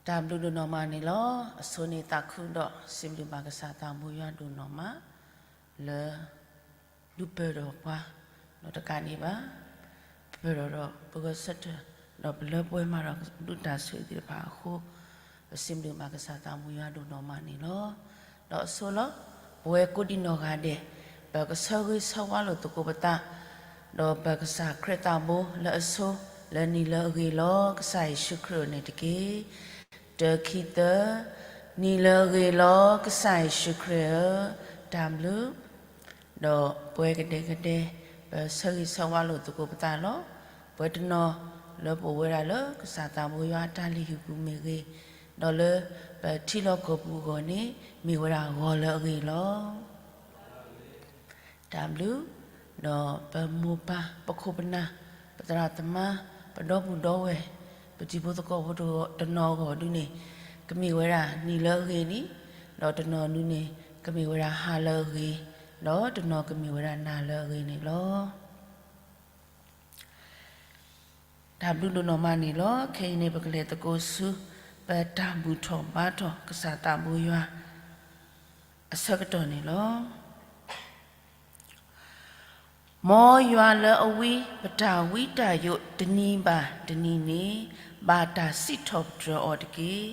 တၢ်ဘျုးဒိၣ်နီၢ်မးန့ၣ်လီၤ. အဆိန့ၣ်သးခုဒီးစံးဘျုးဘၣ်ကစၢ်သးဘိယွၤဒိၣ်နီၢ်မး လၢ ဒုးပၢၢ်ဒီးပှၤ ဒီးတကးဒံးဘၣ် ပၢၢ်ဒီးဒီးပဂဲၤဆၢထၢၣ် ဒီးပလၢပှဲၤမးဒီးဒုၣ်တၢ်ဆိၣ်ဂ့ၤသ့ၣ်တဖၣ်အဃိ ပစံးဘျုးဘၣ်ကစၢ်သးဘိယွၤဒိၣ်နီၢ်မးန့ၣ်လီၤ. ဒီးအဆိလီၤ ပဝဲကိးဒံနီၢ်ဂၤဒဲး ပကဆၢဂ့ၤဆၢဝါလိာ်သကိးပသး ဒီးပကစၢ်ခရံာ်သးဘိလၢအဆိ လၢနံၤလၢအဂ့ၤလီၤ ကစၢ်ယ့ၣ်ၡူးခရံာ်န့ၣ်တက့ၢ်. တၢ ခံ သၢ, နံၤလၢအဂ့ၤလီၤ ကစၢ်ယ့ၣ်ၡူးခရံာ်ဧၢ, တၢ်ဘျုး ဒီးပဝဲကဒဲကဒဲ ပဆၢဂ့ၤဆၢဝါလိာ်သကိးပသးလီၤ. ပဝဲတနီၤလၢပအိၣ်ဝဲဒၣ်လၢကစၢ်သးဘိယွၤအတၢ်လုၢ်ဟံၣ်ပူၤမ့ၢ်ဂ့ၤ, ဒီးလၢပထံလီၢ်ကီၢ်ပူၤအဂီၢ်န့ၣ် မ့ၢ်ဝဲဒၣ်ဂီၤလၢအဂ့ၤလီၤ. တၢ်ဘျုး, ဒီးပမိၢ်ပၢ် ပခိၣ်ပနၢ် ပသရၣ်သမါ ပဒီပုၢ်ဒီဝဲၢ် ပတံၤဖိသကိးဖိတနီၤအဂီၢ်ဒုန့ၣ် ကမ့ၢ်ဝဲဒၣ်နံၤလၢအဂ့ၤန့ၣ်, ဒီးတနီၤဒုန့ၣ် ကမ့ၢ်ဝဲဒၣ်ဟါလၢအဂ့ၤ, ဒီးတနီၤကမ့ၢ်ဝဲဒၣ်နၤလၢအဂ့ၤန့ၣ်လီၤ. တၢ်ဘျုးဒိၣ်နီၢ်မးန့ၣ်လီၤ. ခဲအံၤန့ၣ် ပကလဲၤသကိးဆူ ပတၢ်ဘူၣ်ထီၣ်ဘါထီၣ်ကစၢ်သးဘိယွၤ အဆၢကတီၢ်န့ၣ်လီၤ. မ်ယွၤလၢအဝံ ပတၢ်ဝံတၢ်ယိးတနံၤဘၣ်တနံၤန့ၣ် ဘၣ်တၢ်စံးထီၣ်ပတြၢၤအီၤတက့ၢ်.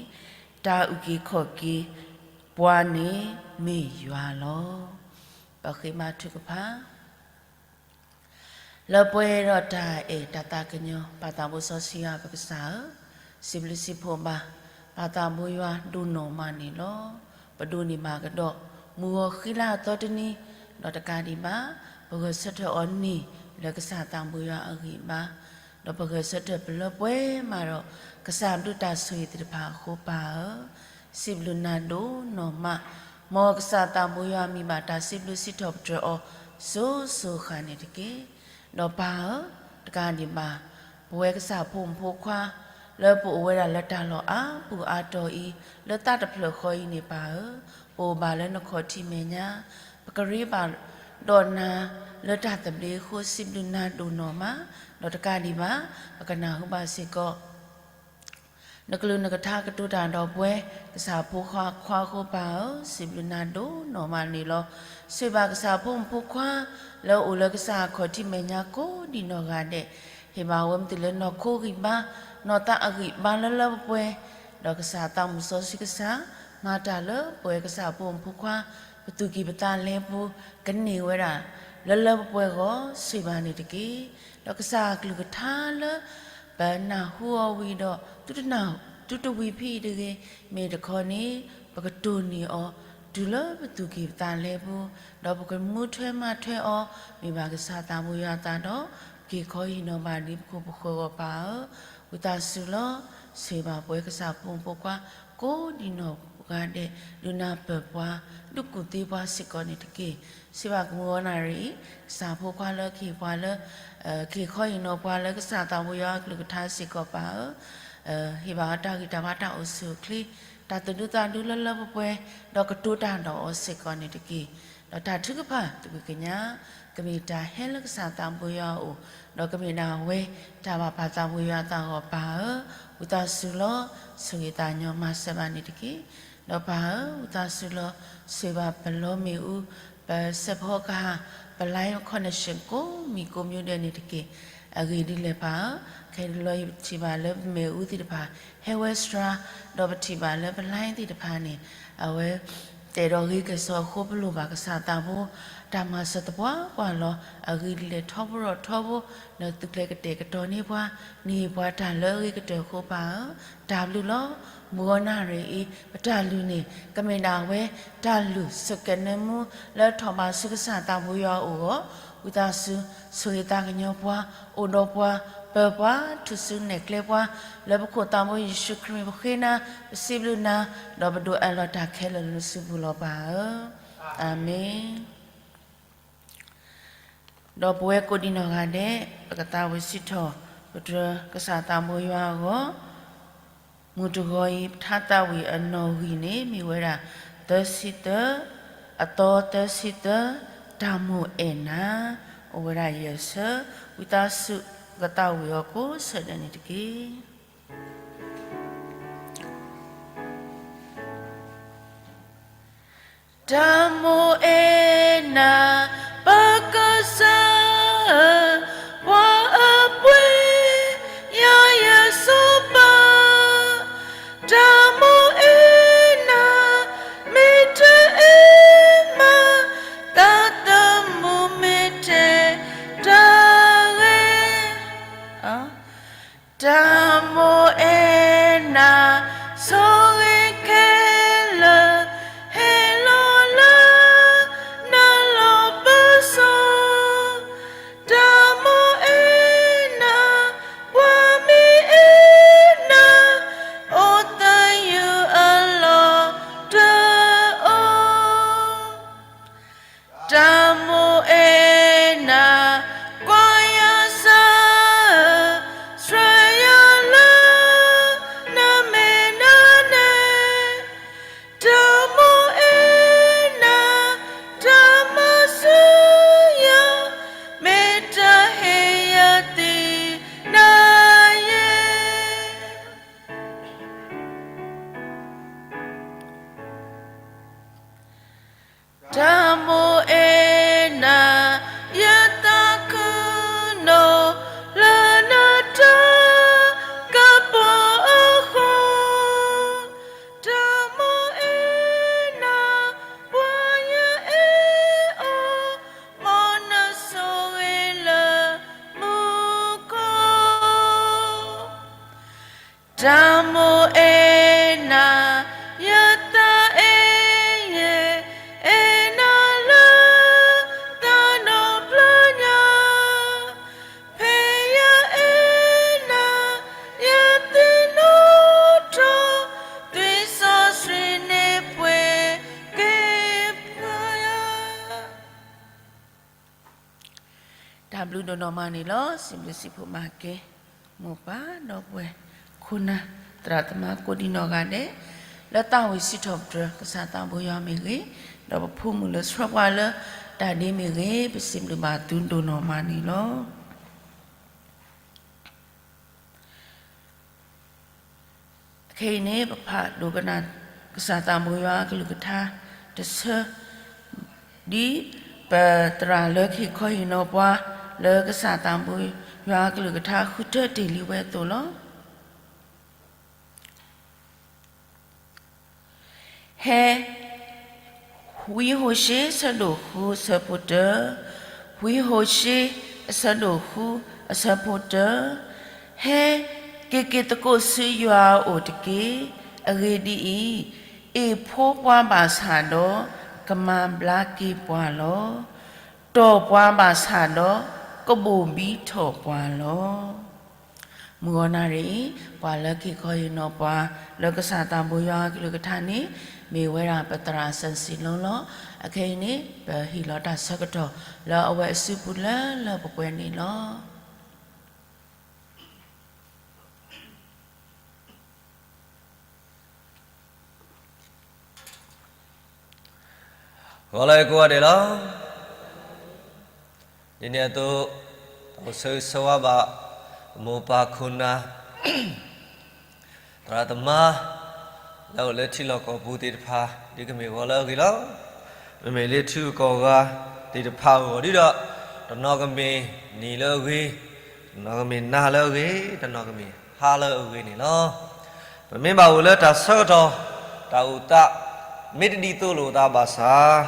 တၢ်အုၣ်က့ၤခီၣ်က့ၤပှၤန့ၣ်မ့ၢ်ယွၤလီၤ. ပဃ့ဘါထုကဖၣ် လၢပှဲၤဒီးတၢ်အဲၣ်တၢ်သးကညီၤ ပၢ်သးဘိစီဆှံယွၤပကစၢ်ဧၢ, စံးဘျုးစံးဖှိၣ်ဘၣ် ပၢ်သးဘိယွၤဒိၣ်နီၢ်မးန့ၣ်လီၤ. ပဒိးန့ၢ်ဘၣ်ကဒီး မုၢ်ဂီၤဃံလၤအသီတနံၤ, ဒီးတကးဒံးဘၣ် ပဂဲၤဆၢထၢၣ်အီၤန့ၣ် လၢကစၢ်သးဘိယွၤအဂံၢ်အဘါ, ဒီးပဂဲၤဆၢထၢၣ်ပလၢပှဲၤမးဒီး ကစၢ်ဘျုးတၢ်ဆိၣ်ဂ့ၤသ့ၣ်တဖၣ်အဃိ ပၢ်ဧၢ, စံးဘျုးနၤဒိၣ်နီၢ်မး, မ်ကစၢ်သးဘိယွၤမံၤဘၣ်တၢ်စံးဘျုးစံးထီၣ်ပတြၢၤအီၤ စိၤစိၤဃၣ်န့ၣ်တက့ၢ်. ဒီးပၢ်ဧၢ, တကးဒံးဘၣ် ပဝဲကစၢ်ဖိမုၣ်ဖိခွါ လၢပအိၣ်ဝဲဒၣ်လၢတၢ်လီၢ်အါပူၤအါတီၤအံၤ လၢသးတဖျၢၣ်ဃီအံၤန့ၣ် ပၢ်ဧၢ, ပအိၣ်ဘၣ်လၢနခီၣ်ထံးမဲာ်ညါ, ပကရ့ဘၣ်ဒီးနၤလၢတၢ်သဘျ့အဃိ စံးဘျုးနၤဒိၣ်နီၢ်မး, ဒီးတကးဒံးဘၣ် ပကနၢ်ဟူဘၣ်စ့ၢ်ကီး နကလုၢ်နကထါကတိၤတၢ်ဒီးပဝဲ ကစၢ်ဖိခွါခွါအဃိ ပၢ်ဧၢ, စံးဘျုးနၤဒိၣ်နီၢ်မးန့ၣ်လီၤ. ဆိၣ်ဂ့ၤဘၣ်ကစၢ်ဖိမုၣ်ဖိခွါ လၢအအိၣ်လၢကစၢ်အခီၣ်ထံးမဲာ်ညါကိးဒံးနီၢ်ဂၤဒဲး, ဟ့ၣ်ဘၣ်ဝဲမ့ၢ်တုၤလၢနီၢ်ခိဂံၢ်ဘါ, နီၢ်သးအဂံၢ်ဘါလၢလၢပှဲၤပှဲၤ, ဒီးကစၢ်သးမုၣ်စီဆှံကစၢ် မၤတၢ်လၢပဝဲကစၢ်ဖိမုၣ်ဖိခွါ ပသူၣ်ကံၢ်ပသးလဲပူၤ ကန့ၢ်ဝဲဒၣ် လၢလၢပှဲၤပှဲၤအဂီၢ် ဆိၣ်ဂ့ၤဘၣ်န့ၣ်တက့ၢ်. ဒီးကစၢ်အကလုၢ်ကထါလၢ ပနၢ်ဟူအီၤဝံၤဒီး သုတဝံၤဖဲအံၤတဂ့ၤ, မ့ၢ်တခီန့ၣ် ပကတိၢ်န့ၢ်အီၤ တုၤလၢပသူၣ်ကံၢ်ပသးလဲပူၤ, ဒီးပကမူထွဲမၤထွဲအီၤ မ့ၢ်ဘၣ်ကစၢ်သးဘိယွၤအသးဒီး ပက့ၤခီဟံးနီၤဘၣ်ဒ်ပခိၣ်ပဃၢၤအဂီၢ် ပၢ်ဧၢ, ဝံသးစူၤလီၤ. ဆိၣ်ဂ့ၤဘၣ်ပဝဲကစၢ်ဖိမုၣ်ဖိခွါ ကိးဒံးနီၢ်ဂၤဒဲး ဒုးနၢ်ပၢၢ်ပှၤ ဒုးကူၣ်သ့ပှၤစ့ၢ်ကီးန့ၣ်တက့ၢ်. ဆိၣ်ဂ့ၤဘၣ်ကမုၢ်ဂီၤနၣ်ရံၣ်အံၤ ကစၢ်ဖိခွါလၢကဟ့ၣ်ပှၤလၢ ကဟ့ၣ်ခီဟံးနီၤပှၤလၢကစၢ်သးဘိယွၤအကလုၢ်ကထါစ့ၢ်ကီး ပၢ်ဧၢ, ဟ့ၣ်ဘၣ်အတၢ်ဂံၢ်တၢ်ဘါတၢ်အိၣ်ဆူၣ်အိၣ်ချ့ တၢ်သူၣ်ဒူသးဒူလၢလၢပှဲၤပှဲၤ ဒီးကတိၤတၢ်ဒီးအီၤစ့ၢ်ကီးန့ၣ်တက့ၢ်. ဒီးတၢ်ထုကဖၣ်တဝံၤကညး ကမ့ၢ်တၢ်ဟဲလၢကစၢ်သးဘိယွၤအအိၣ်, ဒီးကမ့ၢ်ဒၣ်ဝဲ တၢ်ဘၣ်ပၢ်သးဘိယွၤအသးအဂီၢ် ပၢ်ဧၢ, ဝံသးစူၤလီၤ. ဆိၣ်ဂ့ၤသးညီမၤစၢၤဘၣ်န့ၣ်တက့ၢ်. ဒီးပၢ်ဧၢ, ဝံသးစူၤလီၤ. ဆိၣ်ဂ့ၤဘၣ်ပလီမ့ၣ်အူ, ပစဲးဖီကဟၣ်, ပ line connection ကိးမံၤကိးမံၤဒဲးန့ၣ်တက့ၢ်. အဂ့ၢ်ဒ်လဲၣ်ပၢ်ဧၢ, ခဲအံၤတဘျီအံၤပထံၣ်ဘၣ်လၢပမ့ၣ်အူသ့ၣ်တဖၣ် ဟဲဝဲစှၤ, ဒီးပထံၣ်ဘၣ်လၢပ line သ့ၣ်တဖၣ်န့ၣ် အဝဲ တဲာ်ဒီးဂ့ၤကဲၣ်ဆိးအဃိ ပလိၣ်ဘၣ်ကစၢ်သးဘိ တၢ်မၤစၢၤသပှၢ်ပှၢ်လီၤ. အဂ့ၢ်ဒ်လဲၣ်ထီဘိဒီးထီဘိ နသုကျဲကတဲာ်ကတီၤန့ၢ်ပှၤ, န့ၢ်ပှၤတၢ်လၢအဂ့ၤကတၢၢ်အဃိ ပၢ်ဧၢ, တၢ်ဘျုးလီၤ. မုၢ်ဂီၤနၣ်ရံၣ်အံၤ ပတၢ်လုၢ်န့ၣ် ကမ့ၢ်ဒၣ်ဝဲ တၢ်လုၢ်စကဲးနၢမူ လၢထီၣ်ဘးဆူကစၢ်သးဘိယွၤအအိၣ်အဂီၢ်, ဝံသးစူၤ ဆိၣ်ဂ့ၤသးကညီၤပှၤ, အိၣ်ဒီးပှၤ, ပၢၤပှၤ, ထူၣ်စုနဲၣ်ကျဲပှၤ, လၢပခိၣ်သးဘိယ့ၣ်ၡူးခရံာ် ပဃ့နၤ, ပစံးဘျုးနၤ, ဒီးပဒိးအးလီၤတၢ်ခဲလၢာ်လၢနစုပူၤလီၤ ပၢ်ဧၢ, အၤမ့ၣ်. ဒီးပဝဲကိးဒံးနီၢ်ဂၤဒဲး ပကသးဝံၣ်စံးထီၣ်ပတြၢၤကစၢ်သးဘိယွၤအဂီၢ်, မုၢ်တဂီၤအံၤ ပထါသးဝံၣ်အနီၣ်ဂံၢ်န့ၣ် မ့ၢ်ဝဲဒၣ် သၢဆံသၢ, အသီသၢဆံသၢ, တၢ်မိၣ်အဲၣ်နၤ, အိၣ်ဝဲဒၣ်ယဲၢ်ဆၢ, ဝံသးစူၤ ပကသးဝံၣ်အီၤကိးဆၢဒဲးန့ၣ်တက့ၢ်. တၢ်မိၣ်အဲၣ်နၤ ပကစၢ်ဧၢ, ပှၤအပှ့ၤ ယၤယစီၤပၤ, တၢ်မိၣ်အဲၣ်နၤ မ့ၢ်တအဲၣ်မး, သးသမူမ့ၢ်ထဲတၢ်ဂ့ၤ တၢ်မိၣ်အဲၣ်နၤ ဆိၣ်ဂ့ၤခဲလၢာ် ဟဲလီၤလၢ နလီၢ်ပစိာ်, တၢ်မိၣ်အဲၣ်နၤ ပှၤမ့ၢ်အဲၣ်နၤ အိၣ်သယုၢ်အလီၢ်တအိၣ် တၢ်မိၣ်အဲၣ်နၤ ကွၢ်ယၤစၢ်ဧၢ, ဆှၢယၤလၢ နမဲာ်ညါန့ၣ်, တၢ်မိၣ်အဲၣ်နၤ တၢ်မၤစၢၤယၤ မ့ၢ်တၢ်ဟ့ၣ်ယၤသ့ၣ်နၤယဲ တၢ်မိၣ်အဲၣ်နၤ ယသးခုနီၤ လၢနတၢ်ကပီၤအဃိ, တၢ်မိၣ်အဲၣ်နၤ ပှၤယအဲၣ်အီၤ မ်နဆိၣ်ဂ့ၤလၢမူခိၣ် တၢ်မိၣ်အဲၣ်နၤ ယသးအဲၣ်ယဲၢ် အဲၣ်နၤလၢ သးဒီဖျၢၣ်ညါ, ဖဲယအဲၣ်နၤ ယသ့ၣ်နီၣ်ထီၣ် သွံၣ်စီဆှံန့ၣ်ပှ့ၤက့ၤပှၤယၤ တၢ်ဘျုးဒိၣ်နီၢ်မးန့ၣ်လီၤ. စံးဘျုးစံးဖှိၣ်မၤက့ၤ မိၢ်ပၢ်ဒီပုၢ်ဝဲၢ် ခိၣ်နၢ် သရၣ်သမါကိးဒံနီၢ်ဂၤဒဲး လၢသးဝံၣ်စံးထီၣ်ပတြၢၤ ကစၢ်သးဘိယွၤမ့ၢ်ဂ့ၤ, ဒီးပဖိမုၣ်လၢဆှၢပှၤလၢတၢ်ဒ့မ့ၢ်ဂ့ၤ, ပစံးဘျုးဘၣ်သုဒိၣ်နီၢ်မးန့ၣ်လီၤ. အခဲအံၤန့ၣ် ပဖးဒိကနၣ် ကစၢ်သးဘိယွၤအကလုၢ်ကထါတဆၢ, ဒ်ပသရၣ်လၢကဟ့ၣ်ခီဟ့ၣ်နီၤပှၤ လၢကစၢ်သးဘိယွၤအကလုၢ်ကထါဃုထၢတ့ၢ်လံဝဲအသိးလီၤ. ဟဲ, ဝံဟိၤၡ့ အဆၢဒိၣ်ဃု အဆၢဖိတၢ, ဝံဟိၤၡ့ အဆၢဒိၣ်ဃု အဆၢဖိတၢ, ဟဲက့ၤက့ၤသကိးဆူယွၤအအိၣ်တက့ၢ်. အဂ့ၢ်ဒ်အံၤ, အ့ၣ်ဖိပှၤဘၣ်ဆၣ်ဒီး ကမၤဘျါက့ၤပှၤလီၤ. တီၢ်ပှၤဘၣ်ဆၣ်ဒီး ကဘိၣ်ဘံထီၣ်ပှၤလီၤ. မုၢ်ဂီၤနၣ်ရံၣ်အံၤ ပှၤလၢကဟ့ၣ်ခီဟ့ၣ်နီၤပှၤ လၢကစၢ်သးဘိယွၤအကလုၢ်ကထါန့ၣ် မ့ၢ်ဝဲဒၣ်ပသရၣ်စၢၣ်စံၣ်လိလီၤ. အခဲအံၤန့ၣ် ပဟ့ၣ်လီၤတၢ်ဆၢကတီၢ် လၢအဝဲအစုပူၤလၢလၢပှဲၤပှဲၤန့ၣ်လီၤ. ဂီၤလၢကိးဂၤဒဲးလီၤ. ဒ်န့ၣ်အသိး တၢ်အိၣ်ဆၢဂ့ၤဆၢဝါဘၣ် မိၢ်ပၢ်ခိၣ်နၢ် သရၣ်သမါ လၢအိၣ်လၢထံလီၢ်ကီၢ်ပူၤသ့ၣ်တဖၣ် ဒ်ကမ့ၢ်ဂီၤလၢအဂ့ၤလီၤ. မ့မ့ၢ်လၢထံဂုၤကီၢ်ဂၤသ့ၣ်တဖၣ်အဂီၢ်ဒ်ဒီး တနီၤကမ့ၢ်နံၤလၢအဂ့ၤ, တနီၤကမ့ၢ်နၤလၢအဂ့ၤ, တနီၤကမ့ၢ်ဟါလၢအဂ့ၤန့ၣ်လီၤ. ပမ့ၢ်ဘၣ်အိၣ်လၢတၢ်ဆၢကတီၢ် တၢ်အိၣ်သး မ့ၢ်တဒ်သိးလိာ်သးဘၣ်ဆၣ်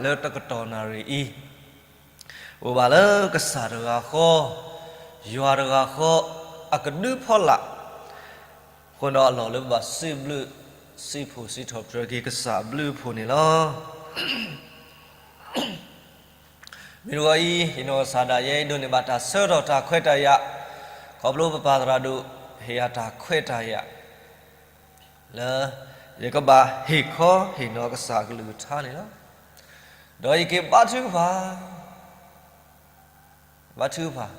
လၢတကတီၢ်နၣ်ရံၣ်အံၤ အိၣ်ဘၣ်လၢကစၢ်တဂၤဃီ, ယွၤတဂၤဃီ အကဒုဖီလာ် အဃိဒီးအလီၢ်လၢပဘၣ်စံးဘျုး စံးဖှိၣ်စံးထီၣ်ပတြၢၤက့ၤကစၢ်အဘျုးအဖှိၣ်န့ၣ်လီၤ. မုၢ်တဂီၤအံၤ ယနီၢ်ကစၢ်ဒၣ်ယဲဒိးန့ၢ်ဘၣ်တၢ်ဆၢကတီၢ်တၢ်ခွဲးတၢ်ယာ်, ခီဖျိပပၢ်သရၣ်ဒိၣ် ဟ့ၣ်ယၤတၢ်ခွဲးတၢ်ယာ် လၢ ယကဘၣ်ဟ့ၣ်ခီဟ့ၣ်နီၤကစၢ်အကလုၢ်ကထါန့ၣ်လီၤ. ဒီးယက့ၤဘါထုကဖၣ် ဘါထုကဖၣ်,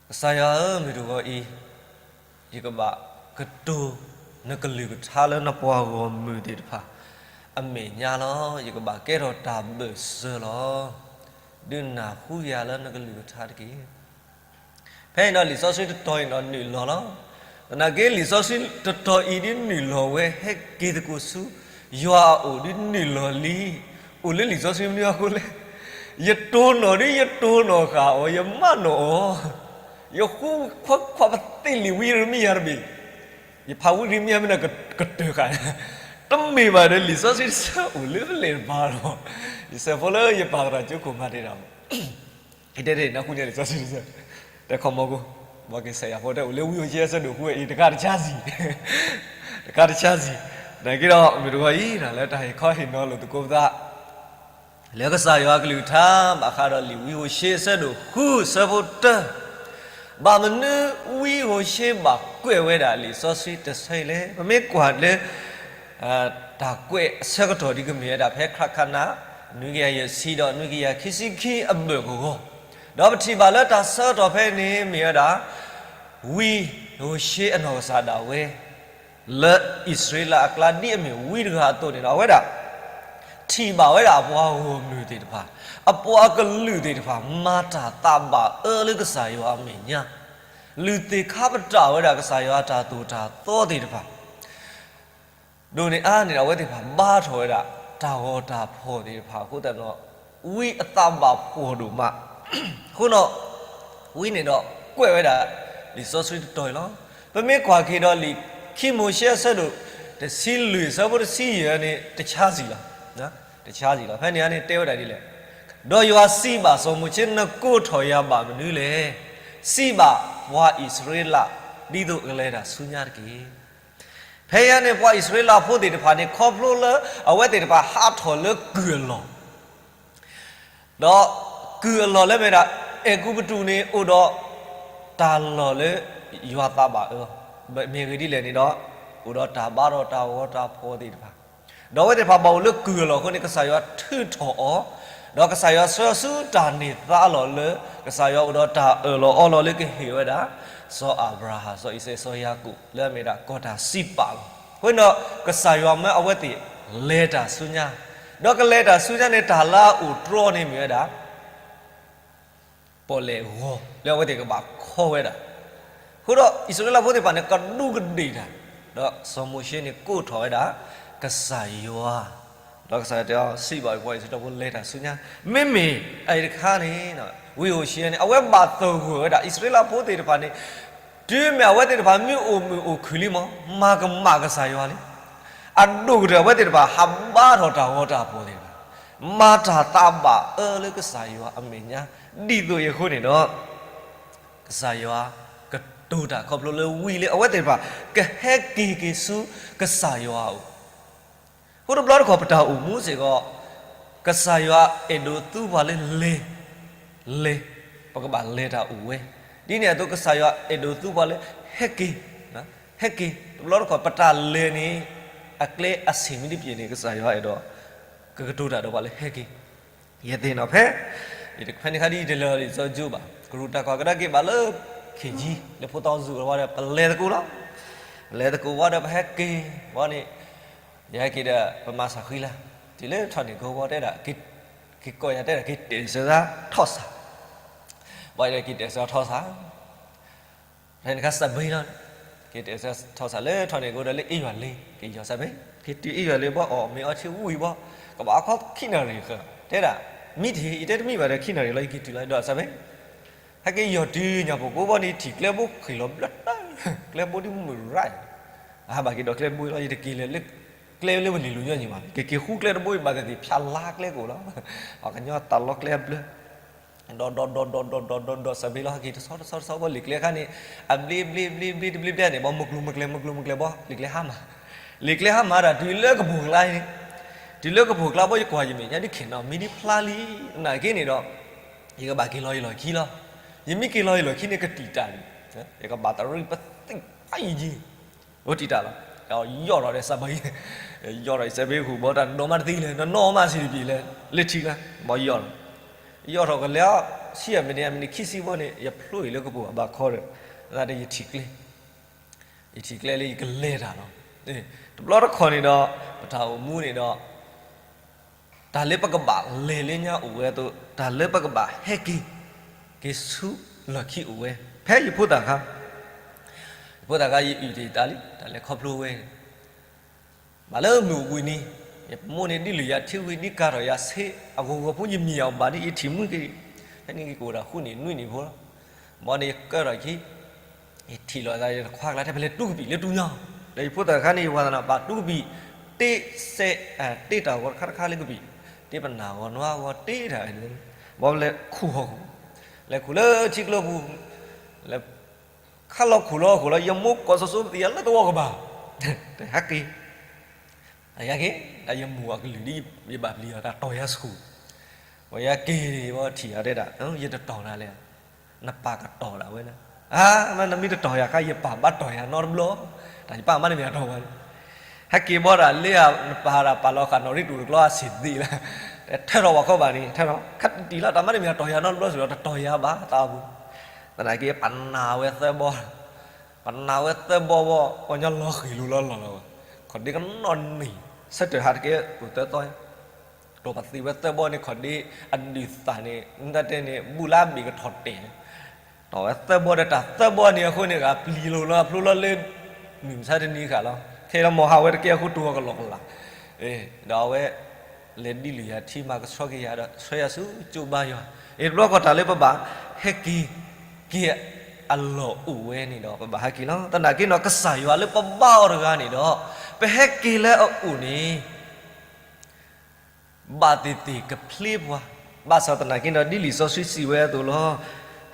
ကစၢ်ယွၤဧၢ, မုၢ်တဂီၤအံၤ ယကဘၣ်ကတိၤနကလုၢ်ကထါလၢနပှၤဂီၢ်မုၢ်သ့ၣ်တဖၣ် အမဲာ်ညါလီၤ. ယကဘၣ်ကဲထီၣ်တၢ်ဘၢၣ်စၢၤလီၤ. ဒုးနၢ်ဟူယၤလၢနကလုၢ်ကထါတက့ၢ်. ဖဲအံၤဒီးလံာ်စီဆှံတတီၤအံၤဒီးနုာ်လီၤလီၤ. သနာ်က့လံာ်စီဆှံတတီၤအံၤဒ်နုာ်လီၤဝဲ ဟဲက့ၤသကိးဆူ ယွၤအအိၣ်ဒုးနုာ်လီၤလံ, အိၣ်လၢလံာ်စီဆှံမနုၤအဃိလဲၣ်. ယတိၢ်နီၣ်ဒုး ယတိၢ်နီၣ်ဃာ်အီၤ, ယမၢနီၣ်အီၤ, ယဃုခွဲးခွဲးပသ့ၣ်လံာ်ဝံယရမံယၤတဘ့ၣ်, ယဖးဝံယရမံယၤမ့ၢ်နကတၢၢ်ဃာ်, တမ့ၢ်ဘၣ်ဒီး လံာ်စီဆှံတဆၢအိၣ်လၢပလဲၣ်တပၤလီၤ. ယဆဲးဖိလၢယပာ်သရၣ်ကၠိခိၣ်မၤတ့ၢ်ဒီး ယတဲတ့ၢ်နၢ်ဟူညါလံာ်စီဆှံတဆၢ, တဲခီမီကိ, ဘၣ်က့ၤစဲးယၤဖိတဲအိၣ်လၢဝံဧိၤၡ့အဆၢဒိၣ်ဃုအံၤ တကးတဆါစံၣ်, တကးတဆါစံၣ်, နာ်က့ဒီးမုၢ်တဂီၤအံၤ လၢတၢ်ဟ့ၣ်ခီဟ့ၣ်နီၤလိာ်သကိးပသး လၢကစၢ်ယွၤအကလုၢ်ကထါ ဘၣ်ဃးဒီးလံာ်ဝံဧိၤၡ့အဆၢဒိၣ်ဃုအဆၢဖိတၢ, ဘၣ်မနုၤဝံဧိၤၡ့ဘၣ်ကွဲးဝဲဒၣ်လံာ်စီဆှံတဆၢအံၤလဲၣ်. ပမ့ၢ်ကွၢ်လၢ တၢ်ကွဲးအဆၢကတီၢ်ဒ်ကမ့ၢ်ဝဲဒၣ်ဖဲခရၣ်ခၣ်နၢ် နွံကယၤယဲၢ်ဆံဒီးနွံကယၤခံဆံခံအဘၢၣ်ကဝီၤ, ဒီးပထံၣ်ဘၣ်လၢတၢ်ဆၢကတီၢ်ဖဲန့ၣ်မ့ၢ်ဝဲဒၣ် ဝံဧိၤၡ့အနီၢ်ကစၢ်ဒၣ်ဝဲ လၢအံၣ်စရ့လးအကျါဒ်အမ့ၢ်ဝံတဂၤအသိးန့ၣ်ဒီး အဝဲဒၣ် ထံၣ်ဘၣ်ဝဲဒၣ်အပှၤဂီၢ်မုၢ်သ့ၣ်တဖၣ်, အပှၤကလုာ်သ့ၣ်တဖၣ် မၤတၢ်သးဘၣ်အၢလၢကစၢ်ယွၤအမဲာ်ညါ, လုၢ်သ့ၣ်ခါပတာ်ဝဲဒၣ်ကစၢ်ယွၤအတၢ်သိၣ်တၢ်သီသ့ၣ်တဖၣ် ဒိၣ်န့ၢ်အါန့ၣ်ဒီး အဝဲသ့ၣ်တဖၣ်ဘါထီၣ်ဝဲဒၣ် တၢ်ဂီၤတၢ်ဖီၣ်သ့ၣ်တဖၣ်အဃိသတးဒီး ဝံအသးဘၣ်ဖှီၣ်ဒိၣ်မး, အဃိဒီး ဝံန့ၣ်ဒီးကွဲးဝဲဒၣ် လံာ်စီဆှံတတီၤအံၤလီၤ. ပမ့ၢ်ကွၢ်က့ၤဒီးလံာ်ခံမိၤၡ့အဆၢဒိၣ် တဆံလွံၢ်အဆၢဖိတဆံယဲၢ်န့ၣ် တဆါစံၣ်လီၤ, တဆါစံၣ်လီၤ. ဖဲန့ၣ်န့ၣ်တဲဝဲဒၣ်ဒ်လဲၣ်, ဒီးယွၤစံးဘၣ်စီၤမိၤၡ့, နကိးထီၣ်ယၤဘၣ်မနုၤလဲၣ်. စံးဘၣ်ပှၤအံၣ်စရ့လး ဒ်သိးကလဲၤတၢ်ဆူညါတက့ၢ်. ဖဲယါန့ၣ် ပှၤအံၣ်စရ့လးဖိသ့ၣ်တဖၣ်န့ၣ် ခီဖျိလၢအဝဲသ့ၣ်တဖၣ်ဟးထီၣ်လၢကုၢ်အလီၢ်, ဒီးကုၢ်အလီၢ်လၢမ့ၢ်ဒၣ် အဲၤကူပတူးန့ၣ် အိၣ်ဒီးတၢ်လီၢ်လၢယွၤသးဘၣ်အၢ, မ့ၢ်ဂ့ၢ်ဒ်လဲၣ်န့ၣ်ဒီး အိၣ်ဒီးတၢ်ဘါထီၣ်တၢ်ဂီၤတၢ်ဖီၣ်သ့ၣ်တဖၣ်, ဒီးအဝဲသ့ၣ်တဖၣ်ဘၣ်အိၣ်လၢကုၢ်အလီၢ်အဃိန့ၣ် ကစၢ်ယွၤထုးထီၣ်အီၤ, ဒီးကစၢ်ယွၤဆှၢဆူတၢ်န့ၢ်သါလီၤလၢ ကစၢ်ယွၤအိၣ်ဒီးတၢ်အၢၣ်လီၤအီလီၤလၢကဟ့ၣ်ဝဲဒၣ် စီၤအၤဘြၤဟၣ် စီၤအံၤစဲး စီၤယၤကိာ် လၢအမ့ၢ်ဒၣ်ကီၢ်တၢ်စံးပာ်လီၤ. အဃိန့ၣ်ဒီး ကစၢ်ယွၤမၢအဝဲသ့ၣ်လဲၤတၢ်ဆူညါ, ဒီးကလဲၤတၢ်ဆူညါန့ၣ် တၢ်လၢအအိၣ်တြီန့ၣ်မ့ၢ်ဝဲဒၣ် ပီၣ်လဲၣ်ဂီၤလၢအဝဲသ့ၣ်ကဘၣ်ခီဝဲဒၣ်. အဃိဒီးအံၣ်စရ့လးဖိသ့ၣ်တဖၣ်န့ၣ် ကဒူးကဒ့ၣ်တၢ်, ဒီးစီၤမိၤၡ့န့ၣ်ကိးထီၣ်ဝဲဒၣ် ကစၢ်ယွၤ, ဒီးကစၢ်ယွၤတဲအီၤ စံးဘၣ်ပှၤအံၣ်စရ့လးဖိလဲၤတၢ်ဆူညါ, မ့မ့ၢ်အအံၤတခါန့ၣ် ဝံဧိၤၡ့န့ၣ် အဝဲဘၣ်သဂၢၢ်ဝဲဒၣ် အံၣ်စရ့လးဖိသ့ၣ်တဖၣ်န့ၣ် တုၤမ့ၢ်အဝဲသ့ၣ်တဖၣ်မ့ၢ်အိၣ်မုာ်အိၣ်ခုၣ်လံမး မၤကမၣ်ကစၢ်ယွၤလံ. အဒိၣ်ကတၢၢ်အဝဲသ့ၣ်တဖၣ် ဟးဘါထီၣ်တၢ်ဂီၤတၢ်ဖီၣ်သ့ၣ်တဖၣ်, မၤတၢ်သးဘၣ်အၢလၢကစၢ်ယွၤအမဲာ်ညါ, ဒ်သိးအံၤအဃိန့ၣ်ဒီး ကစၢ်ယွၤကတိၤတၢ်ခီဖျိလၢဝံလၢအဝဲသ့ၣ်တဖၣ် ကဟဲက့ၤက့ၤဆူကစၢ်ယွၤအအိၣ်. အဃိတဘျီတခီၣ်ပတၢ်အိၣ်မူစ့ၢ်ကီး ကစၢ်ယွၤအဲၣ်ဒိးသူပှၤလၢလဲၤ, လဲၤ, ပကဘၣ်လဲၤတၢ်အိၣ်ဝဲ, ဒ်န့ၣ်အသိးကစၢ်ယွၤအဲၣ်ဒိးသူပှၤလၢ ဟဲက့ၤ, ဟဲက့ၤ, တဘျီတခီၣ်ပတၢ်လဲၤန့ၣ် အကျဲအဆံးမ့ၢ်တပျ့ၤန့ၣ် ကစၢ်ယွၤအဲၣ်ဒိး ကကတိၤတၢ်ဒီးပှၤလၢဟဲက့ၤ, ယသ့ၣ်နီၣ်ဖဲ ဖဲန့ၣ်ခါဒ်ယတလဲၤလီၤလံာ်စီဆှံဘၣ် ကရူၢ်တၢ်ကွၢ်ကဒါက့ၤဘၣ်လၢ ခ့ၣ်ကၠံ လၢဖိသီစူၤဝဲဒီး ပလဲၤသကိးလီၤ, လဲၤသကိးဝဲဒီးပဟဲက့ၤ, ဝဲန့ၣ် ယဟဲက့ၤဒီး ပမၤစၢ်ဃံလၤ, တုၤလၢထီၣ်န့ၢ်ကိဘီတဲဒၣ်, က့ၤကိးယၤတဲဒၣ် က့ၤတဲာ်စၢၤသးထီၣ်ဆၣ်, ဘၣ်ဒီးက့ၤတဲာ်စၢၤထီၣ်ဆၣ် ဖဲန့ၣ်ခါစးဘ့လီၤ, က့ၤတဲာ်စၢၤထီၣ်ဆၣ်လၢထီၣ်န့ၢ်ကိဒီးလၢအ့ၣ်ယွၤလ့ၤ က့ၤယီၤစးဘ့, က့ၤတုၤအ့ၣ်ယွၤလ့ၤဘီ အီၣ်မ့ၤအီထံဝံၤဘီ, ကဘၣ်အခီခံနၣ်ရံၣ်ဃၢၤ, တဲဒၣ်, မံတ့ၢ် ယတဲတမံဘၣ်ဒီးခံနၣ်ရံၣ်လီၤ ယက့ၤတုၤလီၤဒီးစးဘ့, ဟဲက့ၤယီၤတုၤညၣ်ဖိကိးဘီန့ၣ် ထံၣ်ကျဲဘိဃ့ၢ်လီၤဘျၢ, ကျဲဘိဒ်မုၢ်ရၣ်, အဟးဘၣ်က့ၤဒီးကျဲဘိလီၤ ယတက့ၤလၢ ကျဲလၢဝဲလံၤလူၤညီနုၢ်မး က့ၤက့ၤဃူကျဲတဘိအံၤဘၣ်သ့ၣ်သ့ၣ် ဖၠးလါကျဲကအိၣ်လီၤ, အကညီတၢ်လီကျဲအဘျၢ ဒီးဒီးဒီးဒီးဒီးဒီးဒီးဒီးစးဘ့လီၤ ဟဲက့ၤတဆီတဆီတဆီဘီ လံာ်ကျဲခါန့ၣ် အဘျ့ဘျ့ဘျ့ဘျ့ တဘျ့ဘျ့ဘျ့န့ၣ် ဘီ မုၢ်ကျိၤမုၢ်ကျဲ မုၢ်ကျိၤမုၢ်ကျဲဘီ လံာ်ကျဲဟါမၢ်, လံာ်ကျဲဟါမၢ်ဒၣ် တုၤလၢကပိာ်ကျါန့ၣ်, တုၤလၢကပိာ်ကျါဘီ ယကွၢ်ယမဲာ်ညါဒ်ခဲနီၤ မ့ၢ်ဒ်ဖျါလံ, နာ်က့န့ၣ်ဒီး ယကဘၣ်က့ၤလီၤယလီၢ်ခံလီၤ, ယမ့ၢ်က့ၤလီၤယလီၢ်ခံန့ၣ် ကတံာ်တၢ်န့ၣ်, ယကဘၣ်တရံးပသံၣ်ဖးယံာ်ယံာ် အိၣ်တံာ်တၢ်လီၤ, ယီၢ်ထီၣ်ဒီးစးဘ့, ယီၢ်ထီၣ်ယစးဘ့ဃုာ်ဘီ တၢ်ဒိးမးတသံလၢၤ နနီၢ်မးစံးတပျ့ၤလၢ လၢထံကျါ, ဘီယီၢ်ထီၣ်, ယီၢ်ထီၣ်ကလဲၤအီၤ ဆံအမံးနံး အမံးနံးခံဆံဘီန့ၣ် ယဖျိအံၤလၢကပိာ်ဘၣ်ခီဒီး, သးဒီးယထံၣ်ကျဲ, ယထံၣ်ကျဲလၢယကလဲၤတၢ်လီၤ, တဘျီတခီၣ်န့ၣ်ဒီး, ပတၢ်အိၣ်မူန့ၣ်ဒီး တၢ်လၢပကဘၣ်လဲၤလၢညါအိၣ်ဝဲအသိး တၢ်လၢပကဘၣ်ဟဲက့ၤ, က့ၤဆူလီၢ်ခံအိၣ်ဝဲ, ဖဲယဖိသၣ်ခါ, ယဖိသၣ်ခါယအုၣ်တ့ၢ်တၢ်လံ တၢ်လဲၤခီဖျိဝဲ, ဘၣ်လၢမုၢ်အိၣ်ဘှံးနံၤ ယမိၢ်န့ၣ်ဒ်လုၢ်ယၤထံဝံၤ ဒ်ကၤထီၣ်ယၤဆ့ အဂီၤဂီၤဖိယမံယၤအီၤဘၣ်ဒ် ယထံၣ်မုၢ်က့ၤ, ဖဲန့ၣ်က့ၤကအိၣ်ဒီးဃုနံၣ်နွံနံၣ်ဖိလီၤ. ဘီန့ၣ်ယကၢထီၣ်ခံ ယထံၣ်လီၤသးယတခွါကျါထဲ ပလဲၤတူကပံာ်လၢတူညါ, ဒီးယဖိသၣ်တခါန့ၣ် ယဝၤသနာ် ပာ်တူကပံာ် တ့စဲး, တ့တၢ်ဂီၤတခါတခါလၢကပံာ်, တ့ပနၢ်ဂီၤနွါဂီၤတ့တၢ်, ဘီလဲၤခူၣ်ဟီၣ်ခိၣ်, လဲၤခူၣ်လၢထံကျိပူၤ, လဲၤ ခါလီၤခူၣ်လီၤခူၣ်လီၤ ယမိၢ်ကိးစိၤစိၤပသံယၤလၢသဝီကဘၣ်, တဟဲက့ၤ ယက့ၤ, တၢ်ယမိၢ်အကလုၢ်ဒ်ယဘၣ်ပျံၤအီၤ တၢ်တီၢ်ယၤဆူၣ်, ဝဲယက့ၤဘီထံၣ်ယၤတဲဒၣ် ယတတီၢ်နၤလဲၣ်, နပၢ်ကတီၢ်ဒၣ်ဝဲန့ၣ်, အါ နမ့ၢ်တတီၢ်ယၤခါ ယပၢ်ဘၣ်တီၢ်ယၤနီတဘျီ, တၢ်ယပၢ်မၤတမ့ၢ်အတီၢ်ဘၣ်န့ၣ်, ဟဲက့ၤဘီဒၣ်လၢနပၢ်ဒၣ်ပာ်လီၤဃာ်နီၣ်ရံၣ်တူၢ်တကျီအဆံးသ့လၢ, ထဲထီၣ်ဝဲခီဘၣ်န့ၣ် ထဲထီၣ် ခးတံၢ်လီၤ တၢ်မၤတမ့ၢ်အတီၢ်ယၤနီတဘျီစ့ၢ်ကီး တတီၢ်ယၤဘၣ်တၢ်အပူၤ, သနာ်က့ပနၢ်ဝဲသၢဘီ ပနၢ်ဝဲသၢဘီဘီ ပှၤညီလီၤဃံၤလိၤလီၤလီၤလီၤ, ခီၣ်ဒ့ကနီၣ်နံၣ် ဆၢထၢၣ်ဟးတကဲအိၣ်သၢသီ, တီၢ်ပသံးဝဲသၢဘီန့ၣ် ခီၣ်ဒ့အဒုၣ်သၣ်န့ၣ် နတၢ်တဲန့ၣ် ဘူၣ်လၢအဘ့ၣ်ကထီၣ်တဲာ်, တီၢ်ဝဲသၢဘီဒီးတၢ်သၢဘီန့ၣ်အဃိန့ၣ် ဂၤပျံၤလိၤလီၤဖျိလီၤလၢ မုၢ်မဆါတနံၤဃာ်လီၤ ခဲလီၤမီၢ်ဟးဝဲတကဲအဃိတိၤအီၤကလီကလး, ဒီးအဝဲ လဲၤဒ်လုၢ်ယၤထံမၤကဆှီက့ၤယၤဒီး ဆှၢယၤဆူကၠိဘါယွၤ, အံၤတဘျီဃီတၢ်လၢပဘၣ်ဟဲက့ၤ က့ၤအလီၢ်အိၣ်ဝဲန့ၣ်ဒီး ပဘၣ်ဟဲက့ၤလီၤ. သနာ်က့ဒီး ကစၢ်ယွၤလၢပဘါအီၤတဂၤန့ၣ်ဒီး ပဟဲက့ၤလၢအအိၣ်န့ၣ် ဘၣ်သ့ၣ်သ့ၣ်ကဖျ့ပှၤ, ဘၣ်ဆၣ်သနာ်က့ဒီး ဒ်လံာ်စီဆှံစံးဝဲအသိးလီၤ.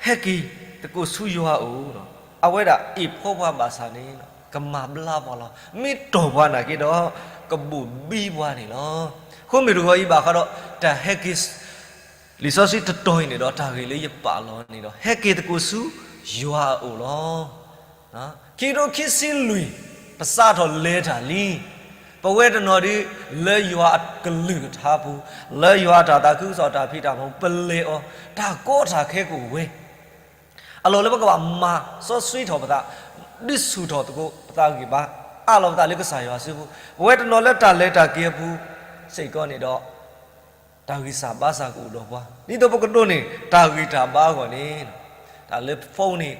ဟဲက့ၤသကိးဆူယွၤအအိၣ်, အဝဲဒၣ်အ့ၣ်ဖှိပှၤဘၣ်ဆၣ်န့ၣ် ကမၤဘျါပှၤလီၤ. မ့ၢ်တီၢ်ပှၤနာ်က့ဒီး ကဘိၣ်ဘံပှၤန့ၣ်လီၤ. အဃိမ့ၢ်တဂီၤအံၤဘၣ်ဃးဒီး တၢ်ဟဲက့ၤ လံာ်စီဆှံတတီၤအံၤန့ၣ်ဒီး တၢ်ဂ့ၢ်လၢယပာ်လီၤန့ၣ်ဒီး ဟဲက့ၤသကိးဆူယွၤအအိၣ်လီၤ. ခံကထိခံဆံလွံၢ် ပစးထီၣ်လဲၤတၢ်လံ. ပဝဲတနီၤဒ် လၢယွၤအကလုၢ်ကထါပူၤ, လၢယွၤအတၢ်သးခုကစီၣ်တၢ်ဖံးတၢ်မၤပူၤ ပလဲၤအီၤ, တၢ်ကီတၢ်ခဲကအိၣ်ဝဲ အလီၢ်လၢပကဘၣ်မၤစီဆှံထီၣ်ပသး, ဒုးဆူၣ်ထီၣ်သကိးပသးဂံၢ်ဘါ, အးလီၤပသးလၢကစၢ်ယွၤစုပူၤ, ပဝဲတနီၤလၢတၢ်လဲၤတၢ်က့ၤအပူၤစ့ၢ်ကီးန့ၣ်ဒီး တၢ်ဂံၢ်စၢ်ဘါစၢ်ကအိၣ်ဒီးပှၤ, ဒ်သိးပကဒိးန့ၢ် တၢ်ဂံၢ်တၢ်ဘါအဂီၢ်န့ၣ်, တၢ်လၢ phone န့ၣ်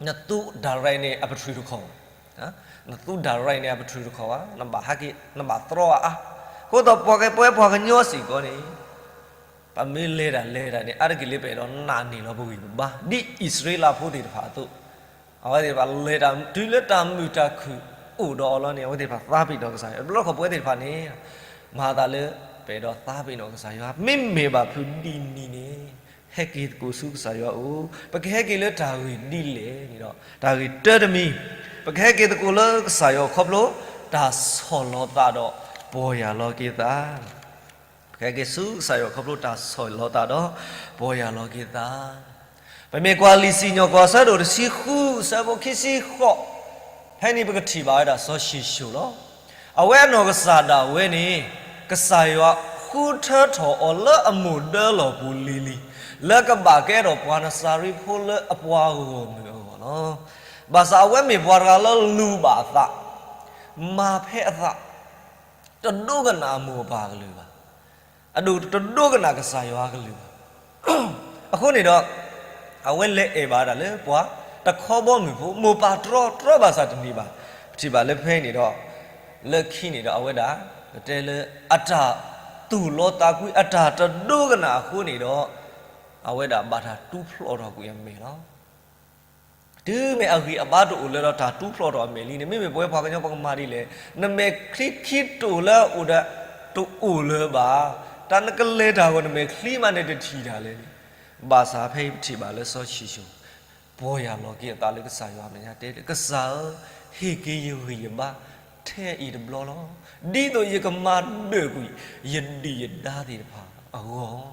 နသူ direct န့ၣ် အပထြူးတခီၣ်ဘၣ်, နသူ direct န့ၣ် အပထြူးတခီၣ်ဘၣ်, နဘၣ်ဟဲက့ၤ နဘၣ်သြီအါအါ, အဃိသတး ပဝဲပှၤကညီစ့ၢ်ကီးန့ၣ် ပမ့ၢ်လဲၤတၢ်လဲၤတၢ်န့ၣ် အါတက့ၢ်လၢပအဲၣ်ဒိးနာ်န့ၢ်လီၤပဂံၢ်ပဘါ ဒ်အံၣ်စရ့လးဖိသ့ၣ်တဖၣ်အသိး, အဝဲသ့ၣ်တဖၣ်လဲၤတၢ်တုၤလၢတၢ်မုာ်တၢ်ခုၣ်အိၣ်ဒီးအီၤလီၤန့ၣ် အဝဲသ့ၣ်တဖၣ်သးပ့ၤနီၣ်ကစၢ်ယွၤ, တဘျီတခီၣ်ပဝဲသ့ၣ်တဖၣ်န့ၣ် မၤသးလၢ ပအဲၣ်ဒိးသးပ့ၤနီၣ်ကစၢ်ယွၤ, မ့မ့ၢ်ဘၣ်ဖုးဒ်န့ၣ်န့ၣ် ဟဲက့ၤသကိးဆူကစၢ်ယွၤအအိၣ်, ပကဟဲက့ၤလၢတၢ်ဂ့ၢ်ဒ်လဲၣ်န့ၣ်ဒီး တၢ်ဂ့ၢ်တၢတမံၤ, ပကဟဲက့ၤသကိးလၢကစၢ်ယွၤခီဖျိ တၢ်ဆီၣ်လီၤသးဒီးပီၢ်ယၢ်လီၤက့ၤသး ပကဟဲက့ၤဆူကစၢ်ယွၤခီဖျိတၢ်ဆီၣ်လီၤသးဒီး ပီၢ်ယၢ်လီၤက့ၤသး, ပမ့ၢ်ကွၢ်လံာ်စံၣ်ညီၣ်ကွီၢ် အဆၢဒိၣ်တဆံဃု အဆၢဖိခံဆံဃိး, ဖဲန့ၣ်ပကထံၣ်ဘၣ်ဝဲဒၣ်စီၤၡံၣ်ၡိၣ်လီၤ. အဝဲအနီၢ်ကစၢ်ဒၣ်ဝဲန့ၣ် ကစၢ်ယွၤဃုထၢထီၣ်အီၤလၢအမိၢ်ဒၢလီၢ်ပူၤလံၤလံၤ, လၢကဘၣ်ကဲထီၣ်ပှၤနစၤရ့းဖိလၢအပှၤဂီၢ်မုၢ်အဂီၢ်လီၤ. ဘၣ်ဆၣ်အဝဲမ့ၢ်ပှၤတဂၤလၢလူၤဘၣ်အသး, မၤဖဲအသး တဒိကနၣ်အမိၢ်အပၢ်အကလုၢ်ဘၣ်, အဒိၣ်တဒိကနၣ်ကစၢ်ယွၤအကလုၢ်ဘၣ်. အဃိန့ၣ်ဒီး အဝဲလဲၤအဲၣ်ဘၣ်ဒၣ်လၢပှၤတခီဘီမုၢ်ဖိ, မိၢ်ပၢ်တြီတြီဘၣ်ဆၣ်တန့ၢ်ဘၣ်. ပထံၣ်ဘၣ်လၢဖဲအံၤန့ၣ်ဒီး လၢခံန့ၣ်ဒီးအဝဲဒၣ် ပတဲလၢအတၢ်သူၣ်လီသးကွံ အတၢ်တဒိကနၣ်အဃိန့ၣ်ဒီး အဝဲဒၣ်ဘၣ်တၢ်တူၢ်ဖျီၣ်ထီၣ်ကွံာ်အမဲာ်လီၤ. တုၤမ့ၢ်အဂံၢ်အဘါတအိၣ်လၢၤဒီးတၢ်တူၢ်ဖျီၣ်ထီၣ်အမဲာ်လံန့ၣ် မ့မ့ၢ်ပဝဲပှၤကညီပကမၤဒ်လဲၣ်, နမဲာ်ချံခံတိာ်လၢအအိၣ်ဒီး တအိၣ်လၢၤဘၣ်, တၢ်နကလဲၤတၢ်အဂီၢ် နမဲာ်ချံမးန့ၣ်တထံၣ်တၢ်လဲၣ်န့ၣ်, ဘၣ်ဆၣ်ဖဲအံၤပထံၣ်ဘၣ်လၢစီၤၡံၣ်ၡိၣ် ပီၢ်ယၢ်လီၤက့ၤအသးလၢကစၢ်ယွၤအမဲာ်ညါတဲလၢ ကစၢ်ဧၢ, ဟ့ၣ်က့ၤယဂံၢ်ယဘါထဲအံၤတဘျီလီၤ. ဒ်သိးယကမၤဒၢၣ်ကွံာ် ယဒုၣ်ယဒါသ့ၣ်တဖၣ်အဂီၢ်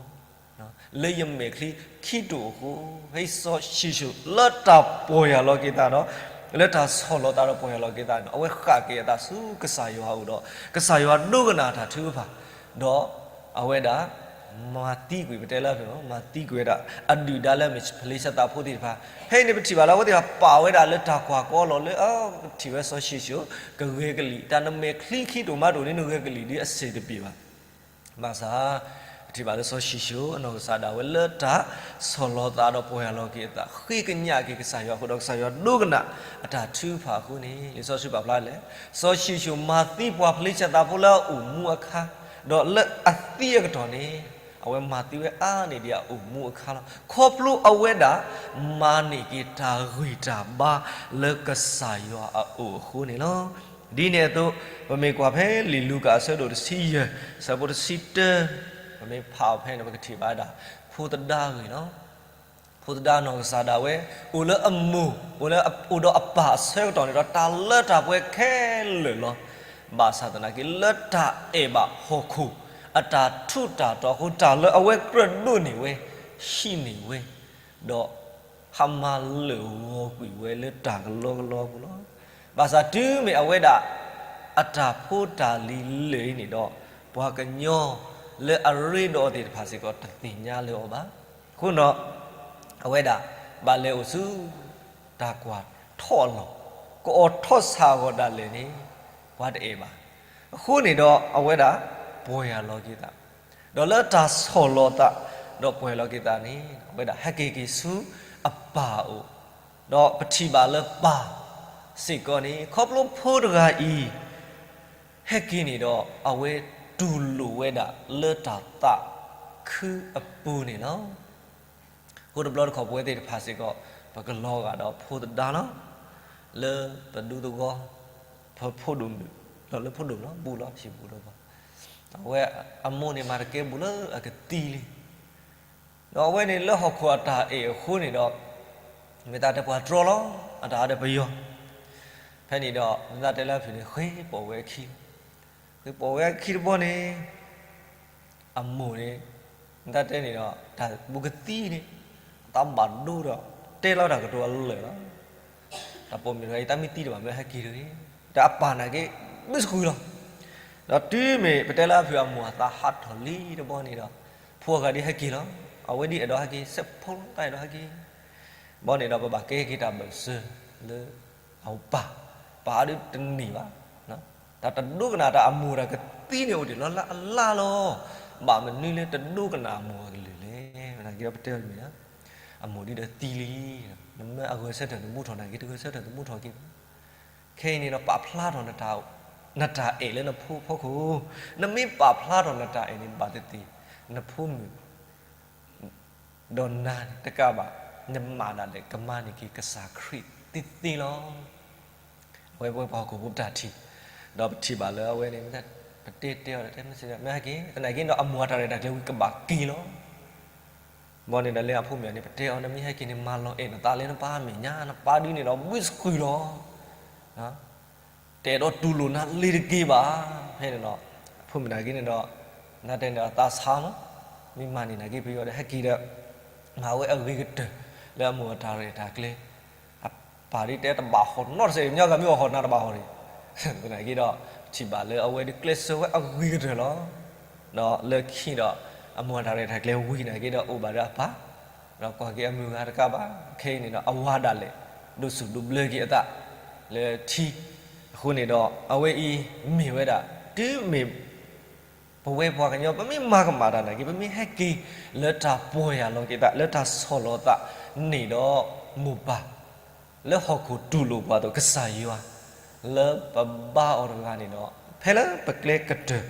လၢယမဲာ်ချံခံတိာ်အဃိ, ဖဲစီၤၡံၣ်ၡိၣ်လၢတၢ်ပီၢ်ယၢ်လီၤက့ၤသးဒီး လၢတၢ်ဆီၣ်လီၤသးဒီးပီၢ်ယၢ်လီၤက့ၤသးန့ၣ် အဝဲဃၣ်က့ၤအသးဆူကစၢ်ယွၤအအိၣ်ဒီး ကစၢ်ယွၤဒိကနၣ်တၢ်ထုကဖၣ်, ဒီးအဝဲဒၣ် မၤသံကွံာ် ပတဲလၢဖဲ မၤသံကွံာ်ဝဲဒၣ် အဒုၣ်ဒါလၢမ့ၢ်ဖလ့ၡသးဖိသ့ၣ်တဖၣ်, ဖဲအံၤန့ၣ်ပထံၣ်ဘၣ်လၢအဝဲသ့ၣ်တဖၣ်ပာ်ဝဲဒၣ်လၢ တၢ်ကွၢ်ကီလီၤလၢ ပထံၣ်ဝဲစီၤၡံၣ်ၡိၣ် ကဂဲၤကလံၣ်, တၢ်နမဲာ်ချံခံတိာ်မးတိာ်န့ၣ် နဂဲၤကလံၣ်ဒ်အဆံးတပ့ၤဘၣ်. ဘၣ်ဆၣ် ထံၣ်ဘၣ်လၢစီၤၡံၣ်ၡိၣ်အနီၢ်ကစၢ်ဒၣ်ဝဲလၢတၢ်ဆီၣ်လီၤသးဒီးပီၢ်ယၢ်လီၤက့ၤအသး ဃ့ကညးက့ၤကစၢ်ယွၤအဃိဒီး ကစၢ်ယွၤဒိကနၣ်အတၢ်ထုကဖၣ်အဃိန့ၣ် လံာ်စီဆှံပာ်ဖျါလဲၣ်, စီၤၡံၣ်ၡိၣ်မၤသံပှၤဖလ့ၡသးဖိလၢအအိၣ်မူအခါ, ဒီးလၢအသံအကတီၢ်န့ၣ် အဝဲမၤသံဝဲအါန့ၢ်ဒံးအအိၣ်မူအခါလီၤ. ခီဖျိအဝဲဒၣ် မၤန့ၢ်က့ၤတၢ်ဂံၢ်တၢ်ဘါလၢကစၢ်ယွၤအအိၣ်အဃိန့ၣ်လီၤ. ဒ်န့ၣ်အသိး ပမ့ၢ်ကွၢ်ဖဲလံာ်လူၤကၣ်အဆၢဒိၣ်တဆံယဲၢ် ဆၢဖိတဆံတၢ, ပမ့ၢ်ဖးအီၤဖဲန့ၣ် ပကထံၣ်ဘၣ်ဝဲဒၣ် ဖိသဒါအဂ့ၢ်လီၤ. ဖိသဒါနီၢ်ကစၢ်ဒၣ်ဝဲ အိၣ်လၢအမိၢ် အိၣ်လၢအ အိၣ်ဒီးအပၢ်အဆၢကတီၢ်န့ၣ်ဒီး တၢ်လၢတၢ်ပှဲၤခဲလၢာ်လီၤ. ဘၣ်ဆၣ်သနာ်က့ လၢတၢ်အဲၣ်ဘၣ်ဟီၣ်ခိၣ် အတၢ်ထူးတၢ်တီၤအဃိ တၢ်လၢအဝဲကြၢးဒိးန့ၢ်ဝဲ ဟံးန့ၢ်ဝဲ ဒီး ဟးမၤလၢာ်ဂီၤကွံာ်ဝဲလၢတၢ်ကလီကလီအပူၤလီၤ. ဘၣ်ဆၣ်တုၤမ့ၢ်အဝဲဒၣ် အတၢ်ဖိတၢ်လံၤလၢာ်အံၤန့ၣ်ဒီး ပှၤကညီလၢအရ့ဒီးအီၤသ့ၣ်တဖၣ်စ့ၢ်ကီး တသ့ၣ်ညါလၢၤအီၤဘၣ်. အဃိဒီး အဝဲဒၣ် ဘၣ်လဲၤအိၣ်ဆူ တၢ်ကွၢ်ထီၣ်အလီၢ် ကအီၣ်ထီၣ်ဆးအဂီၢ်ဒၣ်လဲာ်န့ၣ် ပှၤတအဲၣ်ဘၣ်. အဃိန့ၣ်ဒီး အဝဲဒၣ် ပီၢ်ယၢ်လီၤက့ၤသး ဒီးလၢတၢ်ဆီၣ်လီၤသး ဒီးပီၢ်ယၢ်လီၤက့ၤသးန့ၣ် အဝဲဒၣ်ဟဲက့ၤက့ၤဆူအပၢ်အအိၣ်, ဒီးပထံၣ်ဘၣ်လၢပၢ်စ့ၢ်ကီးန့ၣ် ခီဖျိဖိတဂၤအံၤ ဟဲက့ၤန့ၣ်ဒီး အဝဲတူၢ်လိာ်ဝဲဒၣ်လၢတၢ်သးခုအပူၤန့ၣ်လီၤ. အဃိတဘျီတခီၣ်ပဝဲသ့ၣ်တဖၣ်စ့ၢ်ကီး ပကလီၤဂာ်ဒီးဖိသဒါလီၤ. လၢပဒူသဝီ ပဖိဒိၣ်မုၣ် ဒီးလၢဖိဒိၣ်မုၣ်လီၤ ဘူးလီၤ ဟံၣ်ဘူးဒီးဘၣ်. အဝဲအမိၢ်န့ၣ်မၤတကဲဘူးလၢအကသံလံ. ဒီးအဝဲန့ၣ်လၢဟီၣ်ခိၣ်အတၢ်အဲၣ်အဃိန့ၣ်ဒီး မ့ၢ်သးတဲပှၤတြီလီၤ အတၢ်အါဒီးပယီၤ. ဖဲန့ၣ်ဒီး မ့ၢ်သးတဲလၢအဖုၣ်န့ၣ် ဃ့ပိာ်ဝဲအခံလီၤ. ဃ့ပိာ်ဝဲအခံတဘီန့ၣ် အမိၢ်န့ၣ် မ့ၢ်သးတဲန့ၣ်ဒီး တၢ်ဘူးကသံန့ၣ် အသးဘၣ်ဒိဒီး တဲလီၤတၢ်ကတိၤအလၢာ်လီၤ. တၢ်ပိာ်မုၣ်တဂၤအံၤ တၢ်မ့ၢ်သံတဘၣ်မ့ၢ်ဟဲက့ၤတဂ့ၤ. တၢ်အပၢ်နာ်က့ ဘုစဃုာ်လီၤ. ဒီးတုၤမ့ၢ်ပတဲလၢအဖုၣ်အမိၢ်အသးဟးထီၣ်လံတဘီန့ၣ်ဒီး ဖိအဂၤဒ်ဟဲက့ၤလီၤ. အဝဲဒ်အဲၣ်ဒိးဟဲက့ၤ စဲးဖိလီၤ တၢ်အဲၣ်ဒိးဟဲက့ၤ ဘီန့ၣ်ဒီး ပဘၣ်ကဲက့ၤတၢ်ဘၢၣ်စၢၤလၢအပၢ်, ပၢ်ဒ်တန့ၢ်ဘၣ်. တၢ်တဒိကနၣ်တၢ်အမိၢ်တၢ်ကသံန့ၣ်အိၣ်တ့ၢ်လီၤလၢအလၢ်လီၤ. ဘၣ်မနုၤလၢတဒိကနၣ်အမိၢ်အကလုၢ်လဲၣ်. နာ်က့ဒီးပတဲအီၤမ့ၢ် အမိၢ်ဒ်ဒီးသံလံ. နမ့ၢ်အဂဲၤဆၢထၢၣ်သမူထီၣ်နာ်က့ တဂဲၤဆၢထၢၣ်သမူထီၣ်က့ၤဘၣ်. ခဲအံၤန့ၣ်ဒီးပာ်ဖျါထီၣ် နတၢ်အဲၣ်လၢနဖိဖီခိၣ်, နမ့ၢ်ပာ်ဖျါထီၣ်နတၢ်အဲၣ်န့ၣ် ဘၣ်သ့ၣ်သ့ၣ် နဖိမုၣ် ဒီးနၤန့ၣ်တကးဘၣ် နမၤဒၣ်လဲာ်ကမၤန့ၢ်က့ၤကစၢ်ခရံာ်သ့သ့လီၤ. အဝဲပဝဲပှၤဟီၣ်ခိၣ်ဖိပတၢ်ထံၣ်, ဒီးပထံၣ်ဘၣ်လၢအဝဲန့ၣ် ပတဲတဲအီၤ တဲမ့ၢ်စ့ၢ်ကီး မ့ၢ်ဟဲက့ၤ သနာ်က့ဒီးအမိၢ်အတၢ်ရဲၣ်တၢ်ကျဲၤဝံၤကဘၣ်က့ၤလီၤ. ဘီန့ၣ်ဒီးလၢအဖိမုၣ်န့ၣ် ပတဲအီၤ နမ့ၢ်ဟဲက့ၤန့ၣ် မၤလီၤအဲၣ်နသးလၢနပၢ်မဲာ်ညါ နပၢ်ဒ်န့ၣ်ဒီးဘုစဃုာ်လီၤ. တအဲၣ်ဒိးတူၢ်လိာ်နၤလ့ၤတက့ၢ်ဘၣ်. ဖဲန့ၣ်ဒီး အဖိမုၣ်နာ်က့န့ၣ်ဒီး နတဲန့ၣ်ဒီးသးဆါလီၤ. မ့ၢ်မၤန့ၢ်နာ်က့ပယီၤဒီးဟဲက့ၤဒီး မၤဝဲအဂ့ၤကတၢၢ် လၢအမိၢ်အတၢ်ရဲၣ်တၢ်ကျဲၤ အပၢ်ဒ်တဲတဘၣ်ဟီၣ်နီတစဲး ညီဂၤမ့ၢ်အီၣ်ဟီၣ်နၤတဘၣ်ဟီၣ်န့ၣ် သနာ်က့ဒီး ပထံၣ်ဘၣ်လၢအဝဲဒ်ကျဲးစၢးဝဲအဂ့ၤကတၢၢ်လီၤ. ဒီးလၢခံဒီး အမိၢ်အတၢ်ရဲၣ်တၢ်ကျဲၤဝံၤနာ်က့ဒီး အိၣ်ဘၣ်ဒီးအပၢ်, ဒီးကွၢ်က့ၤအမုၢ်ဂၤတကးဘၣ်. ခဲအံၤန့ၣ်ဒီး အဝၤဒၣ်လဲာ် ဒိးစူၣ်ဒိးဘျၢက့ၤအသး လၢထံ, အဃိန့ၣ်ဒီး အဝဲအံၤမ့ၢ်ဝဲဒၣ် တုၤမ့ၢ် ပဝဲပှၤကညီ ပမ့ၢ်မၤကမၣ်တၢ်နာ်က့ ပမ့ၢ်ဟဲက့ၤလၢတၢ်ပီၢ်ယၢ်လီၤက့ၤသး လၢတၢ်ဆီၣ်လီၤသးန့ၣ်ဒီး မိၢ်ပၢ်လၢဟီၣ်ခိၣ်တူၢ်လိာ်ပှၤအသိး ကစၢ်ယွၤ လၢပဘါအီၤတဂၤန့ၣ်ဒီး ဖဲလၢပကျဲကတၢၢ်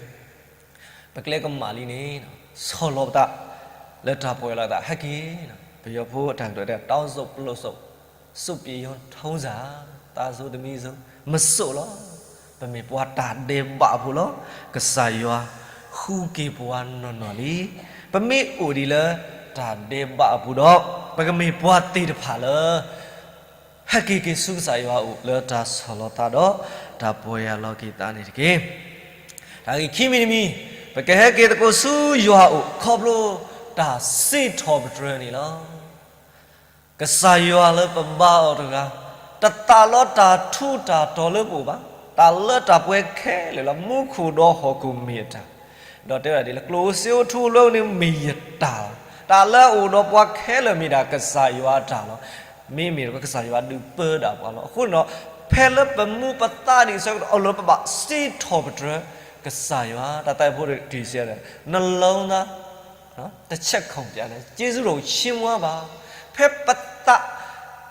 ပကျဲကမၣ်လံန့ၣ် ဆီၣ်လီၤပသး လၢတၢ်ပီၢ်ယၢ်လီၤသး ဟဲက့ၤ, ပယီၤဖိအတၢ်ကတိၤတဲ တောင်းစုံပလိုစုံ စူးပျံရုံထိုးစၢ် သးစူၤတမံၤစူၤ မစိၣ်လီၤ. ပမ့ၢ်ပှၤတၢ်ဒဲးဘးအပူၤလီၤ. ကစၢ်ယွၤဃုက့ၤပှၤနီၢ်နီၢ်လံ. ပမ့ၢ်အိၣ်ဒံးလၢတၢ်ဒဲးဘးအပူၤဒီး ပကမ့ၢ်ပှၤသ့ၣ်တဖၣ်လၢ ဟဲက့ၤက့ၤဆူကစၢ်ယွၤအအိၣ် လၢတၢ်ဆီၣ်လီၤသးဒီး တၢ်ပီၢ်ယၢ်လီၤက့ၤသးန့ၣ်တက့ၢ်. တၢ်ဂ့ၢ်ခံမံၤတမံၤ, ပကဟဲက့ၤသကိးဆူယွၤအအိၣ် ခီဖျိတၢ်စံးထီၣ်ပတြၢၤန့ၣ်လီၤ. ကစၢ်ယွၤလၢပဘါအီၤတဂၤ, တသးလီတၢ်ထူးတၢ်တီၤလၢပအိၣ်ဘၣ်, တၢ်လၢတၢ်ပှဲၤခဲလၢာ်လၢမူခိၣ်ဒီးဟီၣ်ခိၣ်မ့ၢ်အတၢ်, ဒီးတဲဝဲဒၣ်ဒ်လၢ ကျိၣ်ဧိၤစ့ဧိၤထူဧိၤလွဲဧိၤန့ၣ်မ့ၢ်ယတၢ်လီၤ. တၢ်လၢအအိၣ်ဒီးပှၤခဲလၢာ်မ့ၢ်ဒၣ်ကစၢ်ယွၤအတၢ်လီၤ. မ့မ့ၢ်ဒီးကစၢ်ယွၤဒုးပၢဒၣ်ပှၤလီၤ. အဃိန့ၣ်ဒီး ဖဲလၢပမူပသးဒံးအဆၢကတီၢ် အလီၢ်ပဘၣ်စံးထီၣ်ပတြၢၤကစၢ်ယွၤ, တၢ်သးဝံၣ်ဖိတက့ၢ်စံး နလီသး တဆဲးခုၣ်ပၠးန့ၣ် ကျေးဇူးတော်ကိုချီးမွမ်းပါ. ဖဲပသး,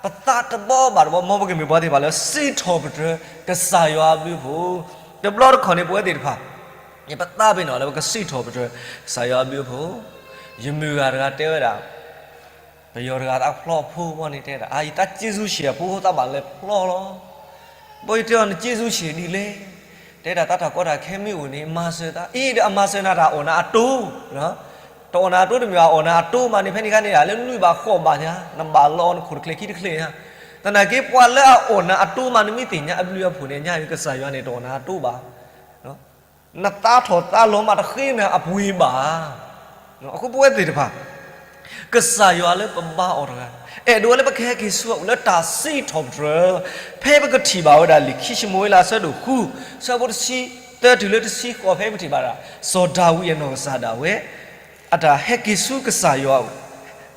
ပသးတဘီဘၣ်တဘီ မ်ပကမ့ၢ်ပှၤသ့ၣ်တဖၣ်လၢစံးထီၣ်ပတြၢၤကစၢ်ယွၤအဘျုးအဖှိၣ်, တဘျီတခီၣ်န့ၣ် ပဝဲသ့ၣ်တဖၣ် ယပသးပ့ၤနီၣ်လၢပကစံးထီၣ်ပတြၢၤကစၢ်ယွၤအဘျုးအဖှိၣ်, ယမုၢ်ဂၤတဂၤတဲဝဲဒၣ် ပယီၤတဂၤအဖျီအဖိဘီန့ၣ်တဲဒၣ် အါ ယတၢ်ကျေးဇူးဆံးအဖိသးဘၣ်လဲၤဖျီလီၤ. ဘီယတဲအီၤ နကျေးဇူးဆံးဒ်လဲၣ်. တဲဒၣ် တၢ်တၢ်ကီတၢ်ခဲမ့ၢ်အိၣ်န့ၣ် မၤစၢၤတၢ်, အံၤဒီးအမၤစၢၤနၤတၢ်အီၣ်နၤအတိ, တအီၣ်နၤအတိတမ့ၢ်ဘၣ် အီၣ်နၤအတိမးန့ၣ် ဖဲန့ၣ်ခါန့ၣ် လၢနွံဘၣ်ဃိးဘၣ်ညါ နဘၣ်လီၤနခိၣ်တချ့ခံတချ့ညါ. သနာ်က့ ပှၤလၢအအီၣ်နၤအတိမး နမ့ၢ်သ့ၣ်ညါအဘျုးအဖှိၣ်န့ၣ် ညါအံၤကစၢ်ယွၤန့ၣ် တအီၣ်နၤအတိဘၣ်. နသါထီၣ်သါလီၤမး တဃ့နၤအပှ့ၤဘၣ်. အဃိပဝဲသ့ၣ်တဖၣ် ကစၢ်ယွၤလၢပဘါအီၤတဂၤ အဲၣ်ဒိးလၢပကဟဲက့ၤဆူအအိၣ်လၢတၢ်စံးထီၣ်ပတြၢၤ, ဖဲပကထံၣ်ဘၣ်ဝဲဒၣ်လံာ်ခံၡမူၤအ့လးအဆၢဒိၣ်ဃု ဆၢဖိတဆံသၢတုၤလၢတဆံဃိး ဖဲပထံၣ်ဘၣ်ဒၣ် စီၤဒၤဝံးအနီၢ်ကစၢ်ဒၣ်ဝဲ အတၢ်ဟဲက့ၤဆူကစၢ်ယွၤအအိၣ်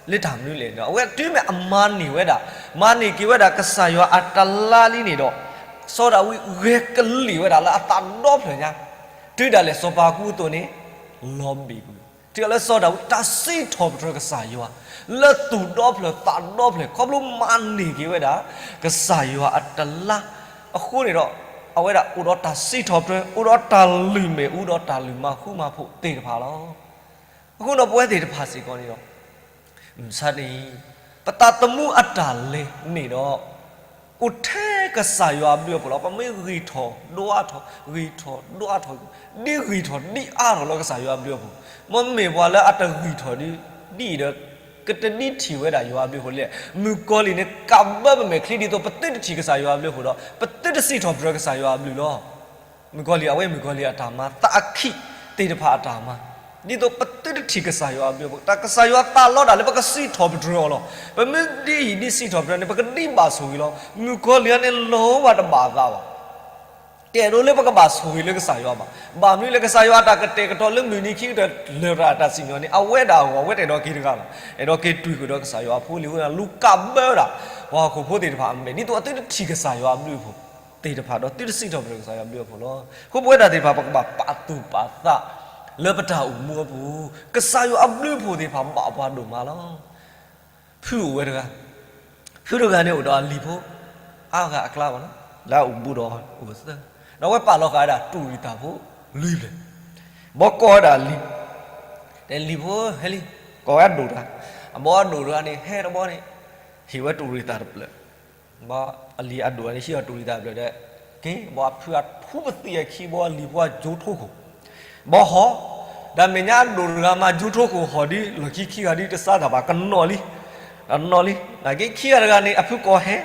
လၢတၢ်မနုၤလဲၣ်န့ၣ် အဝဲတုၤမ့ၢ်အမၤန့ၢ်ဝဲဒၣ်, မၤန့ၢ်က့ၤဝဲဒၣ်ကစၢ်ယွၤအတလါလံန့ၣ်ဒီး စီၤဒၤဝံးဂဲၤကလံၢ်ဝဲဒၣ်လၢအသးဒီဖျၢၣ်ညါ, တုၤဒၣ်လဲာ်စီၤပၤကူအသိးန့ၣ် လီၤဘ့ၣ်ကွံာ်, တုၤဒၣ်လၢစီၤဒၤဝံးတၢ်စံးထီၣ်ပတြၢၤကစၢ်ယွၤ လၢသူၣ်ဒီဖျၢၣ်သးဒီဖျၢၣ် ခီဖျိမၤန့ၢ်က့ၤဝဲဒၣ် ကစၢ်ယွၤအတလါအဃိန့ၣ်ဒီး အဝဲဒၣ်အိၣ်ဒီးတၢ်စံးထီၣ်ပတြၢၤ အိၣ်ဒီးတၢ်လုၢ်မ့ၣ်အူဒီးတၢ်လုၢ်မၤဃူမၤဖိးသ့ၣ်တဖၣ်လီၤ. အဃိဒီးပဝဲသ့ၣ်တဖၣ်စ့ၢ်ကီးန့ၣ်ဒီး မုၢ်ဆါတနံၤ ပသးသမူအတၢ်လဲၤန့ၣ်ဒီး အိၣ်ထဲကစၢ်ယွၤအဘျုးအဖှိၣ်လီၤ. ပမ့ၢ်ဂံၢ်ထီၣ်ဒွးထီၣ် ဂံၢ်ထီၣ်ဒွးထီၣ် ဒ်ဂံၢ်ထီၣ်ဒ်အါထီၣ်လၢကစၢ်ယွၤအဘျုးအဖှိၣ်, မ့မ့ၢ်ပှၤလၢအတဂံၢ်ထီၣ်ဒ်အံၤဒီး ကတဒ်ထံၣ်ဝဲဒၣ်ယွၤအဘျုးအဖှိၣ်လဲၣ်. မုၣ်ကီၤလံၢ်န့ၣ် ကးဘၢပမဲာ်ချံဒ်သိးပသုတထံၣ်ကစၢ်ယွၤအဘျုးအဖှိၣ်ဒီး ပသုတစံးထီၣ်ပတြၢၤကစၢ်ယွၤအဘျုးလီၤ. မုၣ်ကီၤလံၢ် အဝဲမုၣ်ကီၤလံၢ်အတၢ်မၤ သးအခံသ့ၣ်တဖၣ်အတၢ်မၤ ဒ်သိးပသုတထံၣ်ကစၢ်ယွၤအဘျုးအဖှိၣ်, တၢ်ကစၢ်ယွၤသးလီဒၣ်လၢပကစံးထီၣ်ပတြၢၤအီၤလီၤ. ပမ့ၢ်ဒ်အံၤဒ်စံးထီၣ်ပတြၢၤန့ၣ် ပကဒ်ဘၣ်ဆိၣ်ဂ့ၤလီၤ. မုၣ်ကီၤလံၢ်အံၤန့ၣ် လီၤဝဲတဘၣ်သးဘၣ်. တအဲၣ်ဒိးလၢပကဘၣ်ဆိၣ်ဂ့ၤလၢကစၢ်ယွၤဘၣ်. ဘၣ်မနုၤလဲၣ် ကစၢ်ယွၤအတၢ်ကတဲာ်ကတီၤလၢမုၢ်နံၤခံကတၢၢ်လၢာ်တၢ်တၢ်စံၣ်ညီၣ်န့ၣ် အဝဲဒၣ်အဂီၢ် အဝဲတအဲၣ်ဒိးက့ၤတဂၤဘၣ်. အဲၣ်ဒိးက့ၤတွံၢ်ဃုာ်ဒီးကစၢ်ယွၤအဖိလံၤအဃိန့ၣ် လူၤကးဘၢဒၣ် ပှၤဟီၣ်ခိၣ်ဖိသ့ၣ်တဖၣ်အမဲာ် ဒ်သိးအသုတထံၣ်ကစၢ်ယွၤအဘျုးအဖှိၣ်သ့ၣ်တဖၣ်ဒီး သုတစံးထီၣ်ပတြၢၤကစၢ်ယွၤအဘျုးအဖှိၣ်လီၤ. အဃိပဝဲဒၣ်သ့ၣ်တဖၣ် ပကဘၣ်ပာ်သူၣ်ပာ်သး လၢပတၢ်အိၣ်မူအပူၤ ကစၢ်ယွၤအဘျုးအဖှိၣ်သ့ၣ်တဖၣ် ဘၣ်ပှၤဒိၣ်မးလီၤ. ဖုအိၣ်ဝဲတဂၤ, ဖုတဂၤန့ၣ်အိၣ်ဒီးအလံၤဖိ အါဂၤအကျါဘၣ်နီၤ, လၢအအိၣ်ဘူးဒီးအိၣ်သၢ, ဒီးအဝဲပာ်လီၤဃာ်ဝဲဒၣ်တူၢ်ရံၣ်သၣ်ဖိလွံၢ်ဖျၢၣ်, ဘီကိးဝဲဒၣ်အလံၤ, တဲလံၤဖိဟဲလံ, ကိးဝဲအဒိၣ်တဂၤ, အဘီအဒိၣ်တဂၤန့ၣ် ဟဲတဘီန့ၣ်, ဟ့ၣ်ဝဲတူၢ်ရံၣ်သၣ်တဖျၢၣ် ဘီအလံၤအဒိၣ်န့ၣ် ဟံးအီၤတူၢ်ရံၣ်သၣ်တဖျၢၣ်ဒီး, က့ၤ ဘီအဖုအထူပသံးအခံ ဘီအလံၤဖိအကၠိထိၣ်ခိၣ်, ဘီဟီၣ်, တၢ်မဲာ်ညါအဒိၣ်တဂၤမး ကၠိထိၣ်ခိၣ်ဟီၣ်ဒ် လီၢ်ခံခံဂၤဒ်တစါတၢ်ဘၣ် ကနီၣ်လံ, နီၣ်လံ, နာ်က့ခံဂၤတဂၤန့ၣ် အဖုကိးဟဲ,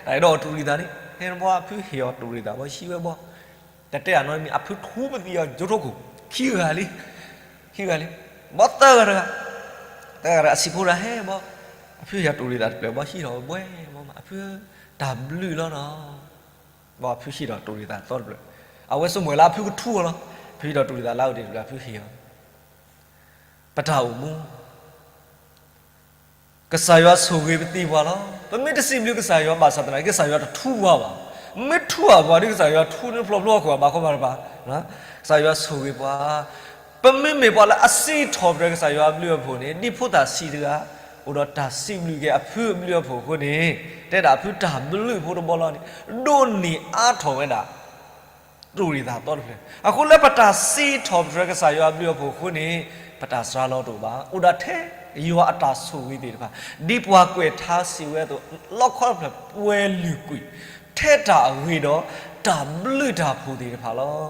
အဲၣ်ဒိးအီၤတူၢ်ရံၣ်သၣ်န့ၣ် ဟဲတဘီ အဖုဟ့ၣ်အီၤတူၢ်ရံၣ်သၣ် ဘီဟံးဝဲဘီ တၢ်တဲအနီၢ်မံၤ အဖုထူပသံးအီၤကၠိထိၣ်ခိၣ်, ခံဂၤလံ, ခံဂၤလံ, ဘီသၢဂၤတဂၤ, သၢဂၤတဂၤအဆံးဖိတဂၤဟဲဘီ, အဖုဟ့ၣ်အီၤတူၢ်ရံၣ်သၣ်တဖျၢၣ် ဘီဟံးထီၣ်ဝဲဘီမး အဖု, တၢ်ဘျုးလီၤနီၤ, ဘီအဖုဟံးထီၣ်တူၢ်ရံၣ်သၣ်သီတဖျၢၣ်, အဝဲဆိကမိၣ်လၢအဖုကထူအီၤလီၤ, ဖုဟံးထီၣ်တူၢ်ရံၣ်သၣ်လၢအအိၣ်တ့ၢ်တဖျၢၣ် အဖုဟ့ၣ်အီၤ ပတၢ်အိၣ်မူ ကစၢ်ယွၤဆိၣ်ဂ့ၤပသံပှၤလီၤ. ပမ့ၢ်တစံးဘျုးကစၢ်ယွၤဘၣ်ဆၣ်သနာ်က့ ကစၢ်ယွၤတထူပှၤဘၣ်. မ့ၢ်ထူအပှၤဒီး ကစၢ်ယွၤထူန့ၣ်ဖျိဖျိအခိၣ်အဘၣ်ခီဘၣ်တဘၣ်, ကစၢ်ယွၤဆိၣ်ဂ့ၤပှၤ, ပမ့မ့ၢ်ပှၤလၢအစံးထီၣ်ပတြၢၤကစၢ်ယွၤအဘျုးအဖှိၣ်န့ၣ် ဒ်ဖိသၣ်ဆံးတဂၤ အိၣ်ဒီးတၢ်စံးဘျုးက့ၤအဖုအဘျုးအဖှိၣ်အဃိန့ၣ် တဲဒၣ်အဖုတၢ်ဘျုးဖိတဘီလီၤန့ၣ် ဒိးန့ၢ်အါထီၣ်ဝဲဒၣ် တူၢ်ရံၣ်သၣ်သီတဖျၢၣ်. အဃိလၢပတၢ်စံးထီၣ်ပတြၢၤကစၢ်ယွၤအဘျုးအဖှိၣ်အဃိန့ၣ် ပတၢ်စှၤလီၤတအိၣ်ဘၣ်. အိၣ်ဒၣ်ထဲယွၤအတၢ်ဆိၣ်ဂ့ၤသ့ၣ်တဖၣ် ဒ်ပှၤကွဲးထါစံးဝဲအသိး လီခီတဖျၢၣ်ပှဲၤလုာ်ကွံာ် ထဲတၢ်အဂ့ၤဒီး တၢ်ဘျုးတၢ်ဖှိၣ်သ့ၣ်တဖၣ်လီၤ.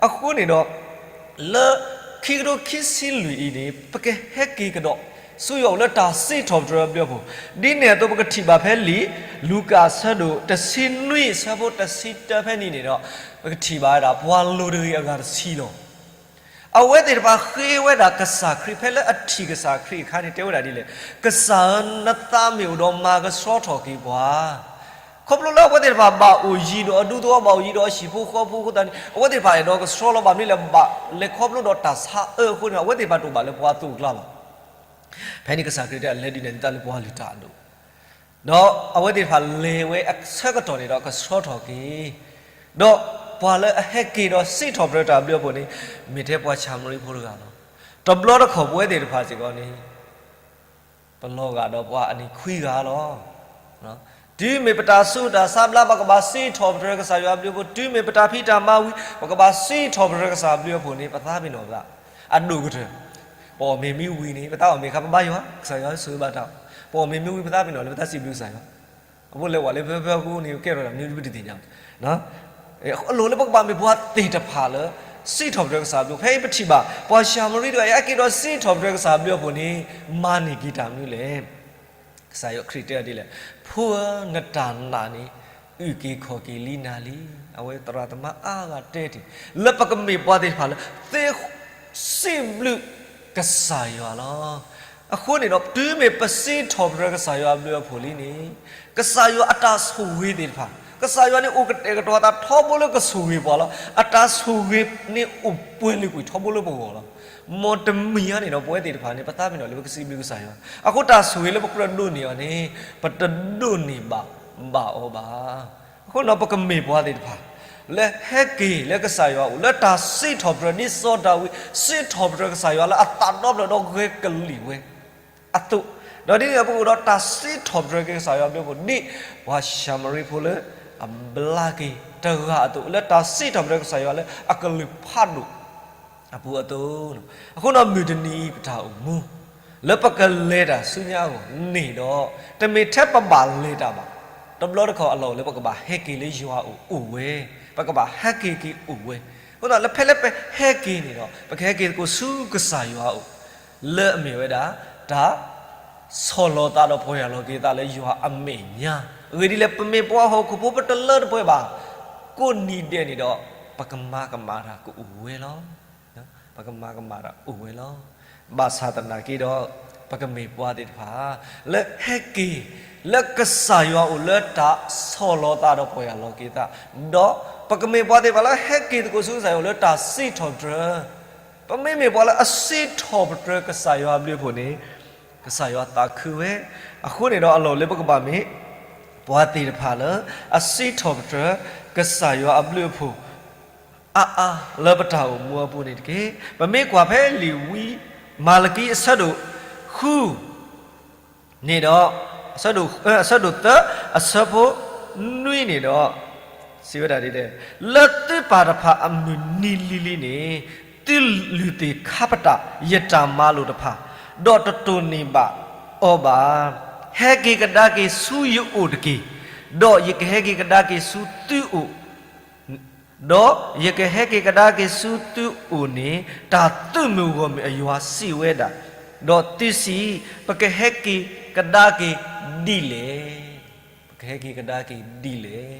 အဃိန့ၣ်ဒီး လၢခံကထိခံဆံလွံၢ်အံၤန့ၣ် ပကဟဲက့ၤကဒီး ဆူယွၤအိၣ်လၢတၢ်စံးထီၣ်ပတြၢၤအဘျုးအဖှိၣ် ဒ်န့ၣ်အသိးပကထံၣ်ဘၣ်ဖဲလံာ် လူၤကၣ်အဆၢဒိၣ်တဆံနွံ အဆၢဖိတဆံတၢဖဲန့ၣ်န့ၣ်ဒီး ပကထံၣ်ဘၣ်ဝဲဒၣ် ပှၤလိၤတဂ့ၤအဂၤတဆံလီၤ. အဝဲသ့ၣ်တဖၣ်ဃ့ဝဲဒၣ်ကစၢ်ခရံာ် ဖဲလၢအထံၣ်ကစၢ်ခရံာ်အခါန့ၣ် တဲဝဲဒၣ်ဒ်လဲၣ်, ကစၢ်ဧၢ, နသးမ့ၢ်အိၣ်ဒီးမၤကဆှီထီၣ်က့ၤပှၤ ခီဖျိလၢအဝဲသ့ၣ်တဖၣ်ဘၣ်အိၣ်ယံၤဒီးအဒူသဝီ ဘၣ်အိၣ်ယံၤဒီးအဟံၣ်ဖိဃီဖိအဃိသတးန့ၣ် အဝဲသ့ၣ်တဖၣ်အဲၣ်ဒိးကဆှီလီၤ. ဘၣ်မနုၤလဲၣ်, ဘၣ်လဲၤခီဖျိဒီးတၢ်ဆါအၢအဃိန့ၣ် အဝဲသ့ၣ်တဖၣ်တအိၣ်ဘၣ်လၢပှၤအသိးအကျါဘၣ်. ဖဲန့ၣ်ကစၢ်ခရံာ်တဲ လဲၤဒုးနဲၣ်သုသးလၢပှၤလုၢ်တၢ်အဒိၣ်, ဒီးအဝဲသ့ၣ်တဖၣ်လဲၤဝဲအဆၢကတီၢ်န့ၣ်ဒီးကဆှီထီၣ်က့ၤ, ဒီးပှၤလၢအဟဲက့ၤဒီးစံးထီၣ်ပတြၢၤတၢ်ဘျုးအဖှိၣ်န့ၣ် မ့ၢ်ထဲပှၤၡၤမရံဖိတဂၤလီၤ. တဘျီတခီၣ်ပဝဲသ့ၣ်တဖၣ်စ့ၢ်ကီးန့ၣ် ပလီၤဂာ်ဒီးပှၤအနံၣ်ခွံဂၤလီၤ. တုၤမ့ၢ်ပတၢ်ဆူးတၢ်ဆါဘျါ ပကဘၣ်စံးထီၣ်ပတြၢၤကစၢ်ယွၤအဘျုးအဖှိၣ်, တုၤမ့ၢ်ပတၢ်ဖံးတၢ်မၤဝံၤ ပကဘၣ်စံးထီၣ်ပတြၢၤကစၢ်အဘျုးအဖှိၣ်န့ၣ် ပသးပ့ၤနီၣ်ပသး အဒိၣ်ကတၢၢ်. ပအီၣ်မ့ၤမ့ၢ်ဝံၤန့ၣ် ပသးအီၣ်မ့ၤခါ ပဘါယွၤ, ကစၢ်ယွၤဆိၣ်ဂ့ၤဘၣ်တၢ်, ပအီၣ်မ့ၤမ့ၢ်ဝံၤ ပသးပ့ၤနီၣ်လၢပသးစံးဘျုးကစၢ်ယွၤ. အဃိလဲၤဝဲလၢဖဲဖဲအဃိန့ၣ် ကဲထီၣ်တၢ်မနုၤတဘျုးတသ့ၣ်ညါ. အလိၣ်လၢပကဘၣ်မ့ၢ်ပှၤသ့ၣ်တဖၣ်လၢ စံးထီၣ်ပတြၢၤကစၢ်အဘျုး, ဖဲအံၤပထံၣ်ဘၣ် ပှၤၡၤမရံတဂၤအံၤ အက့ၤဒီးစံးထီၣ်ပတြၢၤကစၢ်အဘျုးအဖှိၣ်န့ၣ် မၤန့ၢ်က့ၤတၢ်မနုၤလဲၣ်. ကစၢ်ယွၤခရံာ်တဲအီၤဒ်လဲၣ်, ဖိဧၢ, နတၢ်နာ်န့ၣ် အုၣ်က့ၤခီၣ်က့ၤလံနၤလံ. အဝဲသရၣ်သမါအါဂၤတဲတ့ၢ် လၢပကမ့ၢ်ပှၤသ့ၣ်တဖၣ်လၢ သ့ စံးဘျုးကစၢ်ယွၤလီၤ. အဃိန့ၣ်ဒီး တုၤမ့ၢ်ပစံးထီၣ်ပတြၢၤကစၢ်ယွၤအဘျုးအဖှိၣ်လံန့ၣ် ကစၢ်ယွၤအတၢ်ဆိၣ်ဂ့ၤသ့ၣ်တဖၣ်, ကစၢ်ယွၤန့ၣ်အိၣ်ကတဲာ်ကတီၤသးထီဘိလၢကဆိၣ်ဂ့ၤပှၤလီၤ. အတၢ်ဆိၣ်ဂ့ၤန့ၣ်အိၣ်ပှဲၤလၢကွံာ်ထီဘိလၢပဂီၢ်လီၤ. မ်တမံၤအံၤန့ၣ်ဒီး ပဝဲသ့ၣ်တဖၣ်န့ၣ် ပသးပ့ၤနီၣ်လၢပကစံးဘျုးကစၢ်ယွၤ, အဃိတၢ်ဆိၣ်ဂ့ၤလၢပကြၢးဒိးန့ၢ်အီၤန့ၣ် ပတဒိးန့ၢ်ဘၣ်ဘၣ်အီၤဘၣ်. အဃိန့ၣ်ဒီး ပကမ့ၢ်ပှၤသ့ၣ်တဖၣ် လၢဟဲက့ၤလၢကစၢ်ယွၤအအိၣ် လၢတၢ်စံးထီၣ်ပတြၢၤ ဒ်စီၤဒၤဝံး စံးထီၣ်ပတြၢၤကစၢ်ယွၤလၢအသးဒီဖျၢၣ်ဒီးဂဲၤကလံၣ်ဝဲအသိး, ဒီးဒ်န့ၣ်ဒီး ပကအိၣ်ဒီးတၢ်စံးထီၣ်ပတြၢၤက့ၤကစၢ်ယွၤအဘျုးအဖှိၣ် ဒ်ပှၤၡၤမရံဖိလၢအဘျါက့ၤတဂၤအသိး, လၢတၢ်စံးထီၣ်ပတြၢၤကစၢ်ယွၤလၢအကလုၢ်ဖးဒိၣ်အပူၤအသိး, အဃိန့ၣ်ဒီး မုၢ်တနံၤအံၤပတၢ်အိၣ်မူ လၢပကလဲၤတၢ်ဆူညါအဂီၢ်န့ၣ်ဒီး တမ့ၢ်ထဲပဘၣ်လဲၤတၢ်ဘၣ်. တဘျီတခီၣ်အလီၢ်အိၣ်လၢပကဘၣ်ဟဲက့ၤလၢယွၤအအိၣ်အိၣ်ဝဲ, ပကဘၣ်ဟဲက့ၤက့ၤအိၣ်ဝဲ. အဃိသတး လၢဖဲလၢပဟဲက့ၤန့ၣ်ဒီး ပကဟဲက့ၤသကိးဆူကစၢ်ယွၤအအိၣ် လၢအမ့ၢ်ဝဲဒၣ် တၢ် ဆီၣ်လီၤသးဒီးပီၢ်ယၢ်လီၤက့ၤသးလၢယွၤအမဲာ်ညါ, အဂ့ၢ်ဒ်လဲၣ် ပမ့ၢ်ပှၤဟီၣ်ခိၣ်ဖိ ပတလၢတပှဲၤဘၣ်, ကိးနံၤဒဲးန့ၣ်ဒီး ပကမၤကမၣ်တၢ်ကအိၣ်ဝဲလီၤ. ပကမၤကမၣ်တၢ်အိၣ်ဝဲလီၤ. ဘၣ်ဆၣ်သနာ်က့ဒီး ပကမ့ၢ်ပှၤသ့ၣ်တဖၣ် လၢဟဲက့ၤ လၢကစၢ်ယွၤအအိၣ်လၢတၢ်ဆီၣ်လီၤသးဒီးပီၢ်ယၢ်လီၤက့ၤသး, ဒီးပကမ့ၢ်ပှၤသ့ၣ်တဖၣ်လၢဟဲက့ၤသကိးဆူကစၢ်ယွၤအအိၣ်လၢတၢ်စံးထီၣ်ပတြၢၤ, ပမ့မ့ၢ်ပှၤလၢအစံးထီၣ်ပတြၢၤကစၢ်ယွၤအဘျုးအဖှိၣ်န့ၣ် ကစၢ်ယွၤသးခုဝဲ. အဃိန့ၣ်ဒီး အလီၢ်အိၣ်လၢပကဘၣ်မ့ၢ် ပှၤသ့ၣ်တဖၣ်လၢ အစံးထီၣ်ပတြၢၤ ကစၢ်ယွၤအဘျုးအဖှိၣ် အါအါလၢပတၢ်အိၣ်မူအပူၤန့ၣ်တက့ၢ်. ပမ့ၢ်ကွၢ်ဖဲလံာ်ဝံ မၤလကံအဆၢဒိၣ်ဃု န့ၣ်ဒီး အဆၢဒိၣ် အဆၢဒိၣ်သၢ အဆၢဖိနွံန့ၣ်ဒီး စံးဝဲဒၣ်ဒ်လဲၣ်, လၢသုပၢ်တဖၣ်အမုၢ်နံၤလံၤလံၤန့ၣ် သုလုၢ်သ့ၣ်ခါပတာ်ယတၢ်မၤလိာ်တဖၣ်, ဒီးတတိၢ်နီၣ်ဘၣ်အီၤဘၣ်. ဟဲက့ၤကဒါက့ၤဆူယအိၣ်တက့ၢ်, ဒီးယကဟဲက့ၤကဒါက့ၤဆူသုအိၣ် ဒီးယကဟဲက့ၤကဒါက့ၤဆူသုအိၣ်န့ၣ် တၢ်သုးမုၢ်ဂီၢ်မုၢ်အယွၤစံးဝဲဒၣ်, ဒီးသုစံး, ပကဟဲက့ၤကဒါက့ၤဒ်လဲၣ်. ပကဟဲက့ၤကဒါက့ၤဒ်လဲၣ်.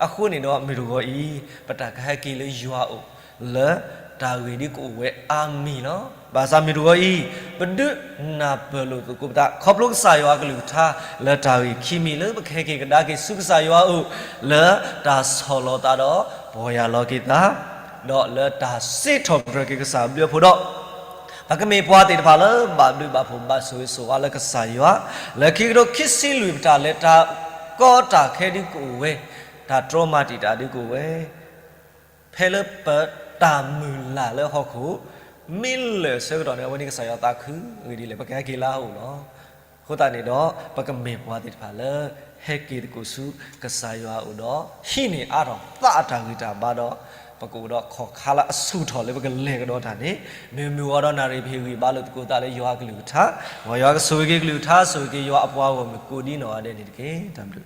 အဃိန့ၣ်ဒီးမုၢ်တဂီၤအံၤ ပတၢ်ကဟဲက့ၤလၢယွၤအအိၣ် လၢတၢ်ဂ့ၢ်ဒ်ကအိၣ်ဝဲအါမံၤလီၤ. ဘၣ်ဆၣ်မုၢ်တဂီၤအံၤ ပဒုးနၢ်ပၢၢ်လိာ်သကိးပသး ခီဖျိကစၢ်ယွၤအကလုၢ်ကထါ လၢတၢ်ဂ့ၢ်ခံမံၤလၢပကဟဲက့ၤကဒါက့ၤဆူကစၢ်ယွၤအအိၣ် လၢတၢ်ဆီၣ်လီၤသးဒီးပီၢ်ယၢ်လီၤက့ၤသး ဒီးလၢတၢ်စံးထီၣ်ပတြၢၤက့ၤကစၢ်အဘျုးအဖှိၣ်ဒီး ပကမ့ၢ်ပှၤသ့ၣ်တဖၣ်လၢဘၣ်ဘျုးဘၣ်ဖှိၣ်ဘၣ်ဆိၣ်ဂ့ၤဆိၣ်ဝါလၢကစၢ်ယွၤ, လၢခံကထိခံဆံလွံၢ်ပတၢ်လဲၤတၢ်ကီတၢ်ခဲဒ်ကအိၣ်ဝဲ, တၢ်တြီမၤတံာ်တာ်ဒ်ကအိၣ်ဝဲ, ဖဲလၢပတၢ်မုၢ်လၢ်လၢဟီၣ်ခိၣ် မ့ၢ်လၢာ်ဆၢကတီၢ်န့ၣ် အဝဲန့ၣ်ကစၢ်ယွၤသးခု အဂ့ၢ်ဒ်လဲၣ် ပကဟဲက့ၤလၢအအိၣ်လီၤ. အဃိသတးန့ၣ်ဒီး ပကမ့ၢ်ပှၤသ့ၣ်တဖၣ်လၢ ဟဲက့ၤသကိးဆူကစၢ်ယွၤအအိၣ်ဒီး ဟံးန့ၢ်အါထီၣ်သးအတၢ်ဂံၢ်တၢ်ဘါဒီး ပကအိၣ်ဒီးခီၣ်ခါလၢအဆူၣ်ထီၣ်လၢပကလဲၤကဒီးတၢ်န့ၣ် မ့ၢ်မုၢ်ဂီၤဒီးနၣ်ရံၣ်ဖဲဂံၢ်ဘါလိာ်သကိးသးလၢယွၤအကလုၢ်ကထါ, မ်ယွၤကဆိၣ်ဂ့ၤက့ၤကလုၢ်ကထါ ဆိၣ်ဂ့ၤက့ၤယွၤအပှၤဂီၢ်မုၢ်ကိးဒ်နီၢ်ဂၤဒဲးန့ၣ်တက့ၢ်.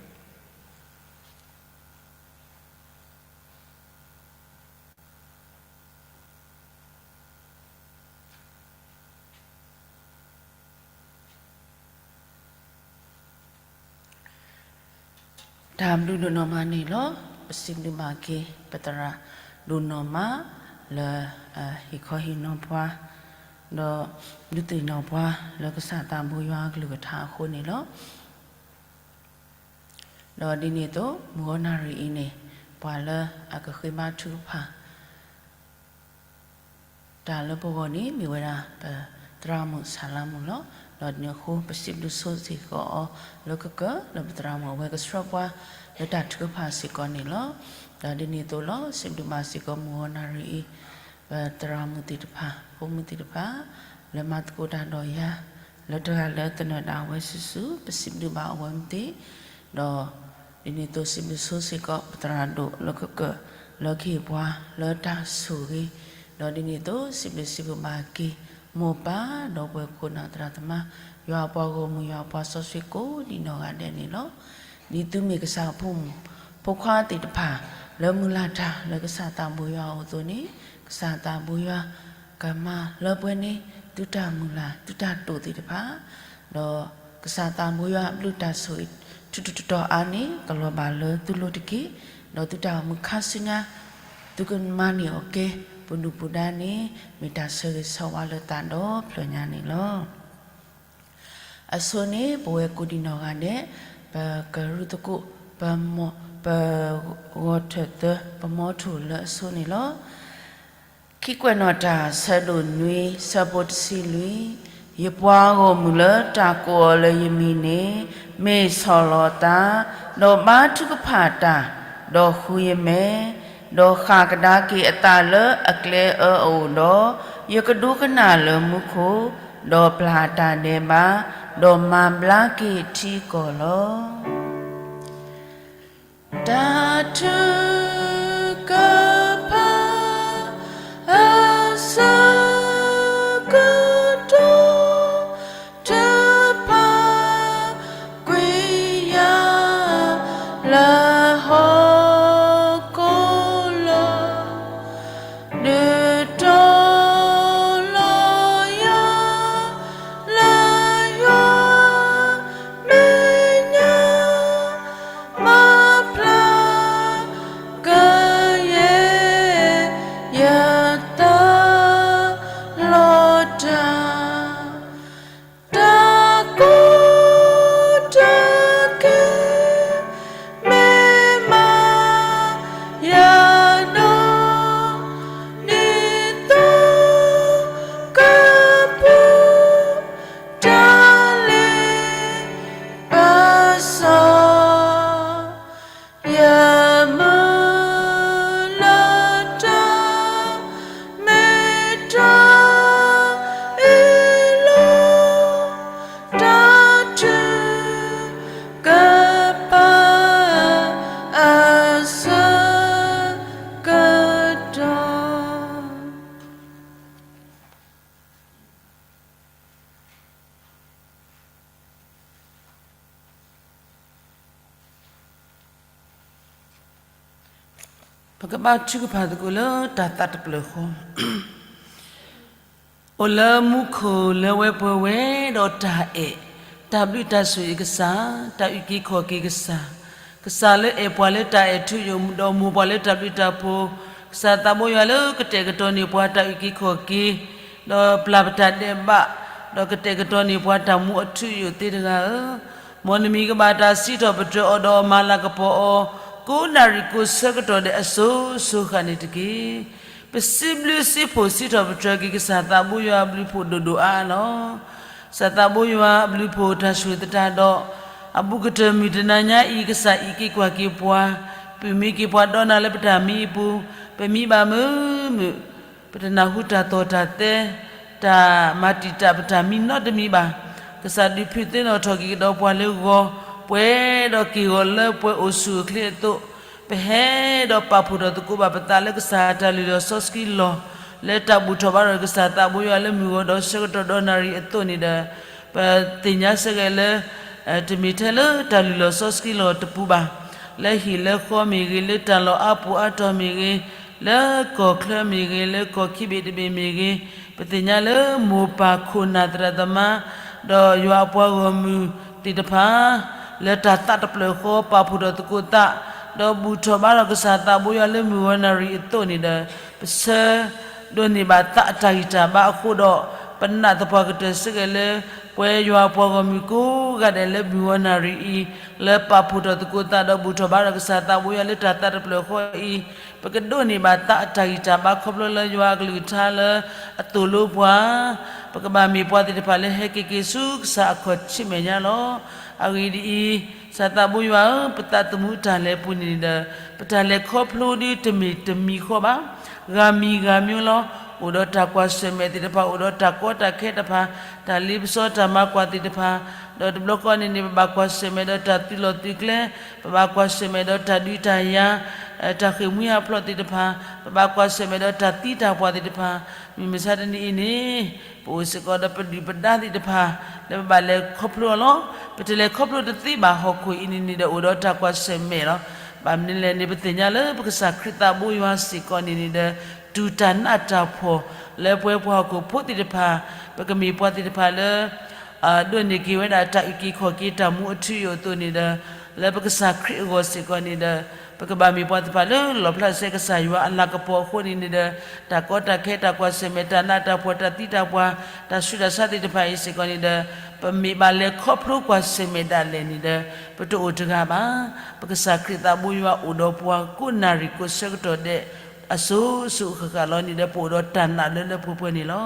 တၢ်ဘျုး တၢ်ဘျုးဒိၣ်နီၢ်မးန့ၣ်လီၤ. ပစံးဘျုးဘၣ်က့ၤ ပသရၣ်ဒိၣ်နီၢ်မး လၢ ဟ့ၣ်ခီဟ့ၣ်နီၤပှၤ ဒီးဒုးသ့ၣ်နီၣ်ပှၤ လၢကစၢ်သးဘိယွၤအကလုၢ်ကထါအဃိန့ၣ်လီၤ. ဒီးဒ်န့ၣ်အသိး မုၢ်ဂီၤနၣ်ရံၣ်အံၤန့ၣ် ပှၤလၢအကဃ့ဘါထုကဖၣ် တၢ်လၢပဂီၢ်န့ၣ် မ့ၢ်ဝဲဒၣ် ပသရၣ်မုၣ်ဆၣ်လါမုၣ်လီၤ. ဒီးန့ၣ်အဃိ ပစံးဘျုးဆိစ့ၢ်ကီးအီၤလၢကကၢၤ လၢပသရၣ်မုၣ်အဝဲကဆှၢပှၤ လၢတၢ်ထုကဖၣ်စ့ၢ်ကီးန့ၣ်လီၤ. ဒီးဒ်န့ၣ်အသိးလီၤ စံးဘျုးဘၣ်စ့ၢ်ကီးမုၢ်ဂီၤနၣ်ရံၣ်အံၤ ပသရၣ်မုၣ်သ့ၣ်တဖၣ် ဖိမုၣ်သ့ၣ်တဖၣ် လၢမၤသကိးတၢ်ဒီးယၤ လၢတဂၤလၢသနၢၣ်ဒၣ်ဝဲစုာ်စုာ် ပစံးဘျုးဘၣ်အဝဲမ့ၢ်သ့ၣ်, ဒီးဒ်န့ၣ်အသိးစံးဘျုးဆိစ့ၢ်ကီး ပသရၣ်ဒိၣ်လၢကကၢၢ်လၢကဟ့ၣ်ပှၤလၢတၢ်ဆိၣ်ဂ့ၤ, ဒီးဒ်န့ၣ်အသိးစံးဘျုးစံးဖှိၣ်ဘၣ်က့ၤ မိၢ်ပၢ် ဒီးပှၤခိၣ်နၢ်သရၣ်သမါ ယွၤအပှၤဂီၢ်မုၢ် ယွၤအပှၤစီဆှံကိးဒံးနီၢ်ဂၤဒဲးန့ၣ်လီၤ. ဒ်သုမ့ၢ်ကစၢ်အဖိမုၣ်ဖိခွါသ့ၣ်တဖၣ် လၢမုၢ်လၢ်တၢ်လၢကစၢ်သးဘိယွၤအအိၣ်အသိးန့ၣ် ကစၢ်သးဘိယွၤ ကမၤလၢပှဲၤန့ၣ် သုတၢ်မုၢ်လၢ် သုတၢ်တိာ်သ့ၣ်တဖၣ်, ဒီးကစၢ်သးဘိယွၤအဘျုးတၢ်ဆိၣ်ဂ့ၤ ထူးထူးတီၤတီၤအါန့ၣ် ကလီၤဘၣ်လၢသုလိၤတက့ၢ်. ဒီးသုတၢ်အိၣ်မူခါဆူညါ သုကမၤန့ၢ်အီၤကဲ ပဒုၣ်ပဒါန့ၣ် မ့ၢ်တၢ်ဆၢဂ့ၤဆၢဝါလၢသးဒီဖျၢၣ်ညါန့ၣ်လီၤ. အဆိန့ၣ် ပဝဲကိးဒံးနီၢ်ဂၤဒဲး ပကရူၢ်သကိး ပမ ပဂီၤထၢၣ်သၢ ပမီထိၣ်လၢအဆိန့ၣ်လီၤ. ခံကွဲးနီၣ်တၢ် ဆၢဒိၣ်နွံ ဆၢဖိတဆံလွံၢ်, ယပှၤဂီၢ်မုၢ်လၢတၢ်ကိးအီၤလၢယမံၤန့ၣ် မ့ၢ်ဆီၣ်လီၤသး, ဒီးဘါထုကဖၣ်တၢ်, ဒီးဃုယမဲာ်, ဒီးဃၣ်ကဒါက့ၤအသးလၢအကျဲအၢအအိၣ်ဒီး, ယကဒိကနၣ်လၢမူခိၣ်, ဒီးပျၢ်တၢ်ဒဲးဘး, ဒီးမၤဘျါက့ၤထံကီၢ်လီၤ. တၢ်ထုကဖၣ် အဆၢကတီၢ် တဖၣ်ကွံာ်ယၤ လၢဟီၣ်ခိၣ်လၢ ဒုးတီၤလီၤယၤ လၢယွၤမဲာ်ညါ မၤဖျါကယဲၢ် ယသးလီၤတၢ် တၢ်ကိးတၢ်ဂီၤ မ့ၢ်မၤယၤနီၢ် ဒ်သိးကပူၤ တၢ်လ့ပစီ ယမုၢ်လၢ်တၢ် မ့ၢ်တၢ်အ့ၣ်လိာ် တၢ်ထုကဖၣ် အဆၢကတီၢ် ပကဘါထုကဖၣ်သကိးလၢတၢ်သးတဖျၢၣ်ဃီ, အိၣ်လၢမူခိၣ်လၢဝဲပှဲၤဝဲဒီးတၢ်အဲၣ်, တၢ်ဘျုးတၢ်ဆိၣ်ဂ့ၤကစၢ်, တၢ်အုၣ်က့ၤခီၣ်က့ၤကစၢ်, ကစၢ်လၢအဲၣ်ပှၤလၢတၢ်အဲၣ်ထူယိာ် ဒီးမိၢ်ပှၤလၢတၢ်ဘျုးတၢ်ဖှိၣ်, ကစၢ်သးဘိယွၤလၢကတဲာ်ကတီၤန့ၢ်ပှၤတၢ်အုၣ်က့ၤခီၣ်က့ၤ ဒီးပျၢ်ပတၢ်ဒဲးဘး, ဒီးကတဲာ်ကတီၤန့ၢ်ပှၤတၢ်မူအထူအယိာ်သ့တဂၤဧၢ, မ်နမံၤကဘၣ်တၢ်စံးထီၣ်ပတြၢၤအီၤဒီးမၤလၤကပီၤအီၤ, ကိးနၣ်ရံၣ်ကိးဆၢကတီၢ်ဒဲးအစိၤစိၤဃၣ်န့ၣ်တက့ၢ်. ပစံးဘျုးစံးဖှိၣ်စံးထီၣ်ပတြၢၤက့ၤကစၢ်သးဘိယွၤအဘျုးဖှိၣ်ဒိၣ်ဒိၣ်အါအါလီၤ. ကစၢ်သးဘိယွၤအဘျုးဖှိၣ်တၢ်ဆိၣ်ဂ့ၤသတးဒီး, အဘူးကတၢၢ်မုၢ်တနၤညါအံၤ ကစၢ်အံးက့ၤကွၢ်က့ၤပှၤ, ပုၢ်မံက့ၤပှၤဒီးနၤလၢပတၢ်မံအပူၤ, ပမံဘၣ်မုာ်မုာ် ပတနၢ်ဟူတၢ်သီၣ်တၢ်သဲ, တၢ်မၤတံာ်တာ်ပတၢ်မံနီတမံၤဘၣ်. ကစၢ်ဒုးဖုးသ့ၣ်နီၣ်ထီၣ်က့ၤကဒီးပှၤလၢဂီၤ, ပှဲၤဒီးက့ၢ်ဂီၤလၢပှဲၤအိၣ်ဆူၣ်အိၣ်ချ့အသိး, ပဟဲဒီးပာ်ဖှိၣ်ထီၣ်သကိးဘၣ်ပသးလၢကစၢ်တၢ်လုၢ်လီၢ်စီဆှံလီၢ်, လၢတၢ်ဘူၣ်ထီၣ်ဘါထီၣ်ကစၢ်သးဘိယွၤလၢမုၢ်ဂီၤဒီးဆၢကတီၢ်ဒီနၣ်ရံၣ်အသိးန့ၣ်ဒီး, ပသ့ၣ်ညါစ့ၢ်ကီးလၢ တမ့ၢ်ထဲလၢတၢ်လုၢ်လီၢ်စီဆှံလီၢ်တပူၤဘၣ်, လၢဟံၣ်လၢဃီမ့ၢ်ဂ့ၤ, လၢတၢ်လီၢ်အါပူၤအါတီၤမ့ၢ်ဂ့ၤ, လၢကီၢ်ချၢမ့ၢ်ဂ့ၤ, လၢကီၢ်ခံဘ့ၣ်တဘ့ၣ်မ့ၢ်ဂ့ၤ, ပသ့ၣ်ညါလၢမိၢ်ပၢ်ခိၣ်နၢ်သရၣ်သမါ, ဒီးယွၤအပှၤဂီၢ်မုၢ်သ့ၣ်တဖၣ်, လၢတၢ်သးတဖျၢၣ်ဃီပာ်ဖှိၣ်ထီၣ်သကိးသး, ဒီးဘူၣ်ထီၣ်ဘါထီၣ်ကစၢ်သးဘိယွၤလၢမုၢ်ဂီၤနၣ်ရံၣ်အသိးန့ၣ်ဒီး, ပဆၢဒိးန့ၢ်ဘၣ်သးအတၢ်ဂံၢ်တၢ်ဘါအဃိဒီး, ပနာ်သပှၢ်ကတၢၢ်စ့ၢ်ကီးလၢ ပဝဲယွၤအပှၤဂီၢ်မုၢ်ကိးဂၤဒဲးလၢမုၢ်ဂီၤနၣ်ရံၣ်အံၤ, လၢပာ်ဖှိၣ်ထီၣ်သကိးသးဒီးဘူၣ်ထီၣ်ဘါထီၣ်ကစၢ်သးဘိယွၤလၢတၢ်သးတဖျၢၣ်ဃီအံၤ, ပကဒိးန့ၢ်ဘၣ်သးအတၢ်ဂံၢ်တၢ်ဘါခီဖျိလၢယွၤအကလုၢ်ကထါလၢအသိၣ်လိပှၤ, ပကဘၣ်မ့ၢ်ပှၤသ့ၣ်တဖၣ်လၢဟဲက့ၤက့ၤဆူကစၢ်အခီၣ်ထံးမဲာ်ညါလီၤ. အဂ့ၢ်ဒ်အံၤ, ကစၢ်သးဘိယွၤဧၢ, ပသးသမူတၢ်လဲၤပူၤန့ၣ်ဒီး ပတၢ်လဲၤခီဖျိဒ်တမ့ၢ်တမံၤဃီဘၣ်. ဂၤမံၤဂၤမံၤလီၤ. အိၣ်ဒီးတၢ်ကွၢ်ဆၢၣ်မဲာ်သ့ၣ်တဖၣ်, အိၣ်ဒီးတၢ်ကီတၢ်ခဲတဖၣ်, တၢ်လ့ပစီတၢ်မၤကွၢ်သ့ၣ်တဖၣ်, ဒီးတဘျီဃီန့ၣ်န့ၣ် ပဘၣ်ကွၢ်ဆၢၣ်မဲာ်ဒီးတၢ်သုးလီၢ်သုးကျဲ, ပဘၣ်ကွၢ်ဆၢၣ်မဲာ်ဒီးတၢ်ဒုးတၢ်ယၤ, တၢ်ဃ့ၢ်မှံဟးဖျိးသ့ၣ်တဖၣ်, ပဘၣ်ကွၢ်ဆၢၣ်မဲာ်ဒီးတၢ်သံတၢ်ပှၢ်သ့ၣ်တဖၣ်, မုၢ်မဆါတနံၤအံၤန့ၣ် ပအိၣ်စ့ၢ်ကီးဒီးပဒုၣ်ပဒါသ့ၣ်တဖၣ် လၢပဘၣ်လဲၤခီဖျိအီၤလီၤ. ပတလဲၤခီဖျိတသ့ဘၣ်. ဟီၣ်ခိၣ်အံၤန့ၣ်န့ၣ်ဒီး အိၣ်ဒီးတၢ်ကွၢ်ဆၢၣ်မဲာ်လီၤ. ဘၣ်မနုၤလဲၣ်န့ၣ် ပသ့ၣ်ညါလၢပကစၢ်ခရံာ်သးဘိယွၤစ့ၢ်ကီးန့ၣ်န့ၣ်ဒီး တူၢ်တၢ်နးတၢ်ဖှီၣ်လၢပဝဲပှၤဟီၣ်ခိၣ်ဖိသ့ၣ်တဖၣ်, ပကမ့ၢ်ပှၤသ့ၣ်တဖၣ်လၢ ဒိးန့ၢ်က့ၤဝဲဒၣ်တၢ်အုၣ်က့ၤခီၣ်က့ၤတၢ်မူအထူအယိာ်အသိးန့ၣ်ဒီး, လၢပကစၢ်ခရံာ်အဂီၢ်စ့ၢ်ကီးန့ၣ်ဒီး, ပကဘၣ်မ့ၢ်ပှၤသ့ၣ်တဖၣ်လၢလီၣ်ဖျါစဲကစၢ်ယွၤအလၤကပီၤအဃိန့ၣ်န့ၣ်ဒီး, တၢ်ကီတၢ်ခဲတၢ်ကွၢ်ဆၢၣ်မဲာ်တၢ်နးတၢ်ဖှီၣ်တၢ်သံတၢ်ပှၢ် တၢ်ဆူးတၢ်ဆါသ့ၣ်တဖၣ်အံၤစ့ၢ်ကီးန့ၣ်ဒီး, ပမ့ၢ်ဘၣ်လဲၤခီဖျိကွၢ်ဆၢၣ်မဲာ်ဒၣ်လဲာ်န့ၣ်ဒီး, ပတအိၣ်တဂၤဘၣ်. ပကစၢ်ခရံာ်သးဘိယွၤအိၣ်ဒီးပှၤကိးနၣ်ရံၣ်ကိးဆၢကတီၢ်ဒဲး အစိၤစိၤအဃၣ်ဃၣ်လီၤန့ၣ်ဒီး ပအိၣ်ဒီးတၢ်နာ်လၢလၢပှဲၤပှဲၤန့ၣ်လီၤ.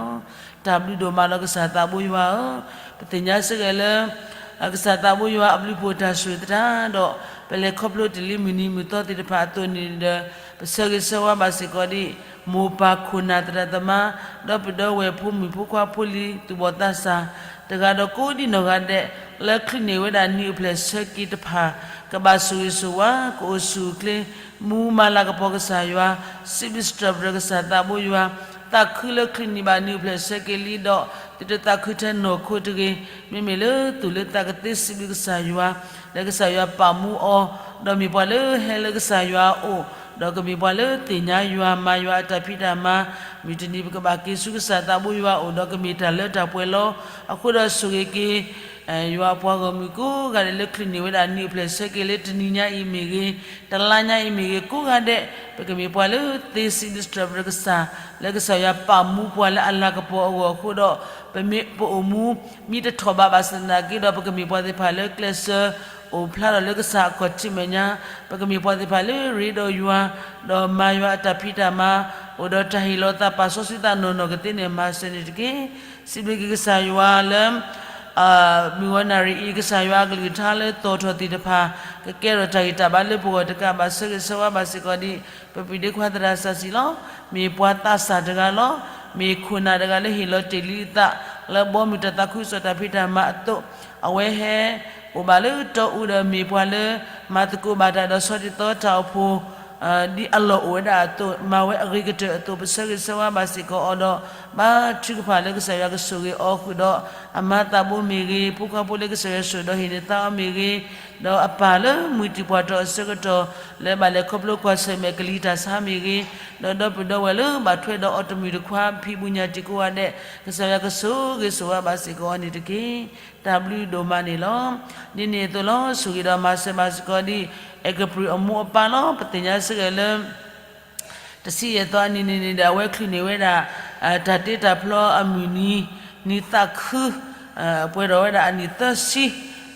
တၢ်ဘျုးဒိၣ်မးလီၤကစၢ်သးဘိယွၤဧၢ, ပသ့ၣ်ညါစ့ၢ်ကီးလၢ ကစၢ်သးဘိယွၤအဘျုးဖှိၣ်တၢ်ဆိၣ်ဂ့ၤသတးဒီး, ပလဲၤခီဖျိတ့ၢ်လံမုၢ်နံၤမုၢ်သီသ့ၣ်တဖၣ်အသိးန့ၣ်ဒီး, ပဆၢဂ့ၤဆၢဝါဘၣ်စ့ၢ်ကီးဒံး မိၢ်ပၢ်ခိၣ်နၢ်သရၣ်သမါ, ဒီပုၢ်ဒီဝဲၢ်ဖိမုၣ်ဖိခွါဖိလံၤသူၣ်ဘီၣ်သးစၢ် တဂၤဒီးကိးဒံနီၢ်ဂၤဒဲး, လၢချုးန့ၢ်ဝဲဒၣ်နံၣ်အိၣ်ဖျဲၣ်ဆၢက့ၤတဖၣ်, ကဘၣ်ဆိၣ်ဂ့ၤဆိၣ်ဝါ ကအိၣ်ဆူၣ်အိၣ်ချ့ မူမၤလၤကပီၤကစၢ်ယွၤ, စံးဘျုးစံးထီၣ်ပတြၢၤကစၢ်သးဘိယွၤ, သးခုလၢချုးန့ၢ်ဘၣ်နံၣ်အိၣ်ဖျဲၣ်ဆၢက့ၤလံဒီး, သုတသးခုထဲနီၢ်ခိတဂ့ၤ, မ့မ့ၢ်လၢသူၣ်လၢသးကသ့စံးဘျုးကစၢ်ယွၤ, လၢကစၢ်ယွၤပာ်မူအီၤ, ဒီးမ့ၢ်ပှၤလၢဟဲလၢကစၢ်ယွၤအအိၣ်, ဒီးကမ့ၢ်ပှၤလၢသ့ၣ်ညါယွၤမၤယွၤအတၢ်ဖံးတၢ်မၤ, မုၢ်တနံၤပကဘၣ်က့ၤဆူကစၢ်သးဘိယွၤအအိၣ်ဒီးကမ့ၢ်တၢ်လၢတၢ်ပှဲၤလီၤ. အဃိဒီးဆိၣ်ဂ့ၤက့ၤ ယွၤအပှၤဂီၢ်မုၢ်ကိးဂၤဒဲးလၢချုးန့ၢ်ဝဲဒၣ်နံၣ်အိၣ်ဖျဲၣ်ဆၢက့ၤလၢတနံၤညါအံၤမ့ၢ်ဂ့ၤ, တလါညါအံၤမ့ၢ်ဂ့ၤကိးဂၤဒဲး, ပကမ့ၢ်ပှၤလၢသ့စံးဘျုးစံးထီၣ်ပတြၢၤကစၢ်, လၢကစၢ်ယွၤပာ်မူပှၤလၢအလၤကပီၤအဂီၢ်အဃိဒီး, ပမ့ၢ်ပအိၣ်မူ မံတထီၣ်ဘးဘၣ်ဆၣ်သနာ်က့ဒီး ပကမ့ၢ်ပှၤသ့ၣ်တဖၣ်လၢကျဲးစၢး အိၣ်ဖျါထီၣ်လၢကစၢ်အခီၣ်ထံးမဲာ်ညါ, ပကမ့ၢ်ပှၤသ့ၣ်တဖၣ်လၢရ့ဒီးယွၤ, ဒီးမၤယွၤအတၢ်ဖံးတၢ်မၤ, အိၣ်ဒီးတၢ်ဟ့ၣ်လီၤသးပာ်စီဆှံသးနီၢ်နီၢ်ကသ့န့ၣ် မၤစၢၤန့ၣ်တက့ၢ်. စံးဘျုးက့ၤကစၢ်ယွၤလၢ မုၢ်ဂီၤနၣ်ရံၣ်အံၤ ကစၢ်ယွၤအကလုၢ်ကထါလၢသီၣ်ထီၣ်သ့ၣ်တဖၣ် ကကဲထီၣ်တၢ်ဂံၢ်တၢ်ဘါလၢပဂီၢ်တကးဘၣ် ဆၢဂ့ၤဆၢဝါဘၣ်စ့ၢ်ကီးဒံး ပပှၤဒ့ခွါသရၣ်စၢ်စံလီၤ. မ့ၢ်ပှၤသးစၢ်တဂၤလီၤ. မ့ၢ်ခိၣ်နၢ်တဂၤလၢဟ့ၣ်လီၤတ့ၢ်လံအသး လၢဘီမုၢ်တၢ်သးခုကစီၣ်တၢ်ဖံးတၢ်မၤအသိး, အဝဲဟဲအိၣ်ဘၣ်လၢတီအူဒီး မ့ၢ်ပှၤလၢမၤသကိးဘၣ်တၢ်ဒီးဆီဒံၣ်သီတၢ်အိၣ်ဖှိၣ် ဒ်အလီၢ်အိၣ်ဝဲဒၣ်အသိး မၤဝဲအဂ့ၤကတၢၢ်အသိး ပဆၢဂ့ၤဆၢဝါဘၣ်စ့ၢ်ကီးအီၤဒီး ဘါထုကဖၣ်လၢကစၢ်ယွၤကဆိၣ်ဂ့ၤအီၤဃုာ်ဒီး အမါသးဘိမ့ၢ်ဂ့ၤ, ဖိခွါဖိလၢကစၢ်ယွၤဆိၣ်ဒီးဟ့ၣ်န့ၢ်သါအီၤမ့ၢ်ဂ့ၤ, ဒီးအပၢ်လၢမုၢ်တံၢ်ပှၢ်ထီၣ်အဆၢကတီၢ် လၢဘၣ်လဲၤခီဖျိကွၢ်ဆၢၣ်မဲာ်ကလံၤတၢ်ဆါမ့ၢ်ဂ့ၤ, ဒီးဒီပုၢ်ဒီဝဲၢ်လၢဘၣ်ထွဲဒီးအီၤတမုၢ်တခွါ ဖံးဘုညၣ်တံာ်ကိးဂၤဒဲး ကစၢ်ယွၤကဆိၣ်ဂ့ၤဆိၣ်ဝါဘၣ်စ့ၢ်ကီးအီၤန့ၣ်တက့ၢ်. တၢ်ဘျုးဒိၣ်မးန့ၣ်လီၤ. ဒ်န့ၣ်အသိးလီၤ ဆိၣ်ဂ့ၤဒီးမၤစၢၤဘၣ်စ့ၢ်ကီးဒ် အဲကပြံးအမိၢ်အပၢ်လီၤ. ပသ့ၣ်ညါစ့ၢ်ကီးလၢ တဆံယဲၢ်သီအနံၤန့ၣ်န့ၣ်ဒီး အဝဲချုးန့ၢ်ဝဲဒၣ် တၢ်တ့တၢ်ဖျီအမုၢ်နံၤ နံၣ်သးခု ပှဲၤထီၣ်ဝဲဒၣ်အနံၣ်သၢဆံ,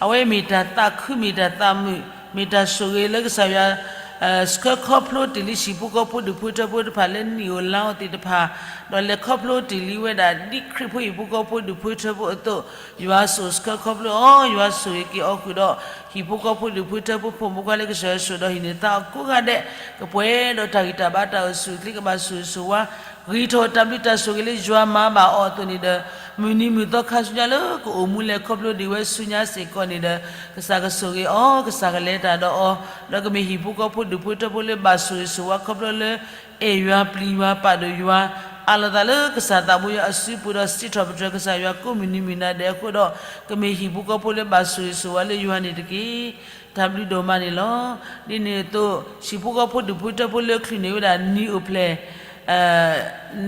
အဝဲမ့ၢ်တၢ်သးခု မ့ၢ်တၢ်သးမုာ် မ့ၢ်တၢ်ဆိၣ်ဂ့ၤလၢကစၢ်ယွၤ ဆှၢခီဖျိတ့ၢ်လံဟံၣ်ဖိဃီဖိဒူၣ်ဖိထၢဖိတဖၣ်လၢနံၣ်ဧိၤလါဧိၤသ့ၣ်တဖၣ်, ဒီးလဲၤခီဖျိတ့ၢ်လံဝဲဒၣ် ဒ်ခရံာ်ဖိဟံၣ်ဖိဃီဖိဒူၣ်ဖိထၢဖိအသိး, ယွၤဆိၣ်ဆှၢခီဖျိအီၤ, ယွၤဆိၣ်ဂ့ၤက့ၤအီၤဃုာ်ဒီး ဟံၣ်ဖိဃီဖိဒူၣ်ဖိထၢဖိဖိမုၣ်ဖိခွါလၢကစၢ်ယွၤဆိၣ်ဒီးဟ့ၣ်န့ၢ်သါအီၤကိးဂၤဒဲး ကပှဲၤဒီးတၢ်ဂံၢ်တၢ်ဘါတၢ်အိၣ်ဆူၣ်အိၣ်ချ့ ကဘၣ်ဆိၣ်ဂ့ၤဆိၣ်ဝါ ဂံၢ်ထီၣ်တၢ်ဘျုးတၢ်ဆိၣ်ဂ့ၤလၢယွၤမၤဘၣ်အီၤအသိးန့ၣ်ဒီး, မုၢ်နံၤမုၢ်သီခါဆူညါလၢကအိၣ်မူလဲၤခီဖျိဒံးဝဲဆူညါစ့ၢ်ကီးန့ၣ်ဒီး, ကစၢ်ကဆိၣ်ဂ့ၤအီၤ, ကစၢ်ကလဲၤတၢ်ဒီးအီၤ, ဒီးကမ့ၢ်ဟံၣ်ဖိဃီဖိဒူၣ်ဖိထၢဖိလၢဘၣ်ဆိၣ်ဂ့ၤဆိၣ်ဝါခီဖျိလၢ အဲၣ်ယွၤပျံၤယွၤပာ်ဒိၣ်ယွၤ, အးလီၤသးလၢကစၢ်သးဘိယွၤအစုပူၤဒီး စံးထီၣ်ပတြၢၤကစၢ်ယွၤကိးမုၢ်နံၤမုၢ်နၤဒဲးအဃိဒီး, ကမ့ၢ်ဟံၣ်ဖိဃီဖိလၢဘၣ်ဆိၣ်ဂ့ၤဆိၣ်ဝါလၢယွၤန့ၣ်တက့ၢ်. တၢ်ဘျုးဒိၣ်မးန့ၣ်လီၤ. ဒ်န့ၣ်အသိး ဟံၣ်ဖိဃီဖိဒူၣ်ဖိထၢဖိလၢချုးန့ၢ်ဝဲဒၣ်နံၣ်အိၣ်ဖျဲၣ်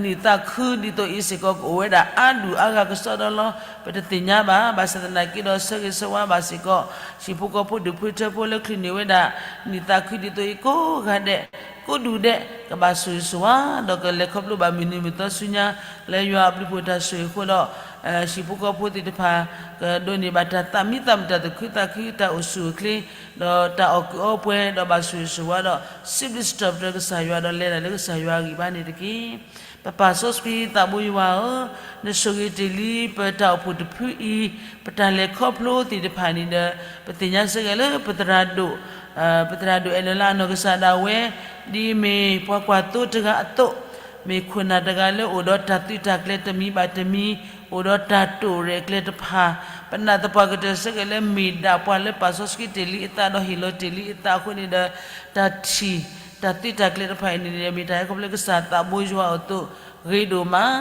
နံၣ်သးခုဒ်သိးအံၤစ့ၢ်ကီး ကအိၣ်ဝဲဒၣ်အါဒူၣ်အါဂၤကစီဒီလီၤ. ပတသ့ၣ်ညါဘၣ်, ဘၣ်ဆၣ်သနာ်က့ဒီး ဆၢဂ့ၤဆၢဝါဘၣ်စ့ၢ်ကီး ဟံၣ်ဖိဃီဖိဒူၣ်ဖိထၢဖိလၢချုးန့ၢ်ဝဲဒၣ် နံၣ်သးခုဒ်သိးအံၤကိးဂၤဒဲး, ကိးဒူၣ်ဒဲး ကဘၣ်ဆိၣ်ဂ့ၤဆိၣ်ဝါ, ဒီးကလဲၤခီဖျိဘၣ်မုၢ်နံၤမုၢ်သီဆူညါ လၢယွၤအဘျုးဖှိၣ်တၢ်ဆိၣ်ဂ့ၤအဃိဒီး, ဟံၣ်ဖိဃီဖိသ့ၣ်တဖၣ် ကဒိးန့ၢ်ဘၣ်တၢ်သးမံသးမုာ် တၢ်သူၣ်ခုသးခု တၢ်အိၣ်ဆူၣ်အိၣ်ချ့ ဒီးတၢ်အီၣ်ကုးအီပှဲၤ ဒီးဘၣ်ဆိၣ်ဂ့ၤဆိၣ်ဝါဒီး စံးဘျုးစံးထီၣ်ပတြၢၤကစၢ်ယွၤဒီးလဲၤတၢ်လၢကစၢ်ယွၤအဂံၢ်ဘါန့ၣ်တက့ၢ်. ပပၢ်စီဆှံသးဘိယွၤဧၢ, နဆိၣ်ဂ့ၤတ့ၢ်လံပတၢ်အိၣ်ဖှိၣ်တဖုအံၤ, ပတၢ်လဲၤခီဖျိသ့ၣ်တဖၣ်န့ၣ်ဒီး ပသ့ၣ်ညါစ့ၢ်ကီးလၢပသရၣ်ဒိၣ်, ပသရၣ်ဒိၣ်အဲၣ်လီၤလၢအနီၢ်ကစၢ်ဒၣ်ဝဲ, ဒ်မ့ၢ်ပှၤကွၢ်သိတဂၤအသိး, မ့ၢ်ခိၣ်နၢ်တဂၤလၢအိၣ်ဒီးတၢ်သုးတၢ်ကျဲၤတမံၤဘၣ်တမံၤ, အိၣ်ဒီးတၢ်တိာ်ရဲၣ်ကျဲၤတဖၣ်, ပနာ်သပှၢ်ကတၢၢ်စ့ၢ်ကီးလၢမ့ၢ်ဒၣ်ပှၤလၢပၢ်စီဆှံတ့ၢ်လံအသးဒီးဟ့ၣ်လီၤတ့ၢ်လံအသးအဃိန့ၣ်ဒီး, တၢ်ထံၣ် တၢ်သုးတၢ်ကျဲၤတဖၣ်အံၤန့ၣ် မ့ၢ်တၢ်ဟဲခီဖျိကစၢ်သးဘိယွၤအသိးဂ့ၤဒိၣ်မး,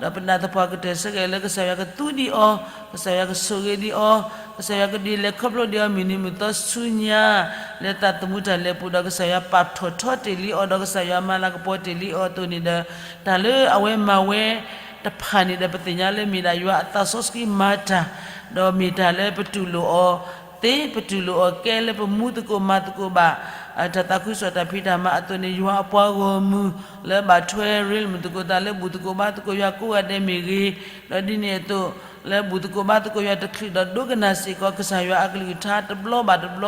ဒီးပနာ်သပှၢ်ကတၢၢ်စ့ၢ်ကီးလၢကစၢ်ယွၤကသူဒံးအီၤ, ကစၢ်ယွၤကဆိၣ်ဂ့ၤဒံးအီၤ, ကစၢ်ယွၤကဒုးလဲၤခီဖျိဒံးအီၤ မုၢ်နံၤမုၢ်သီဆူညါ, လၢသးသမူတၢ်လဲၤပူၤဒီးကစၢ်ယွၤပာ်ထီၣ်ထီတ့ၢ်လံအီၤ ဒီးကစၢ်ယွၤမၤလၤကပီၤတ့ၢ်လံအီၤအသိးန့ၣ်ဒီး, တၢ်လၢအဝဲမၤဝဲတဖၣ်န့ၣ်ဒီး ပသ့ၣ်ညါလၢမ့ၢ်ဒၣ်ယွၤအသးစီဆှံမၤတၢ်, ဒီးမ့ၢ်တၢ်လၢပတူၢ်လိာ်အီၤသ့, ပတူၢ်လိာ်အီၤကဲလၢပမူသကိးမၤသကိးဘၣ် တၢ်သးခုကစီၣ်တၢ်ဖံးတၢ်မၤအသိးန့ၣ် ယွၤအပှၤဂီၢ်မုၢ်လၢဘၣ်ထွဲရ့လိာ်မုၢ်သကိးသးလၢဘူၣ်သကိးဘါသကိးယွၤကိးဂၤဒဲးမ့ၢ်ဂ့ၤ, ဒီးဒ်န့ၣ်အသိး လၢဘူၣ်သကိးဘါသကိးယွၤတချုးဒီးဒိကနၣ်စ့ၢ်ကီး ကစၢ်ယွၤအကလုၢ်ကထါတဘျီဘၣ်တဘျီ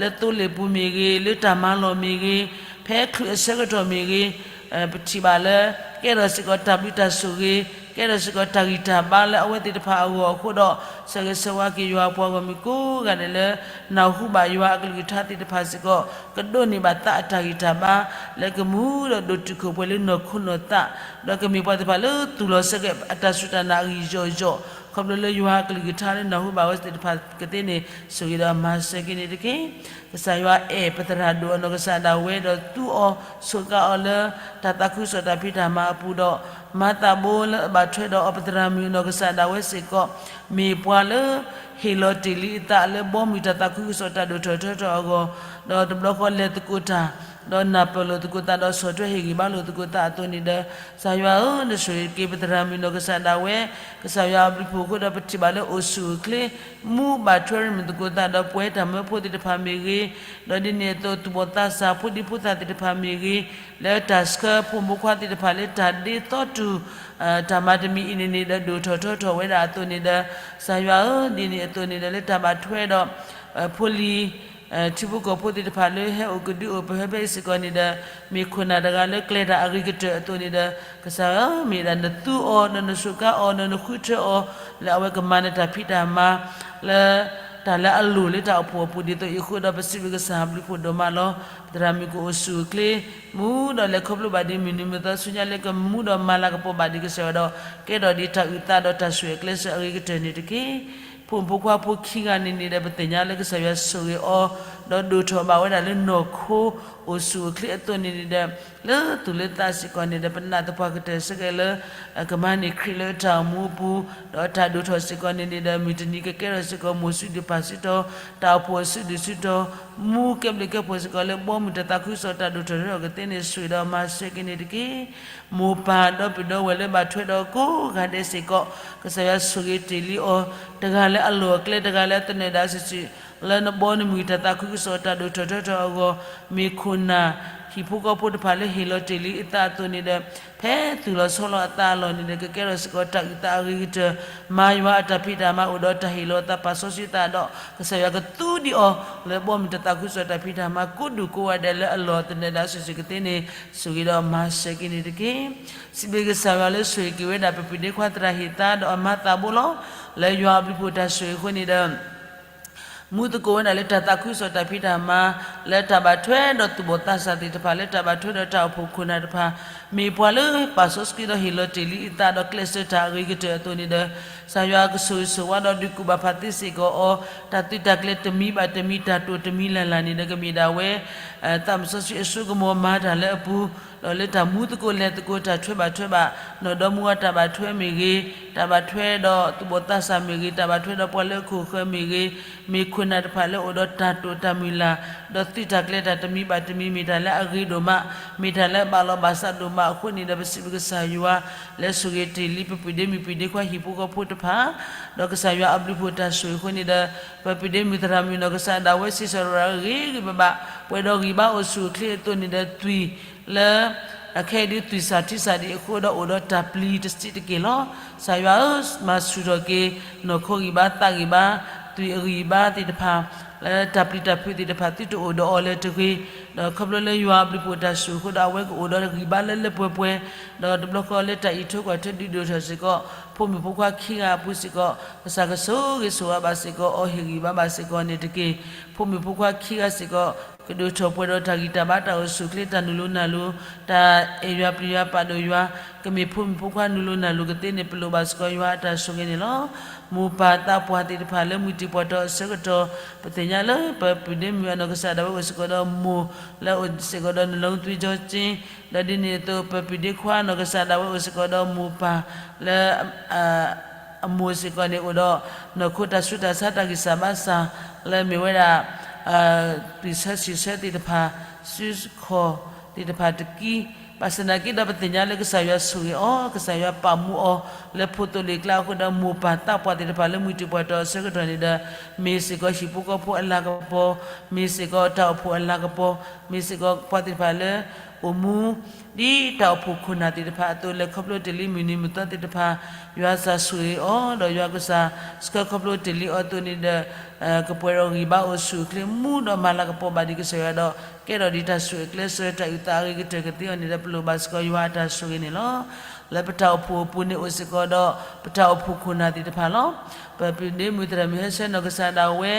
လၢသိလ့ၣ်ပူၤမ့ၢ်ဂ့ၤ, လၢတၢ်မၤလီၢ်မ့ၢ်ဂ့ၤ, ဖဲချုးအဆၢကတီၢ်မ့ၢ်ဂ့ၤ, ပထံၣ်ဘၣ်လၢ ကဲထီၣ်စ့ၢ်ကီးတၢ်ဘျုးတၢ်ဆိၣ်ဂ့ၤ, ကဲထီၣ်စ့ၢ်ကီးတၢ်ဂံၢ်တၢ်ဘါလၢအဝဲသ့ၣ်တဖၣ်အဂီၢ်အဃိဒီး, ဆၢဂ့ၤဆၢဝါက့ၤယွၤအပှၤဂီၢ်မုၢ်ကိးဂၤဒဲးလၢ နၢ်ဟူဘၣ်ယွၤအကလုၢ်ကထါသ့ၣ်တဖၣ်စ့ၢ်ကီး, ကဒိးန့ၢ်ဘၣ်သးအတၢ်ဂံၢ်တၢ်ဘါ လၢကမူဒီးဒိၣ်တုာ်ခိၣ်ပှဲၤလၢနီၢ်ခိနီၢ်သး, ဒီးကမ့ၢ်ပှၤသ့ၣ်တဖၣ်လၢသူၣ်လီၤဆၢက့ၤအတၢ်စူၢ်တၢ်နာ်အဂံၢ်ယီၢ်ယီၢ်, ခီဖျိလၢယွၤအကလုၢ်ကထါလၢနၢ်ဟူဘၣ်ဝဲသ့ၣ်တဖၣ်ကသ့န့ၣ် ဆိၣ်ဂ့ၤဒီးမၤစၢၤက့ၤန့ၣ်တက့ၢ်. ကစၢ်ယွၤအဲၣ်ပသရၣ်ဒိၣ်အနီၢ်ကစၢ်ဒၣ်ဝဲဒီးသူအီၤ, ဆိးကါအီၤလၢ တၢ်သးခုကစီၣ်တၢ်ဖံးတၢ်မၤအပူၤဒီး, မၤသးဘိလၢအဘၣ်ထွဲဒီးအီၤပသရၣ်မုၣ်အနီၢ်ကစၢ်ဒၣ်ဝဲစ့ၢ်ကီး, မ့ၢ်ပှၤလၢ ဟ့ၣ်လီၤတ့ၢ်လံအသးလၢဘီမုၢ်တၢ်သးခုကစီၣ်တၢ်ဒိၣ်ထီၣ်ထီထီၣ်အဂီၢ်, ဒီးတဘျီဃီလဲၤသကိးတၢ်, ဒီးနၢ်ပၢၢ်လိာ်သကိးသးဒီးဆီၣ်ထွဲဟ့ၣ်ဂံၢ်ဘါလိာ်သကိးသးအသိးန့ၣ်ဒီး, ကစၢ်ယွၤဧၢ, နဆိၣ်ဂ့ၤက့ၤပသရၣ်မုၣ်နီၢ်ကစၢ်ဒၣ်ဝဲ, ကစၢ်ယွၤအဘျုးဖှိၣ်အဃိဒီးပထံၣ်ဘၣ်လၢအိၣ်ဆူၣ်အိၣ်ချ့, မူဘၣ်ထွဲရ့လိာ်မုၢ်သကိးသးဒီးပှၤတၢ်မၢဖိသ့ၣ်တဖၣ်မ့ၢ်ဂ့ၤ, ဒီးဒ်န့ၣ်အသိးသူၣ်ဘီၣ်သးစၢ်ဖိဒံဖိသၣ်သ့ၣ်တဖၣ်မ့ၢ်ဂ့ၤ, လၢတၢ်ဆှၢဖိမုၣ်ဖိခွါသ့ၣ်တဖၣ်လၢတၢ်ဒ့သီတူၢ် တၢ်မၤတမံၤအံၤန့ၣ်န့ၣ်ဒီးဒိၣ်ထီၣ်ထီထီၣ်ဝဲဒၣ်အသိးန့ၣ်ဒီး, ကစၢ်ယွၤဧၢ, ဒ်န့ၣ်အသိးန့ၣ်ဒီးလၢတၢ်ဘၣ်ထွဲဒီး ဖိလံၤ ထံဖိကီၢ်ဖိသ့ၣ်တဖၣ်လၢဟဲအိၣ်ကဒုအိၣ်ပဟၢဖဲအံၤစ့ၢ်ကီးန့ၣ်ဒီး, မ့ၢ်ခိၣ်နၢ်တဂၤလၢကျဲၤတၢ်အဂ့ၤကတၢၢ်အသိးန့ၣ်ဒီး, ကစၢ်ဧၢ, မ့ၢ်ဒၣ်နသူအီၤ ဒီးနဆိးကါအီၤ ဒီးနဃုထၢအီၤ လၢအဝဲကမၤနတၢ်ဖံးတၢ်မၤ လၢ တၢ်လၢအလိၣ်လၢတၢ်အိၣ်ဖှိၣ်အပူၤဒ်သိးအံၤအဃိဒီး ပစံးဘျုးကစၢ်ဘျုးဖှိၣ်ဒိၣ်မးလီၤ. ပသရၣ်မုၣ်ကအိၣ်ဆူၣ်အိၣ်ချ့ မူဒီးလဲၤခီဖျိဘၣ်ဒ်မုၢ်နံၤမုၢ်သီဆူညါလၢကမူဒီးမၤလၤကပီၤဘၣ်ဒ်ကစၢ်ယွၤဒီး ကဲထီၣ်ဒ်တၢ်အုၣ်သးဒီးတၢ်ဆိၣ်ဂ့ၤအကျဲစၢၤအဂ့ၤကတၢၢ်န့ၣ်တက့ၢ်. ဖိမုၣ်ဖိခွါဖိခံဂၤန့ၣ်န့ၣ်ဒီး ပသ့ၣ်ညါလၢကစၢ်ယွၤဆိၣ်ဂ့ၤအီၤ ဒီးဒိၣ်ထီၣ်ဘၣ်ဝဲဒၣ်လၢနီၢ်ခိ အိၣ်ဆူၣ်အိၣ်ချ့အသိးန့ၣ်န့ၣ်ဒီး လၢသူၣ်လၢသးစ့ၢ်ကီးန့ၣ်ဒီး ပနာ်သပှၢ်ကတၢၢ်စ့ၢ်ကီးလၢ ကမၤန့ၢ်ခရံာ်လၢတၢ်အိၣ်မူအပူၤ, ဒီးတၢ်ဒိၣ်ထီၣ်စ့ၢ်ကီးန့ၣ်န့ၣ်ဒီး မုၢ်တနံၤကကဲထီၣ်စ့ၢ်ကီးမိၢ်စုဒုၣ်ပၢ်စုတီၤ, တၢ်အိၣ်ဖှိၣ်အစုဒုၣ်စုတီၤ, မူကဲဘျုးကဲဖှိၣ်စ့ၢ်ကီးလၢဘီမုၢ်တၢ်သးခုကစီၣ်တၢ်ဒိၣ်ထီၣ်ထီထီၣ်ကသ့န့ၣ် ဆိၣ်ဂ့ၤဒီးမၤစၢၤက့ၤန့ၣ်တက့ၢ်. မိၢ်ပၢ်ဒီပုၢ်ဒီဝဲၢ်လၢဘၣ်ထွဲဒီးကိးဂၤဒဲးစ့ၢ်ကီး ကစၢ်ယွၤဆိၣ်ဂ့ၤတ့ၢ်လံအီၤ, တဂၤလၢအလီၢ်အကျဲ တဂၤလၢအသနၢၣ်ဒၣ်စုာ်စုာ် လၢနဘီနမုၢ်တၢ်သးခုကစီၣ်တၢ်ဒိၣ်ထီၣ်ထီထီၣ်အဂီၢ်, မ့ၢ်ခိၣ်နၢ် ဟံၣ်ဖိဃီဖိတဖၣ်လၢဟ့ၣ်လီၤတ့ၢ်လံအသးအသိးန့ၣ်ဒီး ဖဲသူၣ်လီၤဆီလီၤအသးအလီၢ်န့ၣ်ဒီး ကကဲထီၣ်စ့ၢ်ကီးတၢ်အုၣ်သးအဂ့ၤကတၢၢ်, မၤယွၤအတၢ်ဖံးတၢ်မၤအိၣ်ဒီးတၢ်ဟ့ၣ်လီၤအသးပာ်စီဆှံသးဒီး ကစၢ်ယွၤကသူဒံးအီၤ လၢဘီမုၢ်တၢ်သးခုကစီၣ်တၢ်ဖံးတၢ်မၤကိးဒူၣ်ကိးဂၤဒဲးလၢအလီၢ်သနၢၣ်ဒၣ်စုာ်စုာ်ကသ့န့ၣ် ဆိၣ်ဂ့ၤဒီးမၤစၢၤက့ၤန့ၣ်တက့ၢ်. စံးဘျုးကစၢ်ယွၤလၢဆိၣ်ဂ့ၤက့ၤဝဲဒၣ်ပပုၢ်ဒ့ခွါသရၣ်ဟ့ၣ်သါဒီးအမၤသးဘိလီၤ. လၢယွၤအဘျုးဖှိၣ်တၢ်ဆိၣ်ဂ့ၤအဃိန့ၣ်ဒီး မူသကိးဝဲဒၣ်လၢတၢ်သးခုကစီၣ်တၢ်ဖံးတၢ်မၤ လၢတၢ်ဘၣ်ထွဲဒီးသူၣ်ဘီၣ်သးစၢ်သ့ၣ်တဖၣ် လၢတၢ်ဘၣ်ထွဲဒီးတၢ်အိၣ်ဖှိၣ်ခိၣ်နၢ်တဖၣ် မ့ၢ်ပှၤလၢပာ်စီဆှံဒီးဟ့ၣ်လီၤတ့ၢ်လံအသးဒီးကျဲးစၢးတၢ်အဂ့ၤကတၢၢ်အသိးန့ၣ်ဒီး ကစၢ်ယွၤကဆိၣ်ဂ့ၤဆိၣ်ဝါဒီးဒုးကူၣ်ဘၣ်ဖးသ့စ့ၢ်ကီးအီၤ တၢ်သုးတၢ်ကျဲၤတမံၤဘၣ်တမံၤ တၢ်တိာ်တမံၤလၢ်လၢ်န့ၣ်ဒီး ကမ့ၢ်ဒၣ်ဝဲ သးစီဆှံအစိကမီၤမၤတၢ်လၢအပူၤ ဒီးလၢတၢ်မူသကိးလဲၤသကိးတၢ်ထွဲဘၣ်ထွဲဘၣ် နီၢ်ဒီမါဝၤတၢ်ဘၣ်ထွဲမ့ၢ်ဂ့ၤ, တၢ်ဘၣ်ထွဲဒီးသူၣ်ဘီၣ်သးစၢ်မ့ၢ်ဂ့ၤ, တၢ်ဘၣ်ထွဲဒီးပှၤလၢအခိၣ်ဃၢၤမ့ၢ်ဂ့ၤ, မ့ၢ်ခိၣ်နၢ်တဖၣ်လၢအိၣ်ဒီးတၢ်တိာ်တၢ်မုၢ်လၢ်, ဒီးသုးတၢ်ကျဲၤတၢ်တမံၤဘၣ်တမံၤ မ့ၢ်တၢ်လၢအဂ့ၤဒိၣ်မး, မ့ၢ်တၢ်လၢအဘၣ်လီၤဘၣ်စးဒိၣ်မးအဃိန့ၣ်ဒီး ပစံးဘျုးကစၢ်ယွၤ လၢဆိၣ်ဂ့ၤတ့ၢ်လံပပုၢ်ဒ့မုၣ်ပုၢ်ဒ့ခွါဟံၣ်ဖိဃီဖိတဖၣ်, ဒီးကစၢ်ယွၤအဘျုးဖှိၣ်တၢ်ဆိၣ်ဂ့ၤအဃိန့ၣ်ဒီး ပပုၢ်ဒ့မုၣ်သရၣ်မုၣ်နီၢ်ကစၢ်ဒၣ်ဝဲစံးစီၤရၤဂ့ၤဂ့ၤဘၣ်ဘၣ် ပှဲၤဒီးဂံၢ်ဘါအိၣ်ဆူၣ်အိၣ်ချ့အသိးန့ၣ်ဒီး သွံၣ်လၢ အခဲအံၤဒုးသွံၣ်စၢ်ထံစၢ်ဒံးအဃိဒီးအိၣ်ဒီးတၢ်ပျံၤတစံးတက့ၢ်လီၤ. ကစၢ်ယွၤဧၢ, မၤဆူၣ်ထီၣ်က့ၤ နီၢ်ခိဂံၢ်ဘါသးဂံၢ်ဘါ သွံၣ်အဂံၢ်ဘါသ့ၣ်တဖၣ် လၢတၢ်ပျံၤတၢ်ဖုးသ့ၣ်တဖၣ်သုတအိၣ်ဒီးအီၤလၢၤတဂ့ၤ, ဒီးခီဖျိလၢယွၤအဘျုးအဖှိၣ်တၢ်ဆိၣ်အဃိဒီး အဝဲကအိၣ်ဒီးဂံၢ်ဘါလၢလၢပှဲၤပှဲၤ, ဒီးတဘျီဃီလၢတၢ်အံးထွဲကွၢ်ထွဲဒုးဒိၣ်ထီၣ်စ့ၢ်ကီး, ဖိမုၣ်ဖိခွါခံဂၤအပူၤစ့ၢ်ကီး ကစၢ်ကဆိၣ်ဂ့ၤဆိၣ်ဝါဘၣ်စ့ၢ်ကီးအီၤ ဟ့ၣ်ဂံၢ်ဘါဘၣ်စ့ၢ်ကီးန့ၣ်တက့ၢ်. ဖိမုၣ်ဖိခွါခံဂၤစ့ၢ်ကီး ကဒိၣ်ထီၣ်ပှဲၤဒီးတၢ်ဂံၢ်တၢ်ဘါ တၢ်အိၣ်ဆူၣ်အိၣ်ချ့ တၢ်နုာ်လိၤနၢ်လိၤ, တၢ်အဲၣ်ယွၤပျံၤယွၤပာ်ဒိၣ်ယွၤ, ကမ့ၢ်ဖိမုၣ်ဖိခွါနုာ်လိၤနၢ်လိၤကသ့န့ၣ် ပလိၣ်ဘၣ်စ့ၢ်ကီးယွၤအတၢ်ဆိၣ်ဂ့ၤန့ၣ်လီၤ. မိၢ်ပၢ်သးပှၢ်သ့ၣ်တဖၣ်လၢမုၢ်တံၢ်ပှၢ်တီၤအဆၢကတီၢ် ပသ့ၣ်ညါလၢပပုၢ်ဒ့မုၣ်အနီၢ်ကစၢ်ဒၣ်ဝဲအိၣ်စ့ၢ်ကီးဒီးမိၢ်လၢအအိၣ်စ့ၢ်ကီးဒီး နလုံးသွေးကြောကျဉ်, ဒီးဒ်န့ၣ်အသိး ပပုၢ်ဒ့ခွါအနီၢ်ကစၢ်ဒၣ်ဝဲအိၣ်စ့ၢ်ကီးဒီးမိၢ်ပၢ်လၢ အမိၢ်စ့ၢ်ကီးန့ၣ်အိၣ်ဒီး နီၢ်ခိတၢ်ဆူးတၢ်ဆါတၢ်ဂံၢ်စၢ်ဘါစၢ် လၢမ့ၢ်ဝဲဒၣ် ပျံၤဆၢဆံးဆၢသ့ၣ်တဖၣ် စုခီၣ်သ့ၣ်တဖၣ်တကံ, ဘၣ်ဆၣ်သနာ်က့ဒီးပသ့ၣ်ညါလၢကစၢ်ယွၤဆိၣ်ဂ့ၤအီၤ ကစၢ်ယွၤပာ်မူအီၤ လၢဖိသိၣ်လ့ၣ်ကျါအဃိဒီး မိၢ်ပၢ်သးပှၢ်သ့ၣ်တဖၣ်လၢမုၢ်တံၢ်ပှၢ်တီၤအဆၢကတီၢ်န့ၣ်ဒီး မ့ၢ်စ့ၢ်ကီးဟံၣ်ဖိဃီဖိအလၤကပီၤ, မ့ၢ်စ့ၢ်ကီးတၢ်အိၣ်ဖှိၣ်အလၤကပီၤ, မ့ၢ်စ့ၢ်ကီးပှၤသ့ၣ်တဖၣ်လၢ အိၣ်မူ ဒ်တၢ်အိၣ်ဖှိၣ်ခိၣ်နၢ်သ့ၣ်တဖၣ်အသိး လဲၤခီဖျိတ့ၢ်လံမုၢ်နံၤမုၢ်သီသ့ၣ်တဖၣ် ယွၤကစၢ်ဆိၣ်ဂ့ၤအီၤ ဒီးယွၤကစၢ်ဆှၢခီဖျိတ့ၢ်လံအီၤအသိးန့ၣ်ဒီး ကပှဲၤဒီးဂံၢ်ဘါအိၣ်ဆူၣ်အိၣ်ချ့ မူဒီးမၤလၤကပီၤဘၣ်ဒံးကစၢ်ယွၤဒီး ကဲထီၣ်ဒံးတၢ်ဆိၣ်ဂ့ၤကျဲးစၢး တၢ်အုၣ်သးအဂ့ၤကတၢၢ်ကသ့အီၤန့ၣ်ဒီး ပလိၣ်ဘၣ်စ့ၢ်ကီးယွၤအတၢ်ဆိၣ်ဂ့ၤန့ၣ်လီၤ. လၢပတၢ်အိၣ်ဖှိၣ်အပူၤန့ၣ်အိၣ်စ့ၢ်ကီးဒီး ပတၢ်အိၣ်ဖှိၣ်ခိၣ်နၢ်သ့ၣ်တဖၣ်လီၤ. ပပုၢ်ဒ့မုၣ်သရၣ်မုၣ်ဟဲဆှၢနီၢ်ကစၢ်ဒၣ်ဝဲ